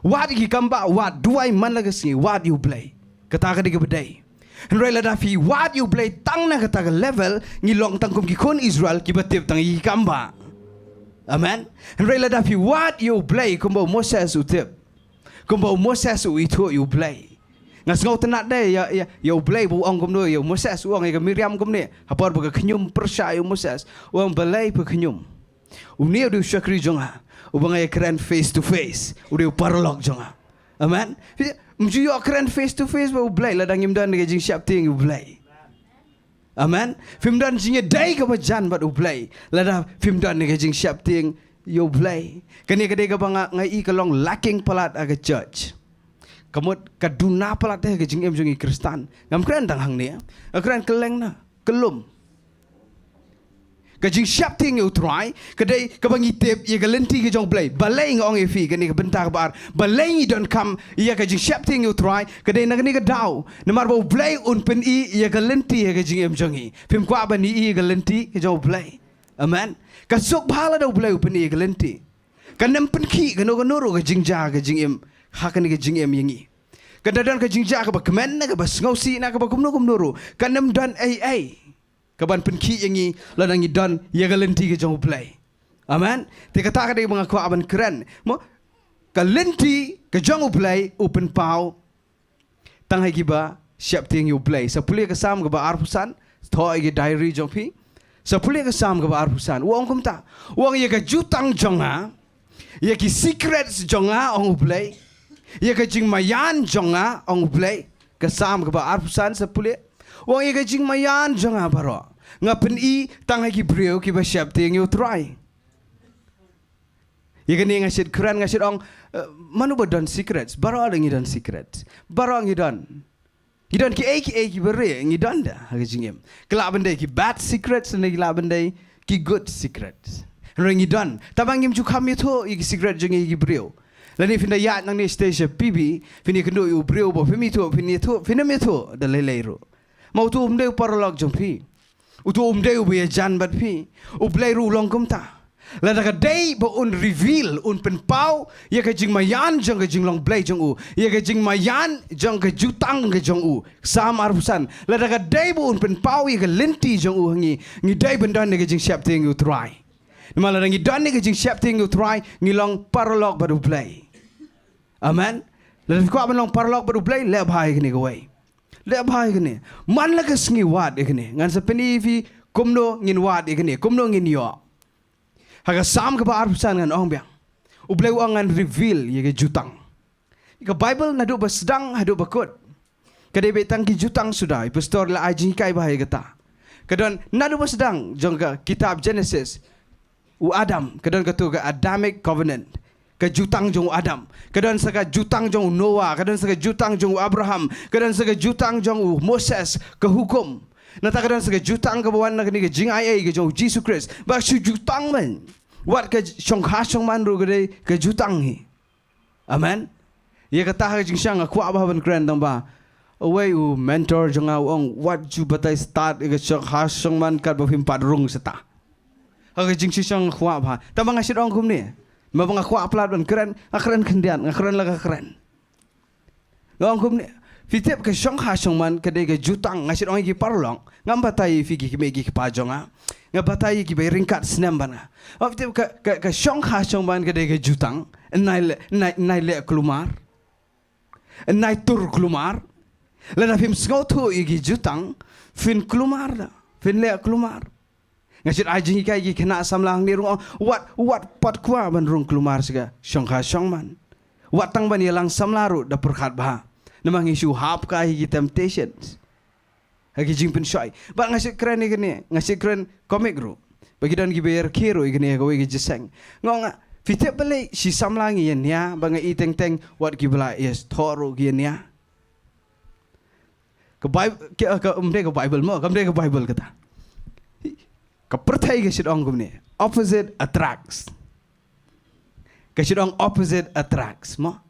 Wad ïa ki kambah, wad, duwai man la ka sngi, wad ïa u Blei. Kata ka dei kaba dei. Hynrei lada phi wad ïa u Blei tang na kata ka level, ngi long tang kum ki khun Israel kiba tip tang ïa ki kambah. Amen. Hynrei lada phi wad ïa u Blei kumba u Moses u tip, kumba u Moses u ithuh ïa u Blei. Nga sngewtynnat de ïa, ïa, ïa u Blei ba u ong kumno ïa u Moses, u ong ïa ka Miriam kumne. Ha por ba ka khñium pyrshah ïa u Moses, u ong, Blei, phi khñium. Une u dei u shakri jong nga, uba nga ïakren face to face, u dei u paralok jong nga. Amen. Phi, ym ju ïoh kren face to face bad u Blei lada ngim don ka jingsheptieng ïa u Blei. Amen. Phim don jingïadei kaba jan bad u Blei lada phim don ka jingsheptieng ïa U Blei. Kane ka dei kaba nga, nga i ka long lacking palat ha ka church. Ka mut ka duna palat ha ka jingim jong i Khristan. Ngam kren tang hangne. Nga kren kylleng na, kyllum. Ka jingsheptieng ïa U Trai ka dei kaba ngi tip ïa ka lynti ka jong U Blei. Balei nga ong ïa phi kane ka bynta kaba ar? Balei ngi donkam ïa ka jingsheptieng ïa U Trai? Ka dei na kane ka daw. Namar ba U Blei un pyni ïa ka lynti ha ka jingim jong ngi. Phim kwah ban i ïa ka lynti ka jong U Blei? Amen. Ka suk bha lada U Blei u pyni ïa ka lynti. Kan ym pynkhih kano kano ruh ka jingjia ka jingim ha kane ka jingim ïa ngi. Kan da don ka jingjia kaba kmen na kaba sngewsih na kaba kumno kumno ruh. Kan ym don ei ei kaban pynkhih ïa ngi lada ngi don ïa ka lynti ka jong U Blei. Amen. Te kata ka dei ba nga kwah ban kren. Mo, ka lynti ka jong U Blei u pynpaw tang ha kiba sheptieng ïa U Blei. Sa pule ka Salm kaba arphew san, thoh ïa ki diary jong phi. Sa pule ka Salm kaba arphew san. U ong kumta. U ong ïa ka jutang jong nga, ïa ki secrets jong nga ong U Blei. Ïa ka jingmaïan jong nga ong U Blei. Ka Salm kaba arphew san sa pule. U ong ïa ka jingmaïan jong nga baroh nga pyni tang ha ki briew kiba sheptieng ïa U Trai. Ïa kane nga shait kren, nga shait ong, eh, mano ba don secrets? Baroh ngi don secrets. Baroh ngi don. Ngi don kiei kiei kiba rieh ngi don da ha ka jingim. Ki lah ban dei ki bad secrets ne ki lah ban dei ki good secrets. Hynrei ngi don. Tangba ngim ju kham ïathuh ïa ki secret jong ngi ïa ki briew. Lane phin da ïaid nangne sha sha P B, phin ïakynduh ïa u briew ba phim ithuh, phin ithuh, phin ym ithuh da lei lei ruh. Ma uto um dei u paralok jong phi. Uto um dei uba ïajan bad phi. U Blei ruh u long kumta. Lada ka dei ba un reveal, un pynpaw ïa ka jingmaïan jong ka jinglong Blei jong u, ïa ka jingmaïan jong ka jutang ka jong u. Salm arphew san. Lada ka dei ba un pynpaw ïa ka lynti jong u ha ngi, ngi dei ban don ïa ka jingsheptieng ïa u Trai. Namar lada ngi don ïa ka jingsheptieng ïa u Trai, ngi long paralok bad u Blei. Amen. Lada phi kwah ban long paralok bad u Blei, leh bha ïa kane kawei. Leh bha ïa kane. Man la ka sngi wad ïa kane. Ngan sa pyni ïa phi kumno ngin wad ïa kane, kumno ngin ïoh. Ha ka Salm kaba arphew san ngan ong biang. U Blei u ong ngan reveal ïa ka jutang. Ka Bible naduh ba sdang haduh ba kut, ka dei beit tang ki jutang suda. I pastor la ai jinghikai bha ïa kata. Ka don naduh ba sdang jong ka kitab Genesis, u Adam, ka don kato ka Adamic covenant. Ka jutang jong u Adam. Ka don sa ka jutang jong u Noah, ka don sa ka jutang jong u Abraham, ka don sa ka jutang jong u Moses, ka hukum. Nangta ka don sa ka jutang kaba wan na kane ka jingai ei ka jong u Jisu Khrist. Ba shu jutang man. Wat ka shongkha shongman ruh ka dei ka jutang hi. Amen. Ïa kata ha ka jingshisha nga kwah bha ban kren tangba uwei u mentor jong nga u ong, wat ju batai stad ïa ka shongkha shongman katba phim pat rung sata. Ha ka jingshisha nga kwah bha. Tangba nga shait ong kumne. Namar ba nga kwah palat ban kren, nga kren khyndiat, nga kren la ka kren. Nga ong kumne. Phi tip ka shongkha shongman ka dei ka jutang, nga shait ong ïa ki paralok. Ngam batai ïa phi ki kmie ki kpa jong nga. Nga batai ïa kiba ryngkat snem bad nga. Phi tip ka, ka, ka shongkha shongman ka dei ka jutang. Nai leh, nai, nai leh kulmar. Nai tur kulmar. Lada phim sngewthuh ïa ki jutang, phin kulmar da. Phin leh kulmar. Nga shait ai jinghikai ïa ki khynnah samla hangne ruh, wat, wat pat kwah ban rung kulmar sha ka shongkha shongman. Wat tang ban ïalang samla ruh da pyrkhat bha. Namar ngi shu hap kai ha ki temptations. Ha ki jingpynshoi. Bad nga shait kren ïa kane, nga shait kren comic ruh. Ba ki don kiba ïarkhie ruh ïa kane ha kawei ka jingïaseng. Nga ong nga, phi tip balei shi samla ngi ïania, ba nga i teng teng wat kiba la ïathoh ruh ki ïania. Ka Bible, ka, ka, um dei ka Bible mo, kam dei ka Bible kata. Ka pyrthei ka shait ong kumne, opposite attracts. Ka shait ong opposite attracts mo.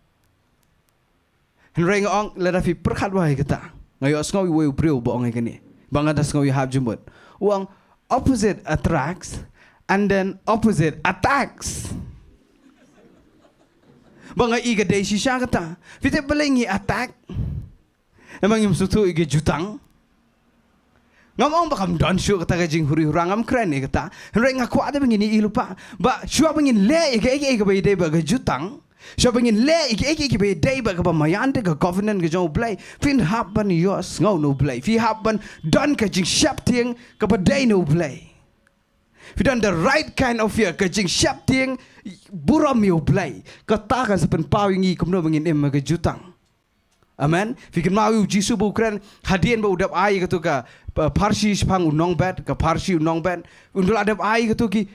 Hynrei nga ong lada phi pyrkhat bha ïa kata, nga ïohsngew ïa uwei u briew ba ong ïa kane. Ba nga da sngew ïahap jingmut. U ong opposite attracts and then opposite attacks. Ba nga i ka dei shisha kata. Phi tip balei ngi attack? Namar ngim sngewthuh ïa ka jutang. Ngam ong ba kam don shuh kata ka jinghuri hura, ngam kren ïa kata. Hynrei nga kwah te ba ngin ïohi lypa. Ba shuwa ba ngin leh ïa kaei kaei kaba ïadei bad ka jutang, shuwa ba ngin leh ïa kaei kaei kaba ïadei bad kaba maïan te ka covenant ka jong U Blei, phin hap ban ïohsngew na U Blei. Phi hap ban don ka jingsheptieng kaba dei na U Blei. Phi don the right kind of fear, ka jingsheptieng burom ïa U Blei. Kata kan sa pynpaw ïa ngi kumno ba ngin im ha ka jutang. Amen. Phi kynmaw ïa u Jisu ba u kren hadien ba u dep ai ïa kato ka, pa-, pharshi shaphang u nongbet, ka pharshi u nongbet. Un da la dep ai ïa kato ki,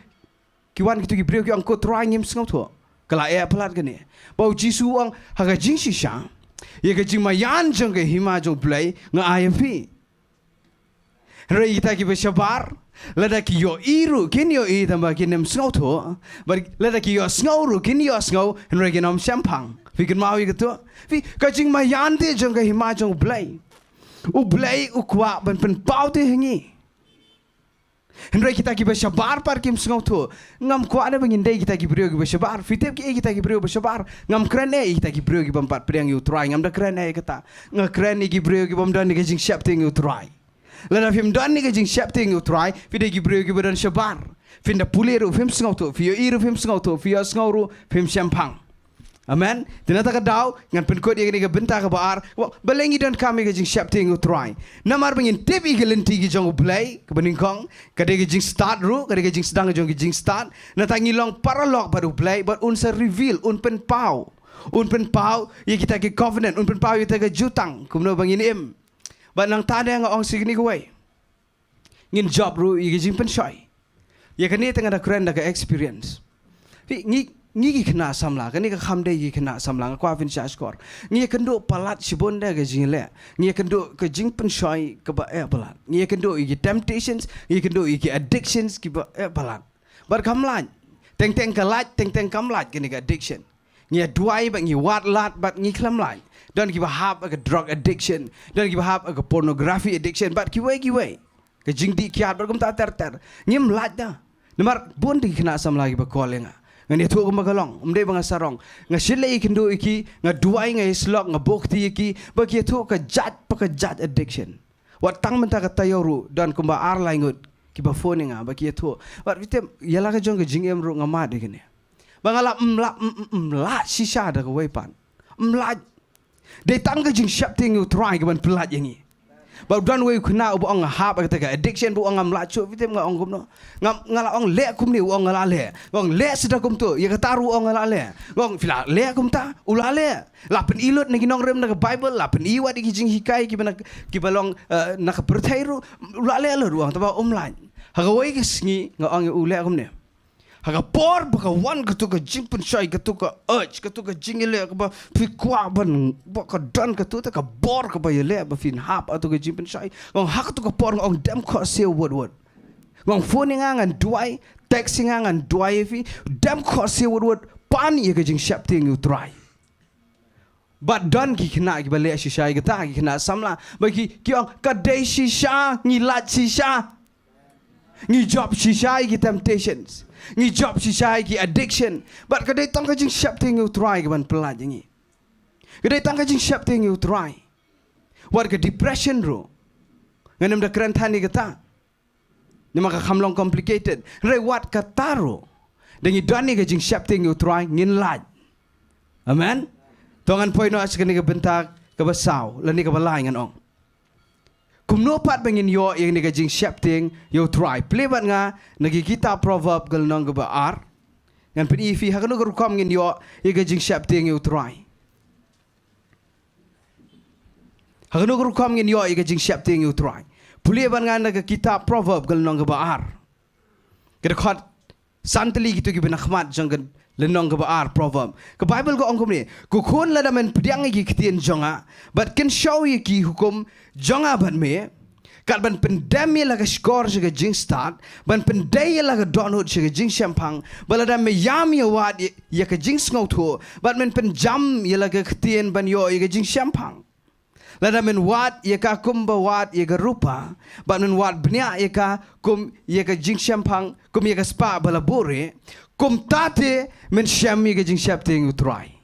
ki wan kito ki briew ki ong, ko Trai, ngim sngewthuh. Ka la eh palat kane. Ba u Jisu u ong, ha ka jingshisha, ïa ka jingmaïan jong ka hima jong U Blei nga ai ïa phi. Hynrei kita kiba shabar, lada ki ïohi ruh kin ïohi tangba kin ym sngewthuh. Bad lada ki ïohsngew ruh kin ïohsngew, hynrei kin ym shemphang. Phi kynmaw ïa kato? Phi, ka jingmaïan te jong ka hima jong U Blei. U Blei u kwah ban pynpaw te ha ngi. Hynrei kita kiba shabar pat kim sngewthuh. Ngam kwah ne ba ngin dei kita ki briew kiba shabar. Phi tip kiei kita ki briew ba shabar? Ngam kren ïa kita ki briew ki bym pat pdiang ïa U Trai. Ngam da kren ïa kata. Nga kren ïa ki briew ki bym don ïa ka jingsheptieng ïa U Trai. Lada phim don ïa ka jingsheptieng ïa U Trai, phi dei ki briew kiba don shabar. Phin da pule ruh phim sngewthuh, phi ïohi ruh phim sngewthuh, phi ïohsngew ruh phim shemphang. Amen. Te na kata ka daw, ngan pynkut ïa kane ka bynta kaba ar, wa, balei ngi donkam ïa ka jingsheptieng ïa U Trai. Namar ba ngin tip ïa ka lynti ka jong U Blei, kaba nyngkong, ka dei ka jingstad ruh, ka dei ka jingsdang jong ka jingstad. Nangta ngi long paralok bad U Blei, bad un sa reveal, un pynpaw. Un pynpaw ïa kita ki covenant, un pynpaw ïa kita ki jutang, kumno ba ngin im. Bad nangta de nga ong sha kane kawei. Ngin jop ruh ïa ka jingpynshoi. Ïa kane te nga da kren da ka experience. Phi, ngi, ngi ki khynnah samla, kane ka kham dei ki khynnah samla, nga kwah phin shah shkor. Ngi ïakynduh palat shibun da ka jingleh. Ngi ïakynduh ka jingpynshoi kaba eh palat. Ngi ïakynduh ïa ki temptations, ngi ïakynduh ïa ki addictions kiba eh palat. Bad kam lait. Teng teng ka lait, teng teng kam lait kane ka addiction. Ngi ïa duwai bad ngi wad lad bad ngi khlem lait. Don kiba hap ha ka drug addiction, don kiba hap ha ka pornography addiction, bad kiwei kiwei. Ka jingdih kiad bad kumta ter ter. Ngim lait da. Namar bun de ki khynnah samla kiba call ïa nga. Ngan ïathuh kumba ka long, ym dei ba nga sarong. Nga shim lei ïakynduh ïa ki, nga duwai, nga ïasyllok, nga buh kti ïa ki, ba ki ïathuh ka jait pa ka jait addiction. Wat tang mynta ka taïew ruh, don kumba ar lai ngut kiba phone ïa nga, ba ki ïathuh. Wat phi tip, ïa la ka jong ka jingim ruh nga mad ïa kane. Ba nga la, ym la, ym, ym, ym lah shisha da kawei pat. Ym lah. Dei tang ka jingsheptieng ïa U Trai kaban pynlait ïa ngi. Ba don uwei u khynnah uba ong nga hap ha kata ka addiction, ba u ong ngam lah shuh, phi tip nga ong kumno. Ngam, nga la ong leh kumne, u ong nga la leh. Nga ong leh shuh da kumto, ïa kata ruh u ong nga la leh. Nga ong phi la leh kumta, u la leh. La pyni lut na ki nongrim na ka Bible, la pyni wat ïa ki jinghikai kiba na, kiba long, eh, na ka pyrthei ruh, u la leh lut u ong, tangba um lait. Ha kawei ka sngi nga ong ïa u leh kumne. Ha ka por ba ka wan kato ka jingpynshoi, kato ka urge, kato ka jingïaleh kaba phi kwah ban, ba ka don kato te ka bor kaba ïaleh ba phin hap ha kato ka jingpynshoi. Nga ong ha kato ka por nga ong dem khohsiew wut wut. Nga ong phone ïa nga ngan duwai, text ïa nga ngan duwai ïa phi, dem khohsiew wut wut, pan ïa ka jingsheptieng ïa U Trai. Bad don ki khynnah kiba leh shisha ïa kata, ki khynnah samla. Ba ki, ki ong ka dei shisha, ngi lait shisha. Ngi jop shisha ïa ki temptations. Ngi jop shisha ïa ki addiction. Bad ka dei tang ka jingsheptieng ïa U Trai kaban pynlait ïa ngi. Ka dei tang ka jingsheptieng ïa U Trai. Wat ka depression ruh. Ngan ym da kren than ïa kata. Namar ka kham long complicated. Hynrei wat kata ruh, da ngi don ïa ka jingsheptieng ïa U Trai ngin lait. Amen. To ngan poi noh sha kane ka bynta kaba saw, lane kaba lai ngan ong. Kumno pat ba ngin ïoh ïa kane ka jingsheptieng ïa U Trai. Plie bad nga na ki kitab Proverb ka lynnong kaba ar. Ngan pyni ïa phi ha kano ka rukom ngin ïoh ïa ka jingsheptieng ïa U Trai. Ha kano ka rukom ngin ïoh ïa ka jingsheptieng ïa U Trai. Plie bad nga na ka kitab Proverb ka lynnong kaba ar. Ka dkhot san tylli kito kiba na khmat jong ka lynnong kaba ar Proverb. Ka Bible ka ong kumne, ko khun lada men pdiang ïa ki ktien jong nga, bad kynshew ïa ki hukum jong nga bad me, kat ban pyndem ïa la ka shkor sha ka jingstad, ban pyndei ïa la ka dohnud sha ka jingshemphang, bad lada me ïam ïa wad ïa, ïa ka jingsngewthuh, bad men pynjam ïa la ka ktien ban ïoh ïa ka jingshemphang. Lada men wad ïa ka kumba wad ïa ka rupa, bad men wad bniah ïa ka kum ïa ka jingshemphang, kum ïa ka spah ba la buhrieh, kumta te men shem ïa ka jingsheptieng ïa U Trai.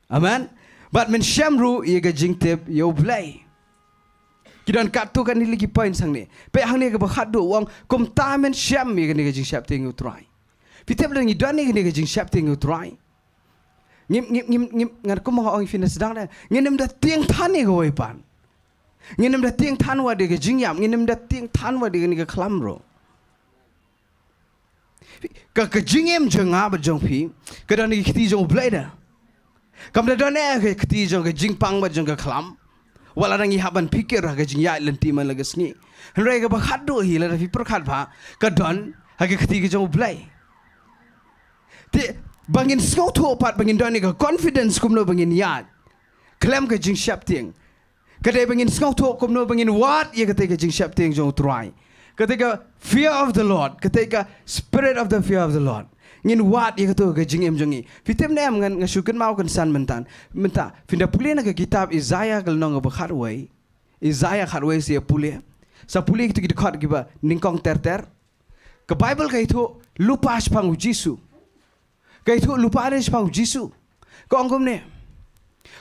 Amen. Bad men shem ruh ïa ka jingtip ïa U Blei. Ki don katto katne tylli ki point hangne. Peit hangne kaba khatduh u ong kumta men shem ïa kane ka jingsheptieng ïa U Trai. Phi tip lada ngi don ïa kane ka jingsheptieng ïa U Trai. Ngim, ngim, ngim, ngim, ngan kum nga ong ïa phi na sdang de. Ngin ym da tieng than ïa kawei pat. Ngin ym da tieng than wat ïa ka jingïap, ngin ym da tieng than wat ïa kane ka khlam ruh. Ka, ka jingim jong nga bad jong phi, ka don ha ki kti jong U Blei de. Kam da don ha ki kti jong ka jingpang bad jong ka khlam. Wat lada ngi hap ban phikir ha ka jingïaid lynti man la ka sngi. Hynrei kaba khatduh hi lada phi pyrkhat bha, ka don ha ki kti ka jong U Blei. Te ba ngin sngewthuh pat, ba ngin don ïa ka confidence kumno ba ngin ïaid khlem ka jingsheptieng. Ka dei ba ngin sngewthuh kumno ba ngin wad ïa katei ka jingsheptieng jong U Trai. Katei ka fear of the Lord, katei ka spirit of the fear of the Lord. Ngin wad ïa kato ka jingim jong ngi. Phi tip ne em, ngan, nga shu kynmaw kynsan mynta. Mynta, phin da pule na ka kitab Isaiah ka lynnong kaba khatwei. Isaiah khatwei, sa pule. Sa pule kito ki dkhot kiba nyngkong ter ter. Ka Bible ka ïathuh lypa shaphang U Jisu. Ka ïathuh lypa ne shaphang U Jisu. Ka ong kumne.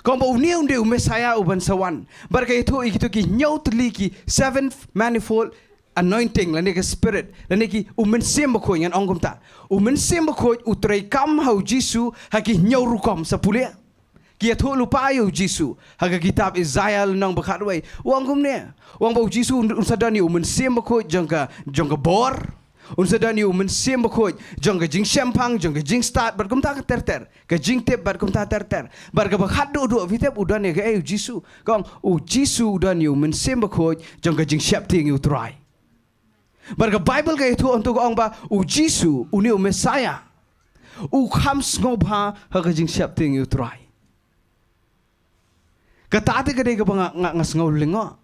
Ka ong ba une un dei u Messiah uban sa wan. Bad ka ïathuh ïa kito ki hynñiew tylli ki seven manifold anointing, lane ka spirit, lane ki u Mynsiem Bakhuid, ngan ong kumta. U Mynsiem Bakhuid u treikam ha U Jisu ha ki hynñiew rukom, sa pule. Ki ïathuhlypa ïa U Jisu ha ka kitab Isaiah lynnong ba khatwei. U ong kumne. U ong ba U Jisu un, un sa don ïa u Mynsiem Bakhuid jong ka, jong ka bor. Un sa don ïa u Mynsiem Bakhuid jong ka jingshemphang, jong ka jingstad, bad kumta ter ter. Ka jingtip bad kumta ter ter. Bad kaba khatduh duh, phi tip u don ïa kaei U Jisu? Ka ong U Jisu u don ïa u Mynsiem Bakhuid jong ka jingsheptieng ïa U Trai. Bad ka Bible ka ïathuh hangto, ka ong ba U Jisu, une u Messiah, u kham sngewbha ha ka jingsheptieng ïa U Trai. Kata te ka dei kaba nga, nga, nga sngew lyngngoh.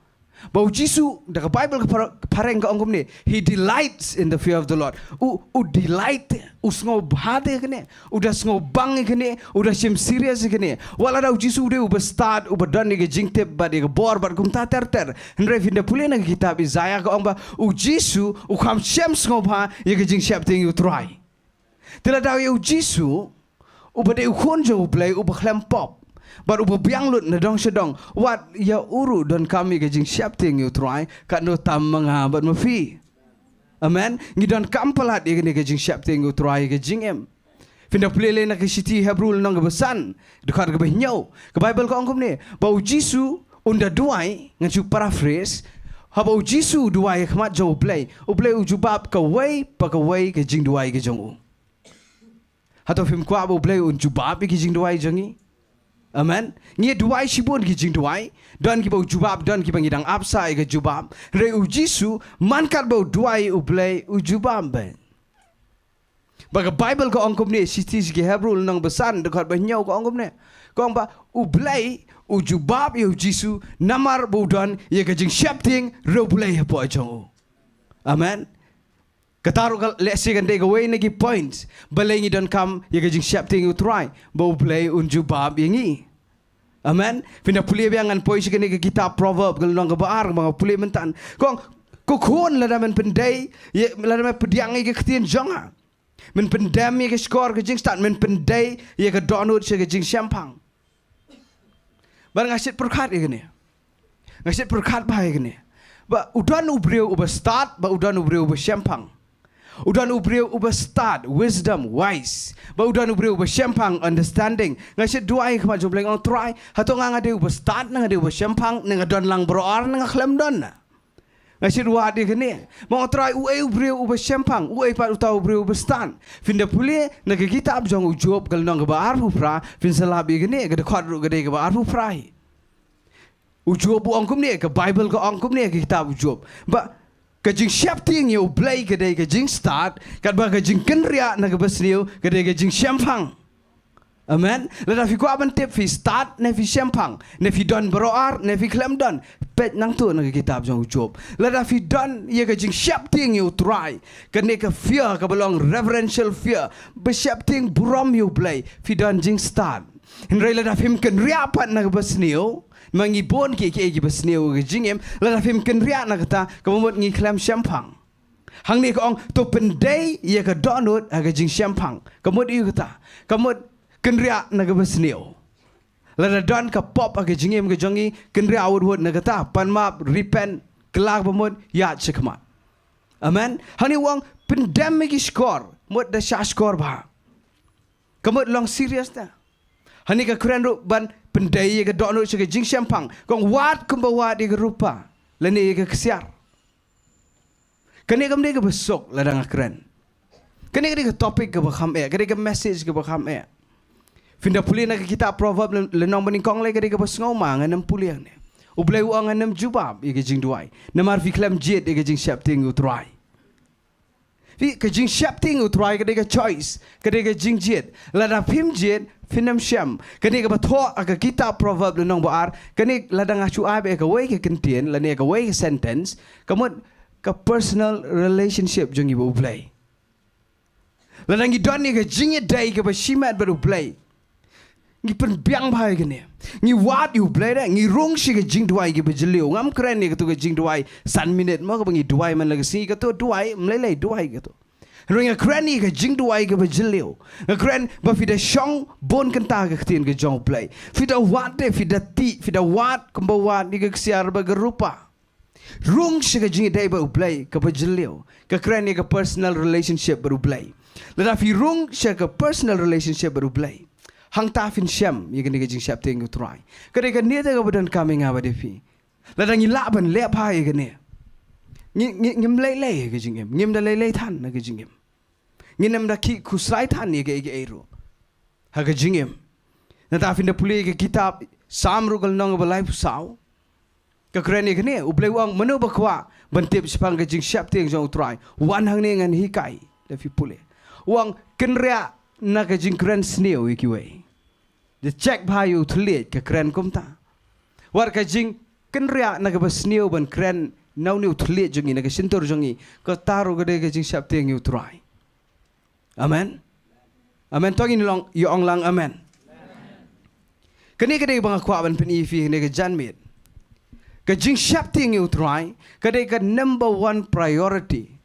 Ba U Jisu, da ka Bible ka phar-, phareng ka ong kumne, he delights in the fear of the Lord. U, u delight, u sngewbha te ïa kane. U da sngewbang ïa kane, u da shim serious ïa kane. Wat lada U Jisu u dei uba stad, uba don ïa ka jingtip bad ïa ka bor bad kumta ter ter. Hynrei phin da pule na ka kitab Isaiah, ka ong ba U Jisu u kham shem sngewbha ïa ka jingsheptieng ïa U Trai. Te lada ïa U Jisu, uba dei u Khun jong U Blei, uba khlem pop, bad uba biang lut na dong sha dong, wat ïa u ruh donkam ïa ka jingsheptieng ïa U Trai, katno tam ma nga bad ma phi. Amen. Ngi donkam palat ïa kane ka jingsheptieng ïa U Trai ha ka jingim. Phin da pule lei na ka shithi Hebru lynnong kaba san, dkhot kaba hynñiew. Ka Bible ka ong kumne, ba U Jisu un da duwai, ngan shu paraphrase, haba U Jisu u duwai ha khmat jong U Blei, U Blei u jubab kawei pa kawei ka jingduwai ka jong u. Hato phim kwah ba U Blei un jubab ïa ki jingduwai jong ngi? Amen. Ngi duwai shibun ki jingduwai, don kiba u jubab, don kiba ngi dang ap sah ïa ka jubab. Hynrei U Jisu, man katba u duwai, U Blei u jubab beit. Ba ka Bible ka ong kumne, shithi sha ki Hebru lynnong ba san, dkhot ba hynñiew, ka ong kumne. Ka ong ba U Blei u jubab ïa U Jisu namar ba u don ïa ka jingsheptieng riewblei hapoh jong u. Amen. Kata ruh ka lehse kan dei kawei na ki points, balei ngi donkam ïa ka jingsheptieng ïa U Trai, ba U Blei un jubab ïa ngi. Amen. Phin da pule biang, ngan poi sha kane ka kitab Proverb, ka lynnong kaba ar, ba nga pule mynta. Ka ong, ko khun, lada men pyndei ïa, lada men pdiang ïa ka ktien jong nga, men pyndem ïa ka shkor ka jingstad, men pyndei ïa ka dohnud sha ka jingshemphang. Bad nga shait pyrkhat ïa kane. Nga shait pyrkhat bha ïa kane. Ba u don u briew uba stad, ba u don u briew uba shemphang. U don u briew uba stad, wisdom, wise. Ba u don u briew uba shemphang, understanding. Nga shait duwai ha khmat jong U Blei, nga ong Trai, hato nga nga dei uba stad, ne nga dei uba shemphang, ne nga don lang baroh ar, ne nga khlem don? Nga shait wad ïa kane. Ba nga ong Trai, uei u briew uba shemphang, uei pat uta u briew uba stad. Phin da pule na ka kitab jong u Job, ka lynnong kaba arphew phra, phin sa lap ïa kane, ka dkhot ruh ka dei kaba arphew phra hi. U Job u ong kumne, ka Bible ka ong kumne, ka kitab u Job. Ba ka jingsheptieng ïa U Blei ka dei ka jingstad, katba ka jingkynriah na kaba sniew ka dei ka jingshemphang. Amen. Lada phi kwah ban tip phi stad ne phi shemphang, ne phi don baroh ar, ne phi khlem don, peit nangta na ka kitab jong u Job. Lada phi don ïa ka jingsheptieng ïa U Trai, kane ka fear kaba long reverential fear, ba sheptieng burom ïa U Blei, phi don jingstad. Hynrei lada phim kynriah pat na kaba sniew, ma ngi bun kiei kiei kiba sniew ha ka jingim, lada phim kynriah na kata, kaba mut ngi khlem shemphang. Hangne ka ong, to pyndei ïa ka dohnud ha ka jingshemphang. Ka mut aïu kata? Ka mut kynriah na kaba sniew. Lada don ka pop ha ka jingim ka jong ngi, kynriah wut wut na kata, pan map, repent, kylla kaba mut, ïaid sha khmat. Amen. Hangne u ong, pyndem ïa ki shkor, mut da shah shkor bha. Ka mut long serious te. Hangne ka kren ruh ban pyndei ïa ka dohnud sha ka jingshemphang. Ka ong wad kumba wad ïa ka rupa, lane ïa ka ksiar. Kane kam dei kaba suk lada nga kren. Kane ka dei ka topic kaba kham eh, ka dei ka message kaba kham eh. Phin da pule na ka kitab Proverb lyn-, lynnong banyngkong lei, ka dei kaba sngewma, ngan ym pule hangne. U Blei u ong ngan ym jubab ïa ka jingduwai, namar phi khlem jied ïa ka jingsheptieng ïa U Trai. Phi, ka jingsheptieng ïa u Trai ka dei ka choice, ka dei ka jingjied. Lada phim jied, phin ym shem. Kane kaba thoh ha ka kitab Proverb lynnong ba ar, kane lada nga shu ai beit kawei ka kyntien, lane kawei ka sentence, ka mut ka personal relationship jong ngi bad u Blei. Lada ngi don ïa ka jingïadei kaba shimet bad u Blei, ngi pynbiang bha ïa kane. Ngi wad ïa u Blei de, ngi rung sha ka jingduwai kaba jylliew. Ngam kren ïa kato ka jingduwai san minit mo kaba ngi duwai man la ka sngi, kato duwai, ym lei lei duwai kato. Hynrei nga kren ïa ka jingduwai kaba jylliew. Nga kren ba phi da shong bun kynta ha ka ktien ka jong u Blei. Phi da wad de, phi da tih, phi da wad kumba wad ïa ka ksiar bad ka rupa. Rung sha ka jingïadei bad u Blei kaba jylliew. Ka kren ïa ka personal relationship bad u Blei. Lada phi rung sha ka personal relationship bad u Blei, hangta phin shem ïa kane ka jingsheptieng ïa u Trai. Ka dei kane te kaba donkam ïa nga bad ïa phi. Lada ngi lah ban leh bha ïa kane, ngi, ngi, ngim lei lei ha ka jingim. Ngim da lei lei than ha ka jingim. Ngin ym da khih khuslai than ïa kaei kaei ruh ha ka jingim. Nangta phin da pule ïa ka kitab Salm ruh ka lynnong ba laiphew saw, ka kren ïa kane. U Blei u ong, mano ba kwah ban tip shaphang ka jingsheptieng jong u Trai? Wan hangne ngan hikai. Da phi pule, u ong, kynriah na ka jingkren sniew ïa kiwei. Da check bha ïa u thylliej, ka kren kumta. Wat ka jingkynriah na kaba sniew ban kren na une u thylliej jong ngi, na ka shyntur jong ngi, kata ruh ka dei ka jingsheptieng ïa u Trai. Amen. Amen. To ngin long, ïa ong lang amen. Kane ka dei ba nga kwah ban pyni ïa phi kane ka janmiet. Ka jingsheptieng ïa u Trai ka dei ka number one priority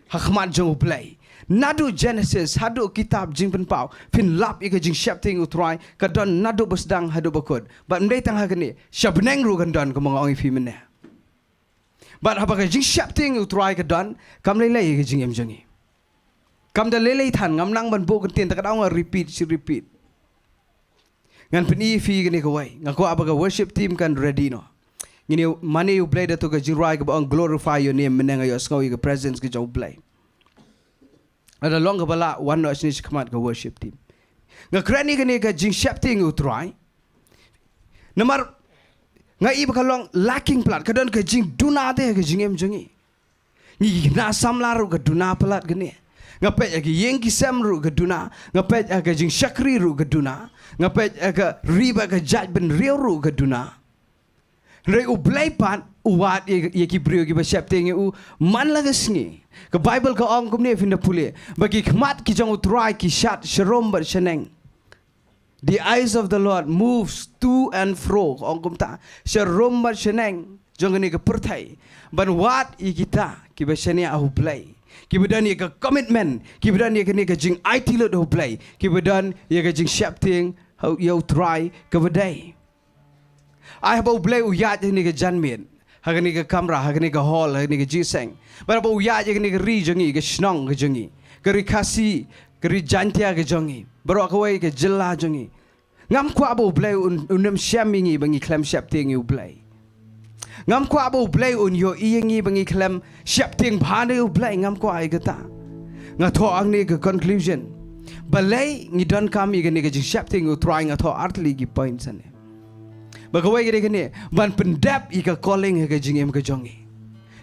ha khmat jong u Blei. Naduh Genesis haduh kitab Jingpynpaw, phin lap ïa ka jingsheptieng ïa u Trai ka don naduh ba sdang haduh ba kut. Bad ym dei tang ha kane, sha bneng ruh kan don, kumba nga ong ïa phi mynne. Bad haba ka jingsheptieng ïa u Trai ka don, kam lei lei ïa ka jingim jong ngi. Kam da lei lei than. Ngam nang ban buh kyntien, te ka daw nga repeat shi repeat. Ngan pyni ïa phi kane kawei. Nga kwah ba ka worship team kan ready noh. Ngin ïa mane ïa u Blei da kato ka jingrwai kaba ong Glorify Your Name, mynne nga ïohsngew ïa ka presence ka jong u Blei. Lada long kaba lah, wan noh shane shakhmat ka worship team. Nga kren ïa kane ka jingsheptieng ïa u Trai. Namar nga i ba ka long lacking palat, ka don ka jingduna te ha ka jingim jong ngi. Ngi khynnah samla ruh ka duna palat kane. Nga peit ha ka ïing ki sem ruh ka duna. Nga peit ha ka jingshakri ruh ka duna. Nga peit ha ka ri bad ka jaitbynriew ruh ka duna. Hynrei u Blei pat u wad ïa, ïa ki briew kiba sheptieng ïa u man la ka sngi. Ka Baibl ka ong kumne, phin da pule, ba ki khmat ki jong u Trai ki shad sharum bad shaneng. The eyes of the Lord moves to and fro, ong kumta, sharum bad shaneng jong kane ka pyrthei, ban wad ïa kita kiba shaniah ha u Blei, kiba don ïa ka commitment, kiba don ïa kane ka jingaiti lut ha u Blei, kiba don ïa ka jingsheptieng ha u, ïa u Trai kaba dei. Ai haba u Blei u ïaid ha kane ka janmiet, ha kane ka kamra, ha kane ka hall, ha kane ka jingïaseng, bad haba u ïaid ha kane ka ri jong ngi, ka shnong ka jong ngi, ka ri Khasi, ka ri Jaintia ka jong ngi, baroh kawei ka jylla jong ngi, ngam kwah ba u Blei un, un ym shem ïa ngi ba ngi khlem sheptieng ïa u Blei. Ngam kwah ba u Blei un ïohi ïa ngi ba ngi khlem sheptieng bha ïa u Blei. Ngam kwah ïa kata. Nga thoh hangne ka conclusion. Balei ngi donkam ïa kane ka jingsheptieng ïa u Trai? Nga thoh artylli ki points hangne. Ba kawei ka dei kane, ban pyndep ïa ka calling ha ka jingim ka jong ngi.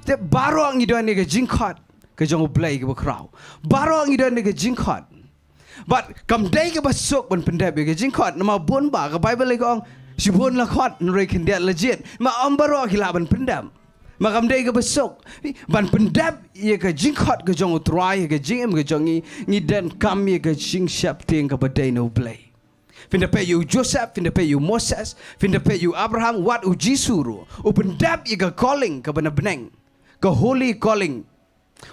Te baroh ngi don ïa ka jingkhot ka jong u Blei kaba khraw. Baroh ngi don ïa ka jingkhot. Bad kam dei kaba suk ban pyndep ïa ka jingkhot, namar bun ba ka Baibl ka ong, shibun la khot hynrei khyndiat la jied. Ma ym baroh ki lah ban pyndep. Ma kam dei kaba suk ban pyndep ïa ka jingkhot ka jong u Trai ha ka jingim ka jong ngi, ngi donkam ïa ka jingsheptieng kaba dei na u Blei. Phin da peit ïa u Joseph, phin da peit ïa u Moses, phin da peit ïa u Abraham, wat u Jisu ruh u pyndep ïa ka calling kaba na bneng, ka holy calling.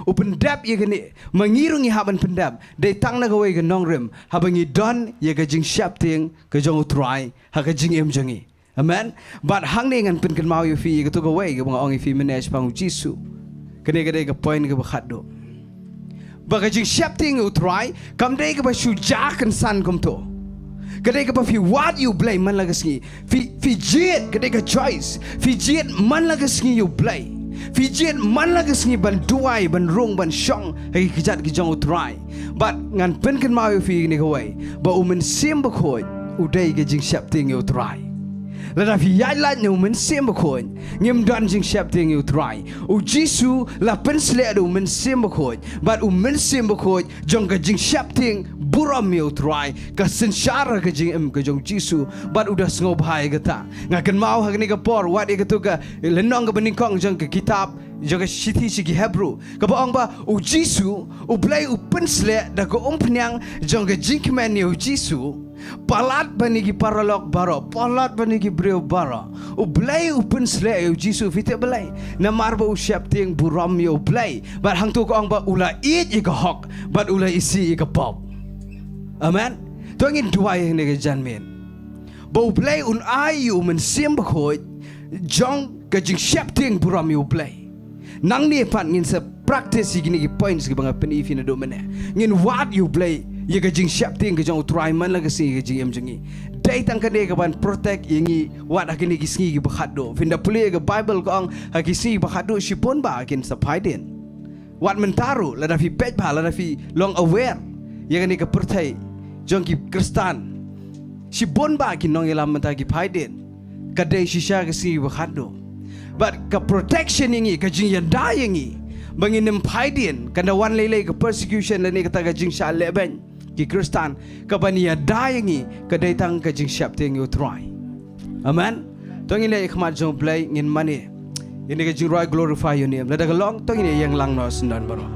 U pyndep ïa kane, ma ngi ruh ngi hap ban pyndep, dei tang na kawei ka nongrim, haba ngi don ïa ka jingsheptieng ka jong u Trai ha ka jingim jong ngi. Amen. Bad hangne ngan pynkynmaw ïa phi ïa kato kawei kaba nga ong ïa phi mynne shaphang u Jisu. Kane ka dei ka point kaba khatduh. Ba ka jingsheptieng ïa u Trai kam dei kaba shu jia kynsan kumto. Ka dei kaba phi wad ïa u Blei man la ka sngi. Phi, phi jied, ka dei ka choice. Phi jied man la ka sngi ïa u Blei. Phi jied man la ka sngi ban duwai, ban rung, ban shong ha ki kjat ki jong u Trai. Bad ngan pynkynmaw ïa phi kane kawei, ba u Mynsiem Bakhuid u dei ka jingsheptieng ïa u Trai. Lada phi ïaid lait na u Mynsiem Bakhuid, ngim don jingsheptieng ïa u Trai. U Jisu la pynsleh da u Mynsiem Bakhuid, bad u Mynsiem Bakhuid jong ka jingsheptieng burom ïa u Trai ka synshar ha ka jingim ka jong u Jisu, bad u da sngewbha ïa kata. Nga kynmaw ha kane ka por, wat ïa kato ka lynnong kaba nyngkong jong ka kitab, jong ka shithi sha ki Hebru, kaba ong ba u Jisu, U Blei u pynsleh da ka umphniang jong ka jingkmen ïa u Jisu, palat bad ïa ki paralok baroh, palat bad ïa ki briew baroh. U Blei u pynsleh ïa u Jisu, phi tip balei? Namar ba u sheptieng burom ïa U Blei. Bad hangto ka ong ba u la ïeit ïa ka hok, bad u la isih ïa ka pop. Amen. To ngin duwai ha kane ka janmiet ba U Blei un ai ïa u Mynsiem Bakhuid jong ka jingsheptieng burom ïa U Blei. Nangne pat ngin sa practice ïa kine ki points kiba nga pyni ïa phi naduh mynne. Ngin wad ïa U Blei ïa ka jingsheptieng ka jong u Trai man la ka sngi ha ka jingim jong ngi. Dei tang kane kaban protect ïa ngi wat ha kine ki sngi kiba khatduh. Phin da pule ïa ka Bible, ka ong ha ki sngi kiba khatduh shibun bah kin sa phai dien. Wat mynta ruh, lada phi peit bha, lada phi long aware ïa kane ka pyrthei jong ki Khristan, shibun bah ki nongïalam mynta ki phai dien. Ka dei shisha ka sngi ba khatduh. Bad ka protection ïa ngi, ka jingïada ïa ngi ba ngin ym phai dien, kan da wan lei lei ka persecution lane kata ka jingshah lehbeiñ ki Khristan, kaban ïada ïa ngi ka dei tang ka jingsheptieng ïa u Trai. Amen. To ngin ïakhmat jong U Blei, ngin mane ïa kane ka jingrwai Glorify Your Name. Lada ka long, to ngin ïeng lang noh syndon baroh.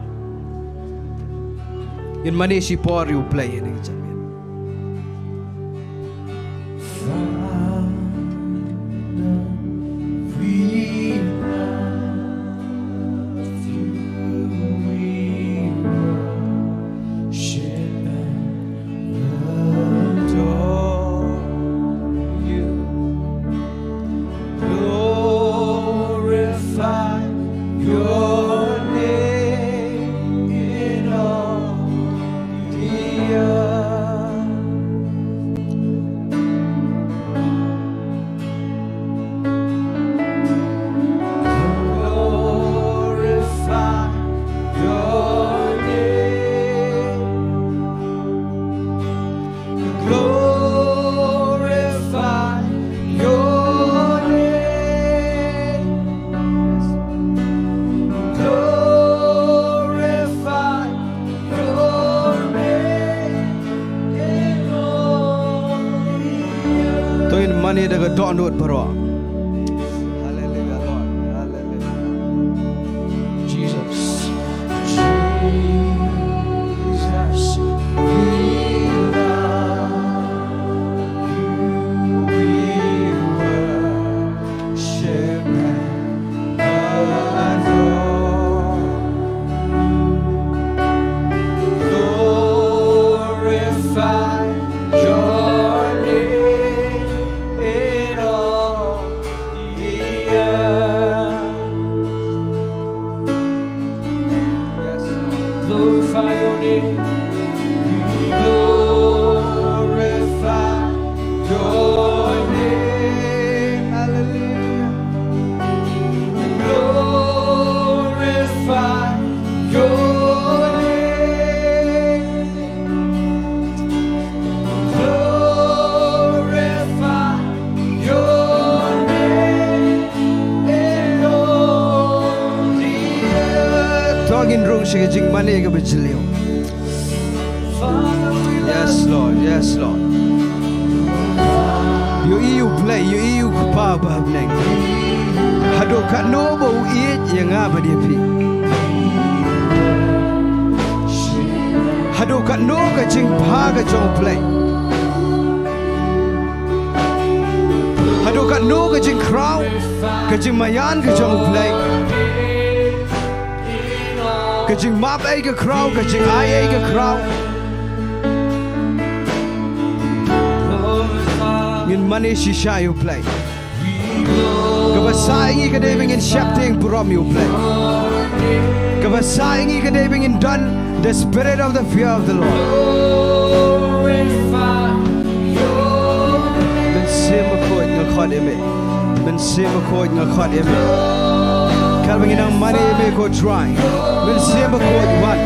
Ngin mane shipor ïa U Blei ïa kane ka janmiet. Father, we love you, we worship and adore you. Glorify your name in all the earth. Glorify your name. Glorify your name. Glorify your name in all the earth. To ngin mane da ka dohnud baroh. Hallelujah, Lord. Hallelujah. Jesus. Jesus, we love you. We worship and adore. Glorify your name in all the earth. Yes, Lord. Glorify your name. We glorify your name. Hallelujah. We glorify your name. Glorify your name in all the earth. To ngin rung sha ka jingmane kaba jylliew. Yes, Lord. Yes, Lord. Ïohi U Blei, ïohi U Kpa ba ha bneng. Haduh katno ba u ïeit ïa nga bad ïa phi. Haduh katno ka jingbha ka jong U Blei. Haduh katno ka jingkhraw, ka jingmaïan ka jong U Blei. Ka jingmap ei ka khraw, ka jingai ei ka khraw. Ngin mane shisha ïa U Blei. Kaba sah ïa ngi ka dei ba ngin sheptieng burom ïa U Blei. Kaba sah ïa ngi ka dei ba ngin don the spirit of the fear of the Lord. Mynsiem Bakhuid nga khot ïa me. Mynsiem Bakhuid nga khot ïa me. Katba ngi nang mane ïa me ko Trai. Mynsiem Bakhuid wan.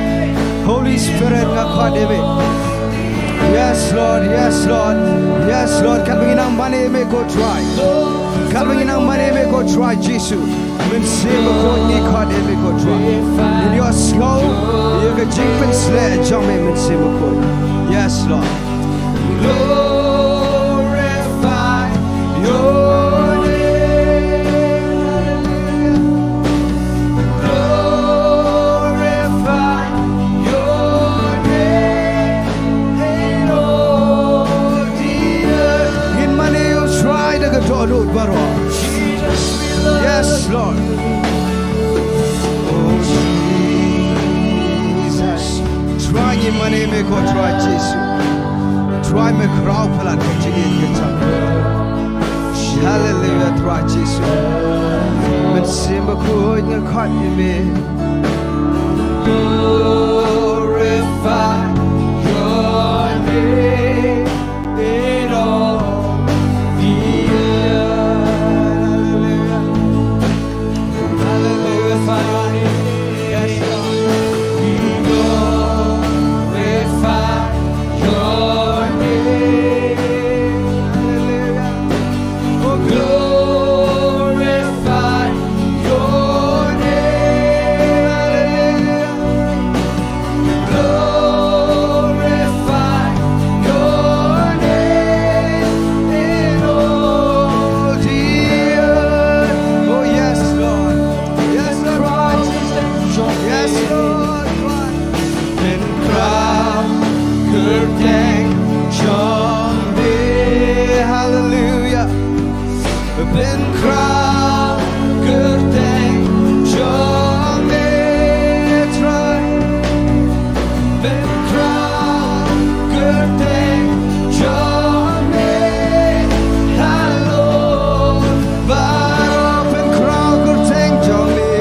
Holy Spirit nga khot ïa me. Yes, Lord. Yes, Lord. Yes, Lord. Katba ngi nang mane ïa me ko Trai. Katba ngi nang mane ïa me ko Trai Jisu. Mynsiem Bakhuid ngi khot ïa me ko Trai. Ngin ïohsngew ïa ka jingpynshlur jong me Mynsiem Bakhuid. Yes, Lord. Glorify your name. Glorify your name in all the earth. Ngin mane ïa u Trai da ka dohnud baroh. Yes, Lord. Oh, Jesus. Trai ngi mane ïa me ko Trai Jisu. Trai me khraw palat ka jingïeit ka jong me. Hallelujah, Trai Jisu. Mynsiem Bakhuid nga khot ïa me. Glorify your name in all the earth. Hallelujah. Hallelujah. Yes, Lord. We glorify your name. Hallelujah. Oh, glorify your name. Hallelujah. Glorify your name in all the earth. Oh, yes, Lord. Yes, Lord. Yes, Lord. Pynkhraw kyrteng jong me. Hallelujah. Pynkhraw kyrteng jong me Trai. Pynkhraw kyrteng jong me. Halor baroh pynkhraw kyrteng jong me.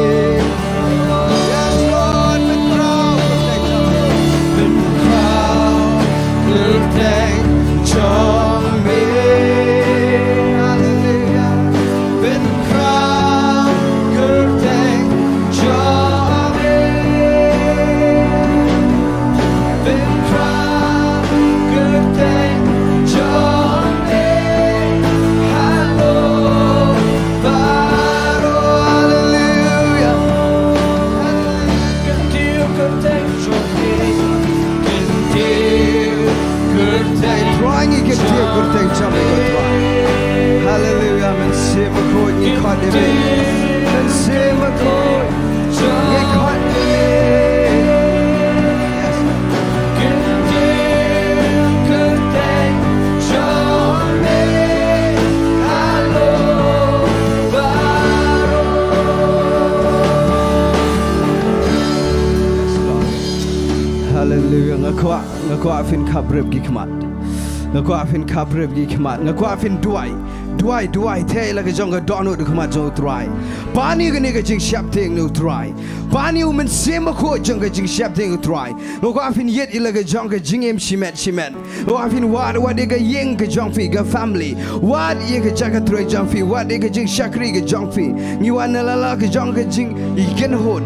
Yes, Lord, pynkhraw kyrteng jong me. Pynkhraw kyrteng jong me. Hallelujah. Pynkhraw kyrteng jong me. Pynkhraw kyrteng jong me. Halor baroh. Hallelujah. Kyntiew kyrteng jong me. Kyntiew kyrteng. Trai ngi kyntiew kyrteng jong me ko Trai. Hallelujah. Mynsiem Bakhuid ngi khot ïa me. Mynsiem Bakhuid ngi khot ïa me. Yes. Kyntiew kyrteng jong me. Halor baroh. Yes, Lord. Hallelujah. Nga kwah, nga kwah phin khapbrip ki khmat. Nga kwah phin khapbrip ki khmat. Nga kwah phin duwai. Duwai, duwai. Theh ïa la ka jong ka dohnud ha khmat jong u Trai. Pan ïa kane ka jingsheptieng na u Trai. Pan ïa u Mynsiem Bakhuid jong ka jingsheptieng u Trai. Nga kwah phin ïeit ïa la ka jong ka jingim shimet shimet. Nga kwah phin wad, wad ïa ka ïing ka jong phi, ka family. Wad ïa ka jaka trei jong phi, wad ïa ka jingshakri ka jong phi. Ngi wan na la la ka jong ka jingïakynhun.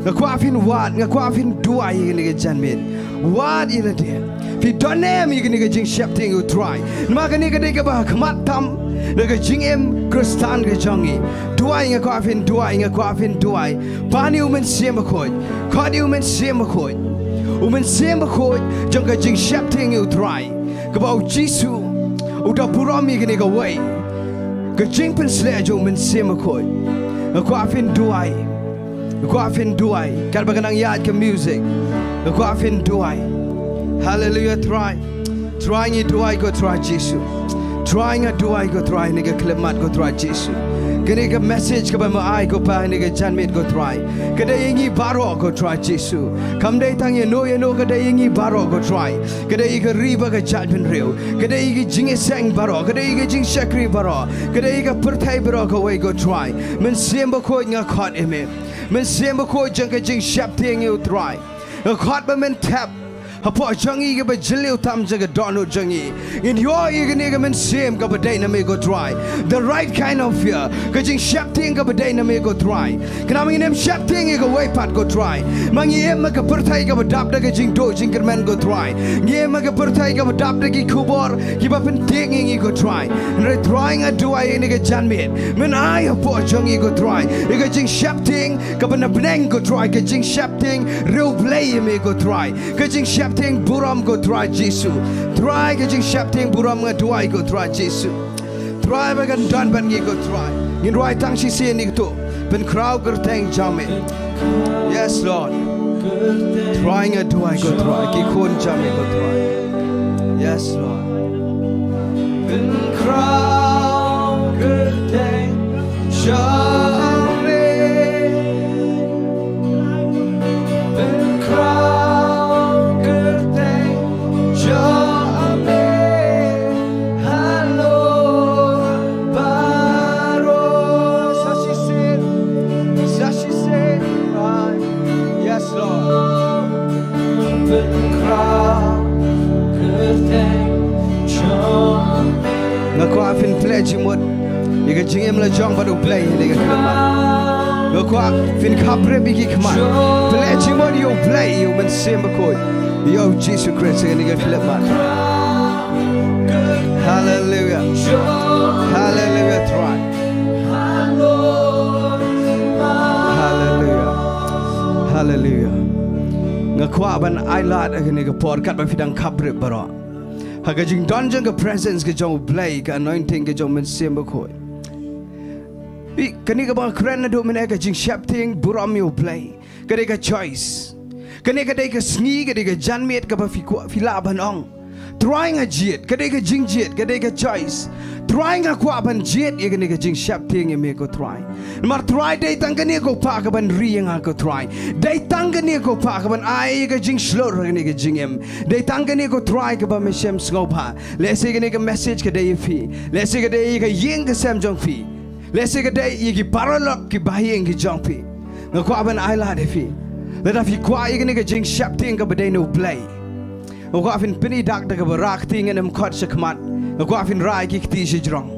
Nga kwah phin wad, nga kwah phin duwai ïa kane ka janmiet. Wad ïa lade. Phi don ne em ïa kane ka jingsheptieng u Trai. Namar kane ka dei kaba ha khmat tam na ka jingim Khristan ka jong ngi. Duwai, nga kwah phin duwai, nga kwah phin duwai. Pan ïa u Mynsiem Bakhuid. Khot ïa u Mynsiem Bakhuid. U Mynsiem Bakhuid jong ka jingsheptieng ïa u Trai. Kaba u Jisu u da burom ïa kane kawei. Ka jingpynshlur jong u Mynsiem Bakhuid. Nga kwah phin duwai. Nga kwah phin duwai. Katba ka nang ïaid ka music. Nga kwah phin duwai. Hallelujah, Trai. Trai ngi duwai ko Trai Jisu. Trai nga duwai ko Trai, ha kane ka khyllipmat ko Trai Jisu. Kane ka message kaba me ai ko Pa ha kane ka janmiet ko Trai. Ka dei ïa ngi baroh ko Trai Jisu. Kam dei tang ïano ïano, ka dei ïa ngi baroh ko Trai. Ka dei ïa ka ri bad ka jaitbynriew. Ka dei ïa ka jingïaseng baroh. Ka dei ïa ka jingshakri baroh. Ka dei ïa ka pyrthei baroh kawei ko Trai. Mynsiem Bakhuid nga khot ïa me. Mynsiem Bakhuid jong ka jingsheptieng ïa u Trai. Nga khot ba men thep. Hapoh jong ngi kaba jylliew tam jong ka dohnud jong ngi, ngin ïoh ïa kane ka mynsiem kaba dei na me ko Trai. The right kind of fear. Ka jingsheptieng kaba dei na me ko Trai. Khnang ba ngin ym sheptieng ïa kawei pat ko Trai. Ma ngi im ha ka pyrthei kaba dap da ka jingduh jingkyrmen ko Trai. Ngi im ha ka pyrthei kaba dap da ki khubor kiba pyntieng ïa ngi ko Trai. Hynrei Trai nga duwai ïa kane ka janmiet, men ai hapoh jong ngi ko Trai ïa ka jingsheptieng kaba na bneng ko Trai, ka jingsheptieng riewblei ïa me ko Trai. Ka jingsheptieng burom ko Trai Jisu. Trai ka jingsheptieng burom nga duwai ko Trai Jisu. Trai ba kan don bad ngi ko Trai. Ngin rwai tang shisien ïa kato. Pynkhraw kyrteng jong me. Yes Lord. Trai nga duwai ko Trai, ki khun jong me ko Trai. Yes Lord. Pynkhraw kyrteng jong me. Pynkhraw kyrteng jong me halor baroh. Sa shisien, sa shisien, Trai. Yes Lord. Pynkhraw kyrteng jong me. Nga kwah phin pynleh jingmut ïa ka jingim la jong bad U Blei ha kane ka khyllipmat. Nga kwah phin khapbrip ïa ki khmat. Pynleh jingmut ïa U Blei, ïa U Mynsiem Bakhuid, ïa U Jisu Khrist ha kane ka khyllipmat. Haleluya. Haleluya Trai. Haleluya. Haleluya. Nga kwah ban ailad ha kane ka por katba phi dang khapbrip baroh ha ka jingdon jong ka presence ka jong U Blei, ka anointing ka jong U Mynsiem Bakhuid. Ïa kane kaba nga kren naduh mynne, ka jingsheptieng burom ïa U Blei, ka dei ka choice. Kane ka dei ka sngi, ka dei ka janmiet kaba phi kwah, phi lah ban ong, Trai nga jied. Ka dei ka jingjied, ka dei ka choice. Trai nga kwah ban jied ïa kane ka jingsheptieng ïa me ko Trai. Namar Trai dei tang kane ko Pa kaban ri ïa nga ko Trai. Dei tang kane ko Pa kaban ai ïa ka jingshlur ha kane ka jingim. Dei tang kane ko Trai kaba me shem sngewbha. Lehse kane ka message ka dei ïa phi. Lehse ka dei ïa ka ïing ka sem jong phi. Lehse ka dei ïa ki paralok ki bahaïing ki jong phi. Nga kwah ban ailad ïa phi. Lada phi kwah ïa kane ka jingsheptieng kaba dei na U Blei, nga kwah phin pyni dak da kaba rah kti, ngan ym khot shakhmat. Nga kwah phin rah ïa ki kti shajrong.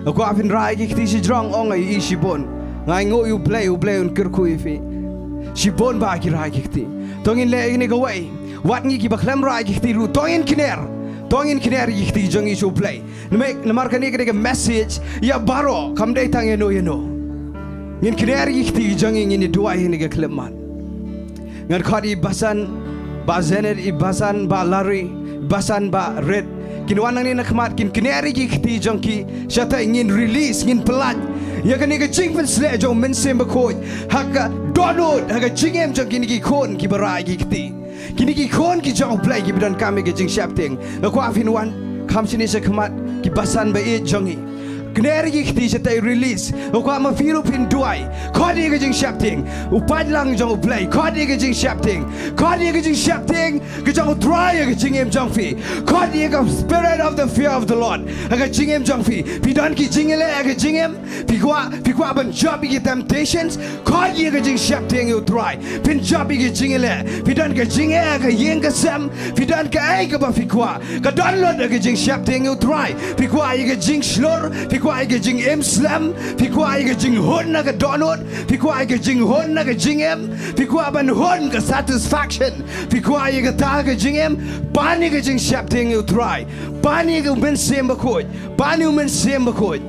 Nga kwah phin rah ïa ki kti shajrong, ong, nga ïohi shibun. Nga ainguh ïa U Blei, U Blei un kyrkhu ïa phi. Shibun ba ki rah ïa ki kti. To ngin leh ïa kane kawei. Wat ngi kiba khlem rah ïa ki kti ruh, to ngin kner. To ngin kner ïa ki kti jong ngi sha U Blei. Namar, namar kane ka dei ka message ïa baroh, kam dei tang ïano ïano. Ngin kner ïa ki kti jong ngi, ngin ïa duwai ha kane ka khyllipmat. Ngan khot i Basan, Bah Zenith, i Basan, Bah Larry, Basan, Bah Red. Kin wan nangne na khmat, kin kner ïa ki kti jong ki. Shatei ngin release, ngin pynlait ïa kane ka jingpynsleh jong U Mynsiem Bakhuid ha ka dohnud, ha ka jingim jong kine ki khun kiba rah ïa ki kti. Kine ki khun ki jong U Blei kiba donkam ïa ka jingsheptieng. Nga kwah phin wan kham shane sha khmat, ki Basan ba ïeit jong ngi. Kner ïa ki kti, shatei release. Nga kwah ma phi ruh phin duwai. Khot ïa ka jingsheptieng. U paidlang jong U Blei, khot ïa ka jingsheptieng. Khot ïa ka jingsheptieng ka jong U Trai ha ka jingim jong phi. Khot ïa ka spirit of the fear of the Lord ha ka jingim jong phi. Phi don ki jingïaleh ha ka jingim. Phi kwah, phi kwah ban jop ïa ki temptations. Khot ïa ka jingsheptieng ïa U Trai. Phin jop ïa ki jingïaleh. Phi don ka jingeh ha ka ïing ka sem. Phi don kaei kaba phi kwah. Ka don lut ha ka jingsheptieng ïa U Trai. Phi kwah ïa ka jingshlur. Phi kwah ïa ka jingim slem. Phi kwah ïa ka jinghun na ka dohnud. Phi kwah ïa ka jinghun na ka jingim. Phi kwah ban hun ka satisfaction. Phi kwah ïa kata ha ka jingim. Pan ïa ka jingsheptieng ïa U Trai. Pan ïa ka Mynsiem Bakhuid. Pan ïa U Mynsiem Bakhuid.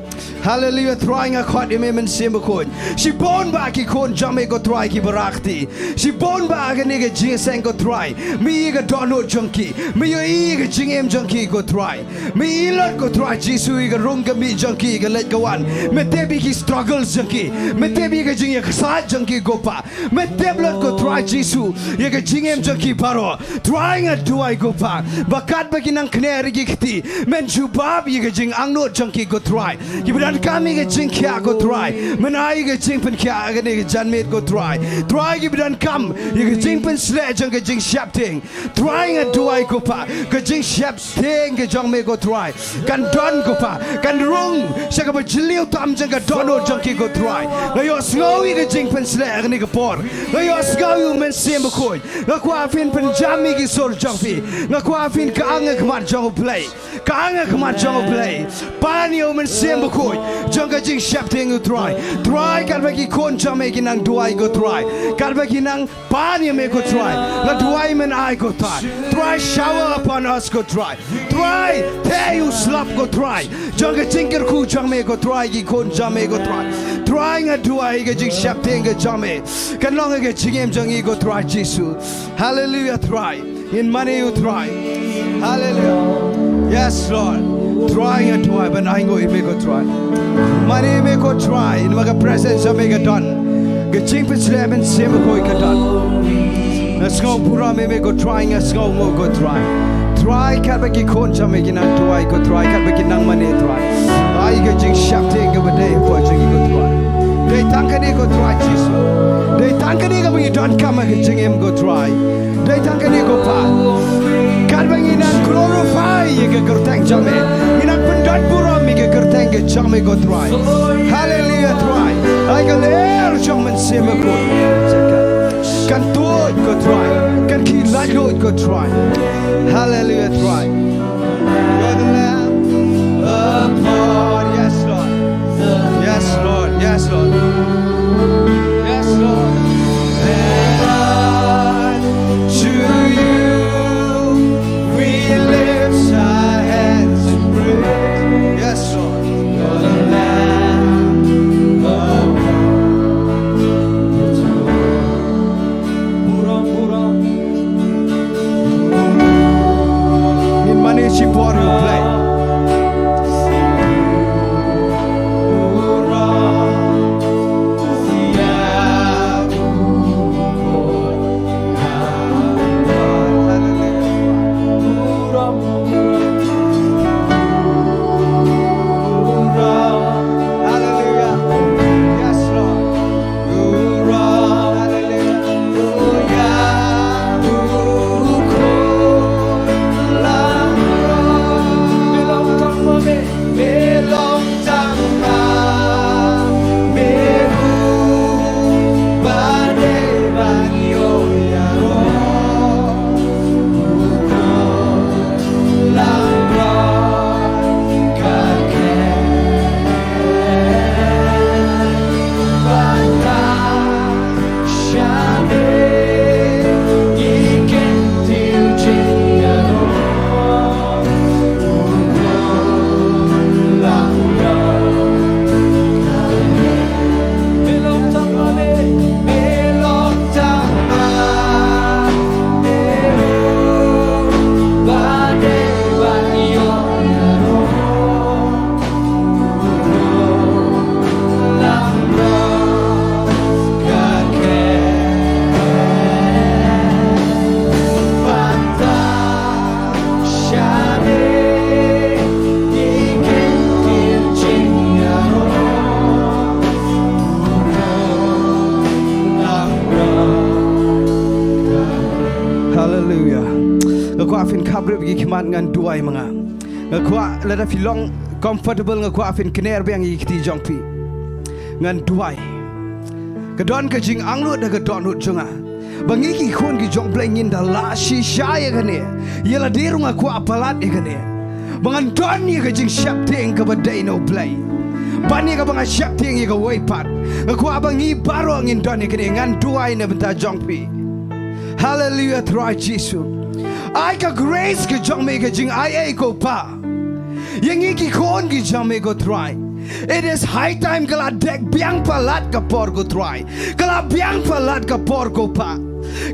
Haleluia, Trai nga khot ïa me Mynsiem Bakhuid. Shibun bah ki khun jong me ko Trai kiba rah kti. Shibun bah ha kane ka jingïaseng ko Trai. Me ïohi ka dohnud jong ki. Me ïohi ka jingim jong ki ko Trai. Me ïohi lut ko Trai Jisu ïa ka rung ka mih jong ki, ka leit ka wan. Me tip ïa ki struggles jong ki. Me tip ïa ka jingïaksaid jong ki ko Pa. Me tip lut ko Trai Jisu ïa ka jingim jong ki baroh. Trai nga duwai ko Pa, ba katba ki nang kner ïa ki kti, men jubab ïa ka jingangnud jong ki ko Trai. Kiba donkam ïa ka jingkhiah ko Trai, men ai ïa ka jingpynkhiah ha kane ka janmiet ko Trai. Trai, kiba donkam ïa ka jingpynsleh jong ka jingsheptieng, Trai nga duwai ko Pa, ka jingsheptieng ka jong me ko Trai kan don ko Pa, kan rung sha kaba jylliew tam jong ka dohnud jong ki ko Trai. Nga ïohsngew ïa ka jingpynsleh ha kane ka por. Nga ïohsngew ïa u Mynsiem Bakhuid. Nga kwah phin pynjam ïa ki sur jong phi. Nga kwah phin kyang ha khmat jong U Blei. Kyang ha khmat jong U Blei. Pan ïa u Mynsiem Bakhuid jong ka jingsheptieng ko Trai. Trai katba ki khun jong me ki nang duwai ko Trai. Katba ki nang pan ïa me ko Trai. Nga duwai men ai ko Trai. Trai shower upon us ko Trai. Trai, theh ïa u slap ko Trai. Jong ka jingkyrkhu jong me ko Trai, ki khun jong me ko Trai. Trai nga duwai ka jingsheptieng ka jong me kan long ha ka jingim jong ngi ko Trai Jisu. Hallelujah Trai. Ngin mane ïa u Trai. Hallelujah. Yes Lord. Trai nga duwai ban ainguh ïa me ko Trai. Mane ïa me ko Trai. Namar ka presence jong me ka don. Ka jingpynsleh Mynsiem Bakhuid ka don. Nga sngew burom ïa me ko Trai, nga sngewnguh ko Trai. Trai katba ki khun jong me ki nang duwai ko Trai, katba ki nang mane Trai. Ai ka jingsheptieng kaba dei hapoh jong ngi ko Trai. Dei tang kane ko Trai Jisu. Dei tang kane kaba ngi donkam ha ka jingim ko Trai. Dei tang kane ko Pa. Katba ngi nang glorify ïa ka kyrteng jong me. Ngi nang pyndon burom ïa ka kyrteng ka jong me ko Trai. Hallelujah Trai. Ai ka lyer jong Mynsiem Bakhuid. Kan tuid ko Trai. Kan khih laitluid ko Trai. Hallelujah Trai. You're the Lamb of God. Yes Lord. Yes Lord. Yes Lord. Yes Lord. And to you we lift our hands in praise. Yes Lord. You're the Lamb of God. Burom, burom. Ngin mane shipor ïa U Blei. Hallelujah. Yes, Lord. Hallelujah. Nga kwah phin khapbrip ki khmat ngan duwai ma nga. Nga kwah lada phi long comfortable nga kwah phin kner biang ïa ki kti jong phi. Ngan duwai. Ka don ka jingangnud ha ka dohnud jong nga. Ba ngi ki khun ki jong Blei ngin da lah shisha ïa kane. Ïa lade ruh nga kwah palat ïa kane. Ba ngan don ïa ka jingsheptieng kaba dei na U Blei. Ban ïa kaba nga sheptieng ïa kawei pat. Nga kwah ba ngi baroh ngin don ïa kane ngan duwai na bynta jong phi. Hallelujah Trai Jisu. Ai ka grace ka jong me ka jingai ei ko Pa. Ïa ngi ki khun ki jong me ko Trai. It is high time ka la dek biang palat ka por ko Trai. Ka la biang palat ka por ko Pa.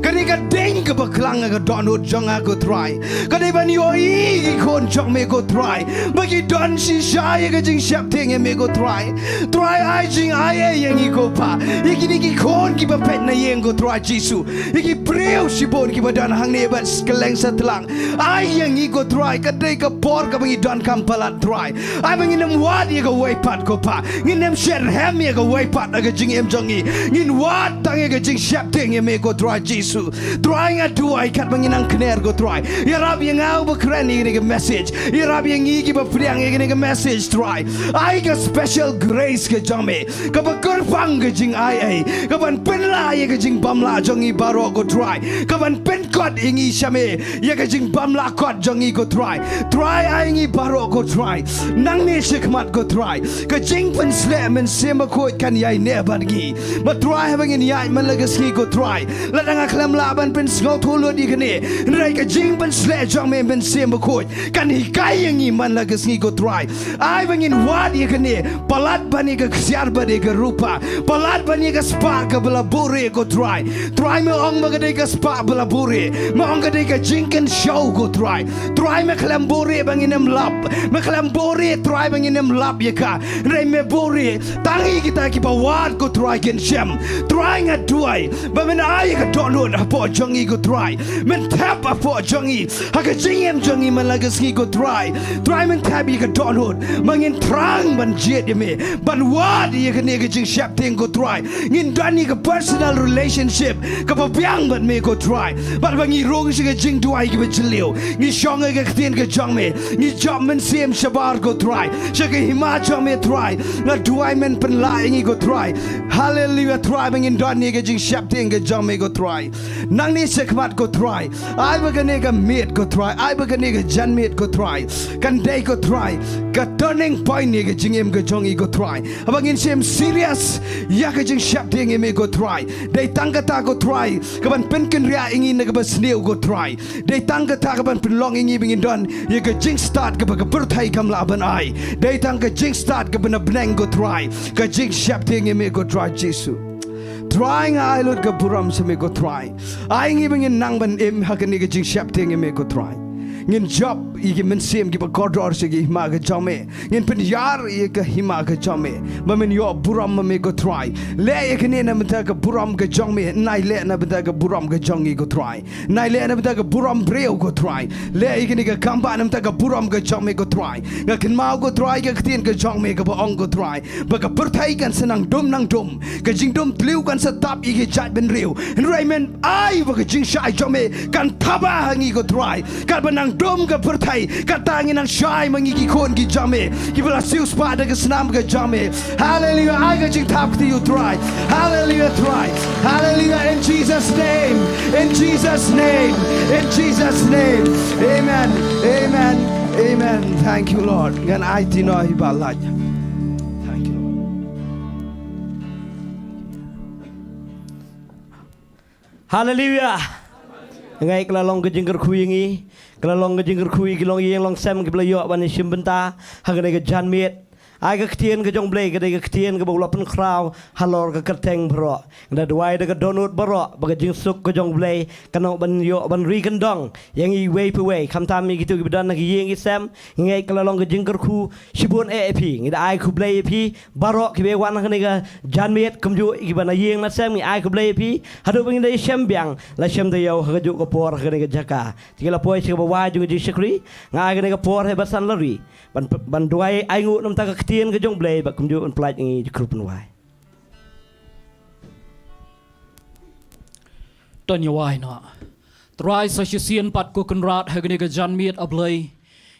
Kane ka ding kaba klang ka dohnud jong nga ko Trai. Kane ban ïohi ki khun jong me ko Trai. Ba ki don shisha ïa ka jingsheptieng ïa me ko Trai. Trai ai jingai ei ïa ngi ko Pa. Ïa kine ki khun kiba peit na ïing ko Trai Jisu. Ïa ki briew shibun kiba don hangne bad kylleng satlak. Ai ïa ngi ko Trai, ka dei ka por kaba ngi donkam palat Trai. Ai ba ngin ym wad ïa kawei pat ko Pa. Ngin ym shet rhem ïa kawei pat ha ka jingim jong ngi. Ngin wad tang ïa ka jingsheptieng ïa me ko Trai. Jisu. Trai nga duwai katba ngi nang kner ko Trai, ïarap ïa nga uba kren ïa kane ka message, ïarap ïa ngi kiba pdiang ïa kane ka message Trai. Ai ka special grace ka jong me kaba kyrpang ka jingai ei, kaban pynlah ïa ka jingbymlah jong ngi baroh ko Trai, kaban pynkot ïa ngi sha me ïa ka jingbymlah kot jong ngi ko Trai. Trai ai ngi baroh ko Trai, nangne shakhmat ko Trai, ka jingpynsleh Mynsiem Bakhuid kan ïaineh bad ngi. Ba Trai haba ngin ïaid man la ka sngi ko Trai, lada nga khlem lah ban pynsngewthuh lut ïa kane, hynrei ka jingpynsleh jong me Mynsiem Bakhuid kan hikai ïa ngi man la ka sngi ko Trai. Ai ba ngin wad ïa kane, palat ban ïa ka ksiar bad ïa ka rupa, palat ban ïa ka spah kaba la buhrieh ko Trai. Trai me ong ba ka dei ka spah ba la buhrieh, me ong ka dei ka jingkynshew ko Trai. Trai me khlem buhrieh ba ngin ym lap, me khlem buhrieh Trai ba ngin ym lap ïa ka, hynrei me buhrieh tang ïa kita kiba wad ko Trai kin shem. Trai nga duwai ba men ai ïa ka dohnud hapoh jong ngi ko Trai, men thep hapoh jong ngi, ha ka jingim jong ngi man la ka sngi ko Trai. Trai men thep ïa ka dohnud ba ngin thrang ban jied ïa me, ban wad ïa kane ka jingsheptieng ko Trai. Ngin don ïa ka personal relationship kaba biang bad me ko Trai, bad ba ngi rung sha ka jingduwai kaba jylliew, ngi shong ha ka ktien ka jong me, ngi jop mynsiem shabar ko Trai sha ka hima jong me Trai. Nga duwai men pynlah ïa ngi ko Trai. Haleluia Trai, ba ngin don ïa ka jingsheptieng ka jong me ko Trai. Nangne shakhmat ko Trai, ai ba kane ka miet ko Trai, ai ba kane ka janmiet ko Trai kan dei ko Trai ka turning point ïa ka jingim ka jong ngi ko Trai, haba ngin shem serious ïa ka jingsheptieng ïa me ko Trai. Dei tang kata ko Trai kaban pynkynriah ïa ngi na kaba sniew ko Trai. Dei tang kata kaban pynlong ïa ngi ba ngin don ïa ka jingstad kaba ka pyrthei kam lah ban ai. Dei tang ka jingstad kaba na bneng ko Trai, ka jingsheptieng ïa me ko Trai Jisu. Trai nga ai lut ka burom sha me ko Trai. Ai ngi ba ngin nang ban im ha kane ka jingsheptieng ïa me ko Trai. Ngin jop ïa ki mynsiem kiba kordor sha ki hima ka jong me. Ngin pynïar ïa ka hima ka jong me ba men ïoh burom ma me ko Trai. Leh ïa kane na bynta ka burom ka jong me, nai leh na bynta ka burom ka jong ngi ko Trai. Nai leh na bynta ka burom briew ko Trai. Leh ïa kane ka kambah na bynta ka burom ka jong me ko Trai. Nga kynmaw ko Trai ka ktien ka jong me kaba ong ko Trai ba ka pyrthei kan sa nang dum nang dum, ka jingdum tliw kan sa tap ïa ki jaitbynriew. Hynrei men ai ba ka jingshai jong me kan thaba ha ngi ko Trai. Katba nang dum ka pyrthei, kata ngin nang shai ma ngi ki khun ki jong me kiba la siewspah da ka snam ka jong me. Haleluia. Ai ka jingthap kti ïa u Trai. Haleluia Trai. Haleluia. In Jesus' name. In Jesus' name. In Jesus' name. Amen. Amen. Amen. Thank you, Lord. Ngan ai ti noh hi ba lait. Thank you, Lord. Haleluia. Nga ngeit ka la long ka jingkyrkhu ïa ngi, ka la long ka jingkyrkhu ïa ki longïing longsem kiba la ïoh ban ïashim bynta ha kane ka janmiet. Ai ka ktien ka jong Blei ka dei ka ktien kaba u la pynkhraw halor ka kyrteng baroh. Nga da duwai da ka dohnud baroh ba ka jingsuk ka jong Blei kan ym ban ïoh ban ri kyndong ïa ngi iwei pa iwei, khamtam ïa kito kiba don ha ki ïing ki sem. Nga ngeit ka la long ka jingkyrkhu shibun eh ïa phi. Ngi da ai khublei ïa phi baroh kiba wan ha kane ka janmiet, kumjuh ïa kiba na ïing na sem, ngi ai khublei ïa phi. Haduh ba ngin da ïashem biang, la shem taïew ha kajuh ka por ha kane ka jaka. Te ki la poi sha kaba wai jong ka jingshakri, nga ai kane ka por ha ba san la ri ban, ban duwai ainguh na bynta ka ktien ka jong Blei, bad kumjuh ban pyllait ïa ngi jingkyrkhu pynwai. To ngin ïa wai noh. Trai, sa shisien pat ko Kynrad ha kane ka janmiet, A Blei,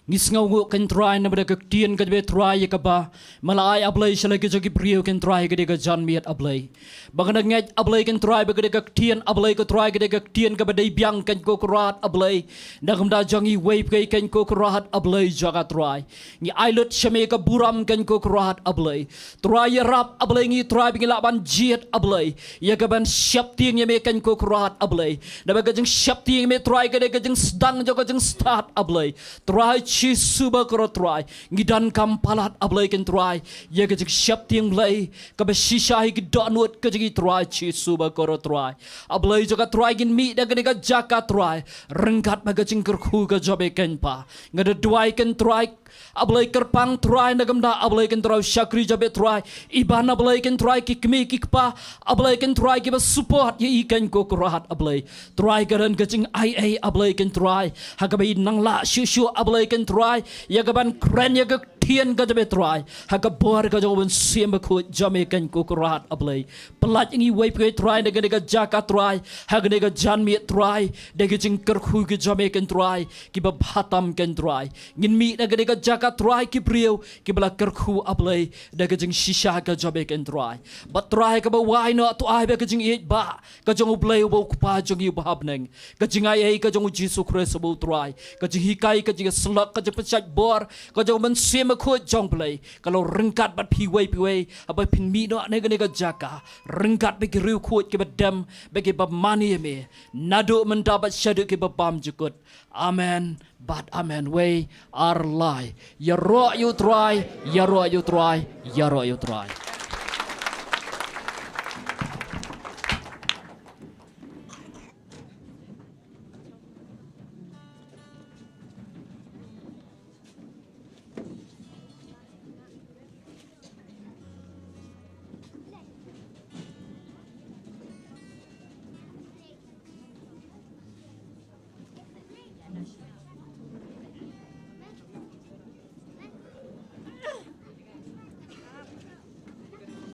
ngi sngewnguh, ko Trai, namar ka ktien ka jong me, Trai, ïa kaba me la ai, A Blei, sha la ki jong ki briew, ko Trai, ha kane ka janmiet, A Blei. Ba nga ngeit, A Blei, ko Trai, ba kane ka ktien, A Blei, ko Trai, kane ka ktien kaba dei biang, ko Kynrad, A Blei, na ka bynta jong iwei pa iwei, ko Kynrad, A Blei jong nga, Trai. Ngi ai lut sha me ka burom, ko Kynrad, A Blei. Trai, ïarap, A Blei, ngi, Trai, ba ngin lah ban jied, A Blei, ïa kaban sheptieng ïa me, ko Kynrad, A Blei. Naba ka jingsheptieng ïa me, Trai, ka dei ka jingsdang jong ka jingstad, A Blei. Trai Jisu bakordor, Trai, ngi donkam palat, A Blei, ko Trai, ïa ka jingsheptieng, Blei, kaba shisha ha ki dohnud ka jong ngi, Trai Jisu bakordor, Trai. A Blei jong nga, Trai, ngin mih na kane ka jaka, Trai, ryngkat bad ka jingkyrkhu ka jong me, ko Kpa. Nga da duwai, ko Trai, A Blei, kyrpang, Trai, na ka bynta, A Blei, ko Trai, u shakri jong me, Trai, Iban, A Blei, ko Trai, ki kmie ki kpa, A Blei, ko Trai, kiba support ïa i, ko Kynrad, A Blei. Trai, ka don ka jingai ei, A Blei, ko Trai, ha kaba i nang lah shuh shuh, A Blei, ko Trai, ïa kaban kren ïa ka ktien ka jong me Trai, ha ka bor ka jong u Mynsiem Bakhuid jong me keiñ ko Kynrad A Blei. Pyllait ïa ngi uwei pa uwei Trai na kane ka jaka Trai, ha kane ka janmiet Trai, da ka jingkyrkhu ka jong me keiñ Trai, kiba bha tam keiñ Trai. Ngin mih na kane ka jaka Trai ki briew, kiba la kyrkhu A Blei, da ka jingshisha ka jong me keiñ Trai. Bad Trai kaba wai noh to ai ba ka jingïeit ba, ka jong U Blei uba u Kpa jong ngi uba ha bneng. Ka jingai ei ka jong U Jisu Khrist uba u Trai. Ka jinghikai, ka jingïasyllok, ka jingpynshait bor, ka jong u Mynsiem Bakhuid jong U Blei. Ka long ryngkat bad phi uwei pa uwei, haba phin mih noh na kane ka jaka. Ryngkat bad ki riewkhuid kiba dem, bad kiba mane ïa me. Naduh mynta bad shaduh kiba bymjukut. Amen, bad amen. Wei, ar, lai. Ïaroh ïa u Trai, ïaroh ïa u Trai, ïaroh ïa u Trai.